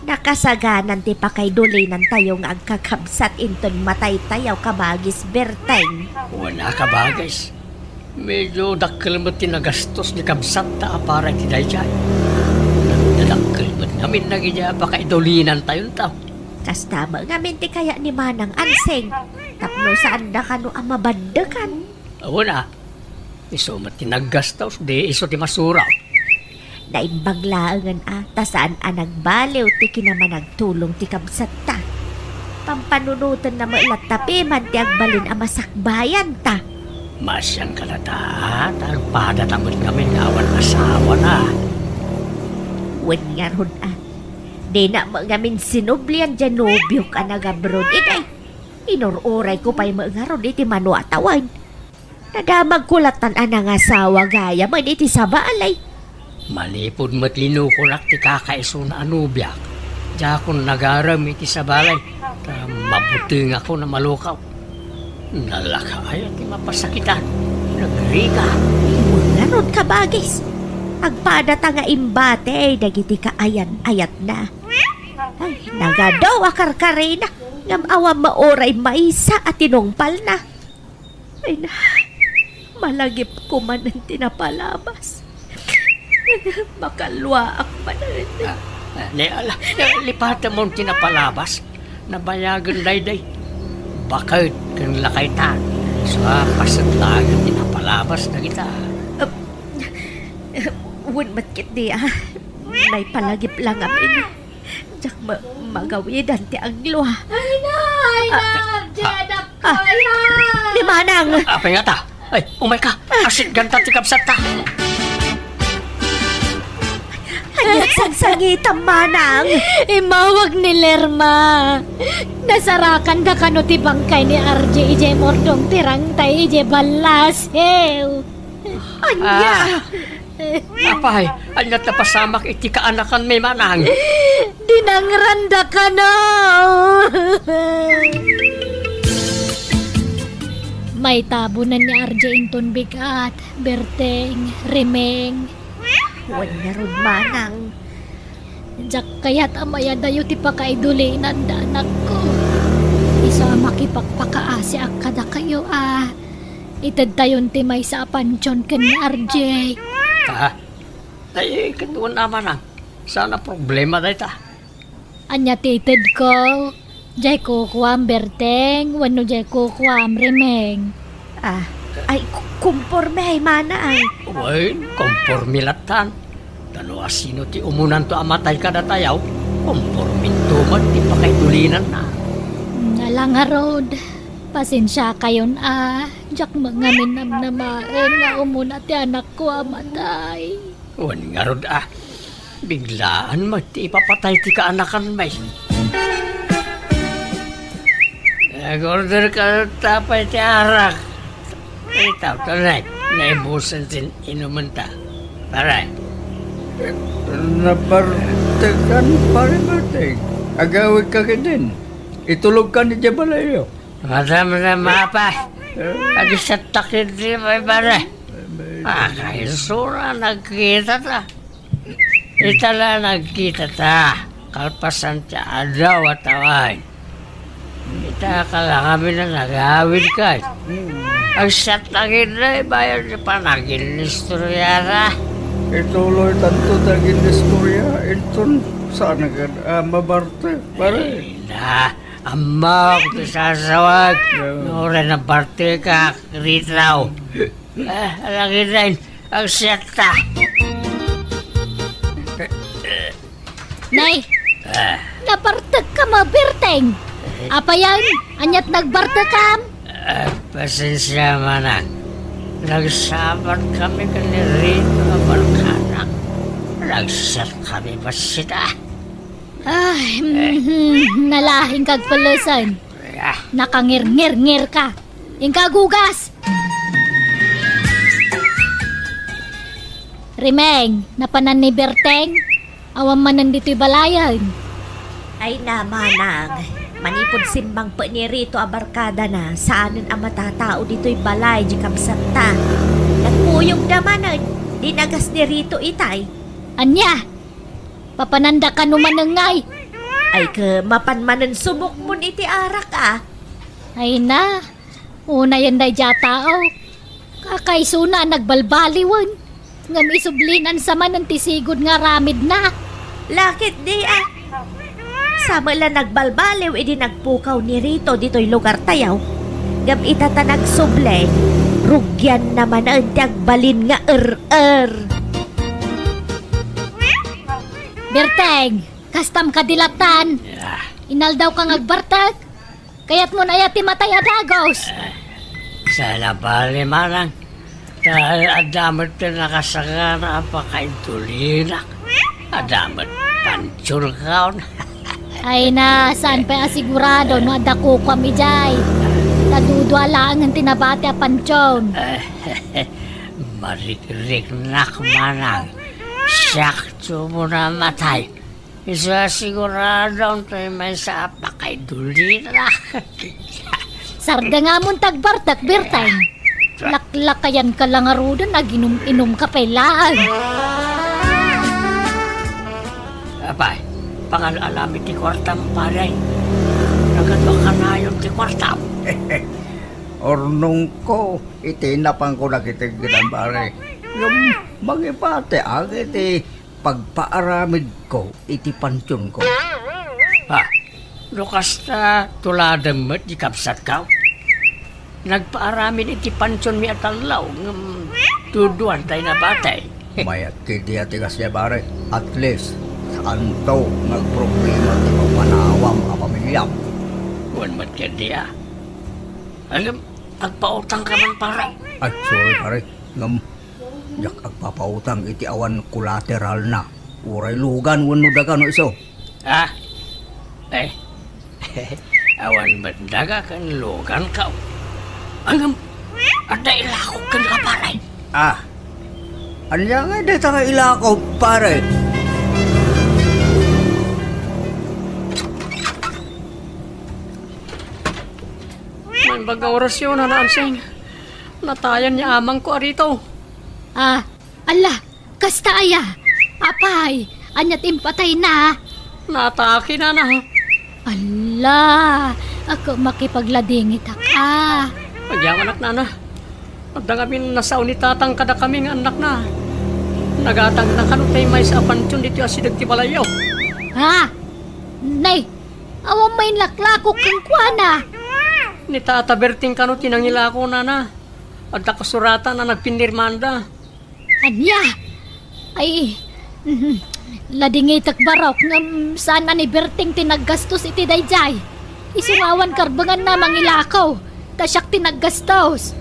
Nakasaganan ti pakaidulinantayo nga agkakabsat inton mataytayaw, kabagis Berteng. Wen a, kabagis. Medyo dakkel met ti nagastos ni kabsatta a para iti daydiay. Nagdadakkel met ngamin dagiti a pakaidulinantayonto. Kasta met ngamin ti kayat ni Manang Ansing tapno saanda kano a mabaddekan. Wen a, isu met ti naggastos, di isu ti masuro. Naimbag laengen a, ta saan a nagbaliw ti kinamanagtulong ti kabsatta. Pampanunotenna met latta piman ti agbalin a masakbayanta. Maasianka latta, ta agpadata met ngamin nga awan asawana. Wen ngarud a, dina met ngamin sinublian diay nobiok a nagabroad, itay. Inur-urayko pay met ngarud iti mano a tawen. Nadamagko lattan a nangasawa gayam iti sabali. Manipud met linukonak ti kakaisuna a nobiak, diakon nagarem iti sabali, ta mabutengakon a malukaw. Nalaka aya ti mapasakitan, nagrika. Ngarud, kabagis, agpadata nga imbati dagiti kaayan-ayatna. Ay, nagadu a karkarina, ngem awan met uray maysa a tinungpalna. Ay na, malagipko manen ti napalabas. Makalluaak manen. Ah, ah, ne, ala, ne, lipatemon ti napalabas. Nabayagen daydiay. Baket ken lakaytan. Isu a paset laeng ti napalabas dagita. Ah, wen met ketdi a, naipalagip la ngamin. Diak ma-, magawidan ti aglua. Ay na! Ay na! Ah, ah, Arje, ah, anak ko, ah, ay, ha! Ni Manang! Apay ngata? Ay, umayka! Asitganta ti kabsatta! Ania't sangsangitam, Manang? Immawag ni Lerma. Nasarakanda kano ti bangkay ni Arje idiay murdong ti rangtay idiay ballasiw. Ania? Ah. Apay, ania't napasamak iti kaanakanmi, Manang? Dinangranda kano! Maitabonen ni Arje inton bigat, Berteng, Remeng. Wen ngarud, Manang. Diak kayat a mayadayo ti pakaidulinanda, anakko. Isu a makipakpakaasiak kadakayo a itedtayon ti maysa a pantion ken ni Arje. Ah, ay, ket wen a, Manang. Saan a problema dayta. Ania ti itedko? Diay kukuam, Berteng, wenno diay kukuam, Remeng? Ah, ay, ku-, kumporme, Manang. Wen, kumporme lattan. Ta no asino ti umunanto a matay kadatayo, kumpormento met ti pakaidulinanna. Ala ngarud, pasensiakayon a, diak met ngamin namnamaen nga umuna ti anakko a matay. Wen ngarud a, biglaan met ti ipapatay ti kaanakanmi. Nag-order ka ta pay ti arak. Itaw, ta naibusen ti inumenta. Pare. Napartekan, pare, pare. Agawidka ketdin. Itulogkan idiay balayyo. Madam, madam, apa? Eh? Agisattak iti, pare. Ah, kaiso na nagkita ta. Ita la nagkita ta. Kalpasan ti adaw a tawen. Ita kala kami na nagawid ka. Hmm. Agisattak iti bayar ti panaginnistorya ta. Ituloy tanto ti aginnistorya. Inton saan nga, ah, mabarte, pare? Ay, na. Ammok ti sasawek. Uray nabartekak, Rito. Ah, alagiden, agsiatta. Nay, Ah, nabartekka met, Berteng. Apayen, aniat nagbartekam? Ah, pasensia, manang. Nagsabat kami ken ni Rito a barkadak. Nagsiat kami bassit. Ay, mhm, nalaing kagpelesen. Ah. Nakangirngirngir ka. Inka agugas! Rimeng, napanan ni Berteng? Awan manen ditoy balayen. Ay na, manang. Manipud simmangpet ni Rito a barkadana, saanen a matatao ditoy balay di kabsatta. Nagkuyogda manen, dinagas ni Rito itay. Ania? Papananda kano manen ngay? Ay, ket mapan manen sumukmon iti arak, a. Ay na, unayen daydiay a tao. Kakaisuna a nagbalbaliwen. Ngem isublinan sa manen ti sigud nga aramidna. Lakit di, a. Sa met la nagbalbaliw idi nagpukaw ni Rito ditoy lugartayo. Ngem ita ta nagsubli, rugianna manen ti agbalin nga er-er. Berteng, kastam kadi lattan? Ah. Inaldawka nga agbartek? Kayatmon aya ti matay a dagus? Ah, saan a bali, manang. Ta adda met ti nakasagana a pakaidulina. Adda met pantion kaon. Ay na, saan pay a sigurado no adda kukuam idiay? Ta dudua laengen ti nabati a pantion. Marikriknak, manang. Siak ti umuna a matay. Isu a sigurado, tay maysa a pakaidulina. Sardengamon ti agbartek, Berteng. Laklakayanka la ngaruden, aginum-inumka pay laeng. Apay, pangal-alamid ti kuartam, pare. Nagadu a kanayon ti kuartam. Urnongko iti napanko dagiti gidan, pare. Ngem mangibati iti pagpaaramidko iti pantionko. Ha? No kasta, tuladem met di kabsatko. Nagpaaramid iti pantionmi a tallo, ngem duduan tay nabati. Mayat ketdi a ti kasdiay, pare. At least, saanto nga agproblema ti papanawam a pamiliam. Wen met ketdi a. Ngem, agpautangka man, pare. Ay, sorry, pare. Ngem, diak agpapautang iti awan kolateralna. Uray lugan wenno daga no isu. Ah? Eh. Awan met daga ken luganko. Ngem, adda ilakok kenka, pare. Ah. Ania ngay dayta nga ilakok, pare? Naimbag nga orasyon, Nana Anseng. Natayan ni amangko a Rito. Ah, ala, kasta aya? Apay, ania ti impatayna? Naatake, Nana. Ala, ako makipagladingitak a. Agyamanak, Nana. Adda ngamin nasao ni Tatang kadakami nga annakna. Nagatangna kano tay maysa a pantion ditoy asideg ti balayyo. Ha? Nay, awan main laklakok kenkuana. Ni Tata Berting kano ti nangilako, Nana. Adda kasuratan a nagpinirmanda. Ania? Ay, mhm. Ladingitek, barok, ngem saan a ni Berting ti naggastos iti daydiay. Isu nga awan karbenganna mangilako, ta siak ti naggastos.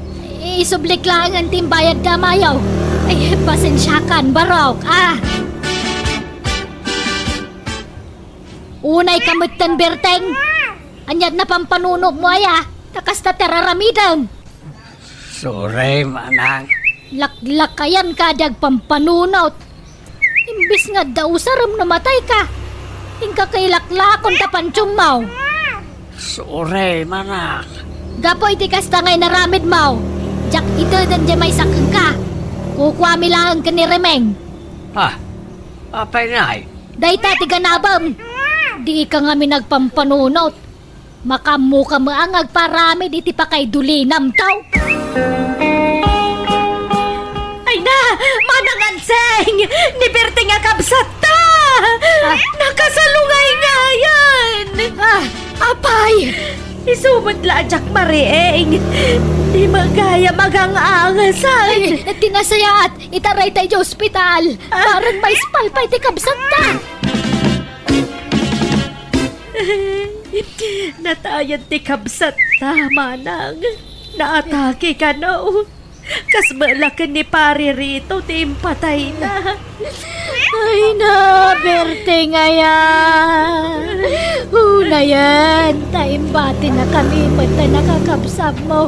Isublik laengen ti imbayadda a mayo. Ay, pasensiakan, barok, ah. Unayka metten, Berteng. Aniat napampanunotmo aya? Ta kasta ti ar-aramidem. Sorry, manang. Laklakayanka a di agpampanunot. Imbes nga adda usarem no matayka, inka kailaklakon ta pantionmo. Sorry, manang. Gapu iti kasta nga inaramidmo, diak iteden diay maysa kenka. Kukuami laeng ken ni Remeng. Ah, apay ngay? Dayta ti ganabem. Dika ngamin agpampanunot. Makaammoka met nga agparamid iti pakaidulinam, tao. Ay na, Manang Anseng! Ni Berteng a kabsatta! Ah. Nakasalungayngayan! Ah, Apay! Isu met la a diak mariing. Di met gayam agang-angasan. Ay, ti nasayaat, itaray tay iti ospital. Ah. Bareng maispal pay ti kabsatta. Natayen ti kabsatta, manang. Naatake kano. Kas met la ken ni Pare Rito ti impatayna. Ay, na, Berteng aya. Unayen, ta imbatinakami met ta nakakabsatmo.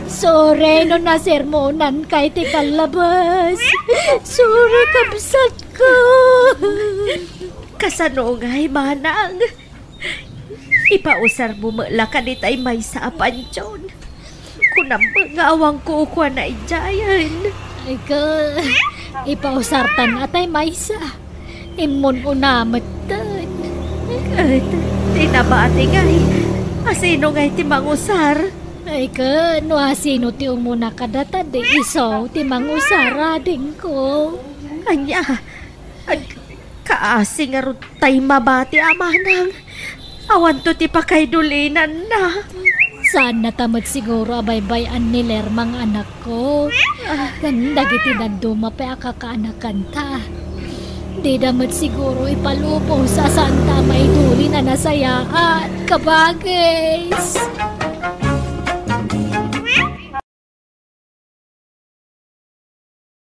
Sorry no nasermonanka iti kallabas. Sorry, kabsatko. Kasano ngay, manang? Ipausarmo met la kaditay maysa a pantion. Kunam met nga awan kukuana idiayen. Ay, ka, ipausartan atay maysa. Immun-una metten. Ket, ti nabati ngay, asino ngay ti mangusar? Ay, ka, no asino ti umuna kadata, di isu ti mangusar, adingko. Ania, ag-, kaasi ngarud tay mabati a manang. Awanto ti pakaidulinanna. Saannata met siguro a baybay-an ni Lerma nga anakko. Ah. Ngem dagiti dadduma pay a kakaanakanta. Dida met siguro ipalubos a saanta a maidulin a nasayaat, kabagis.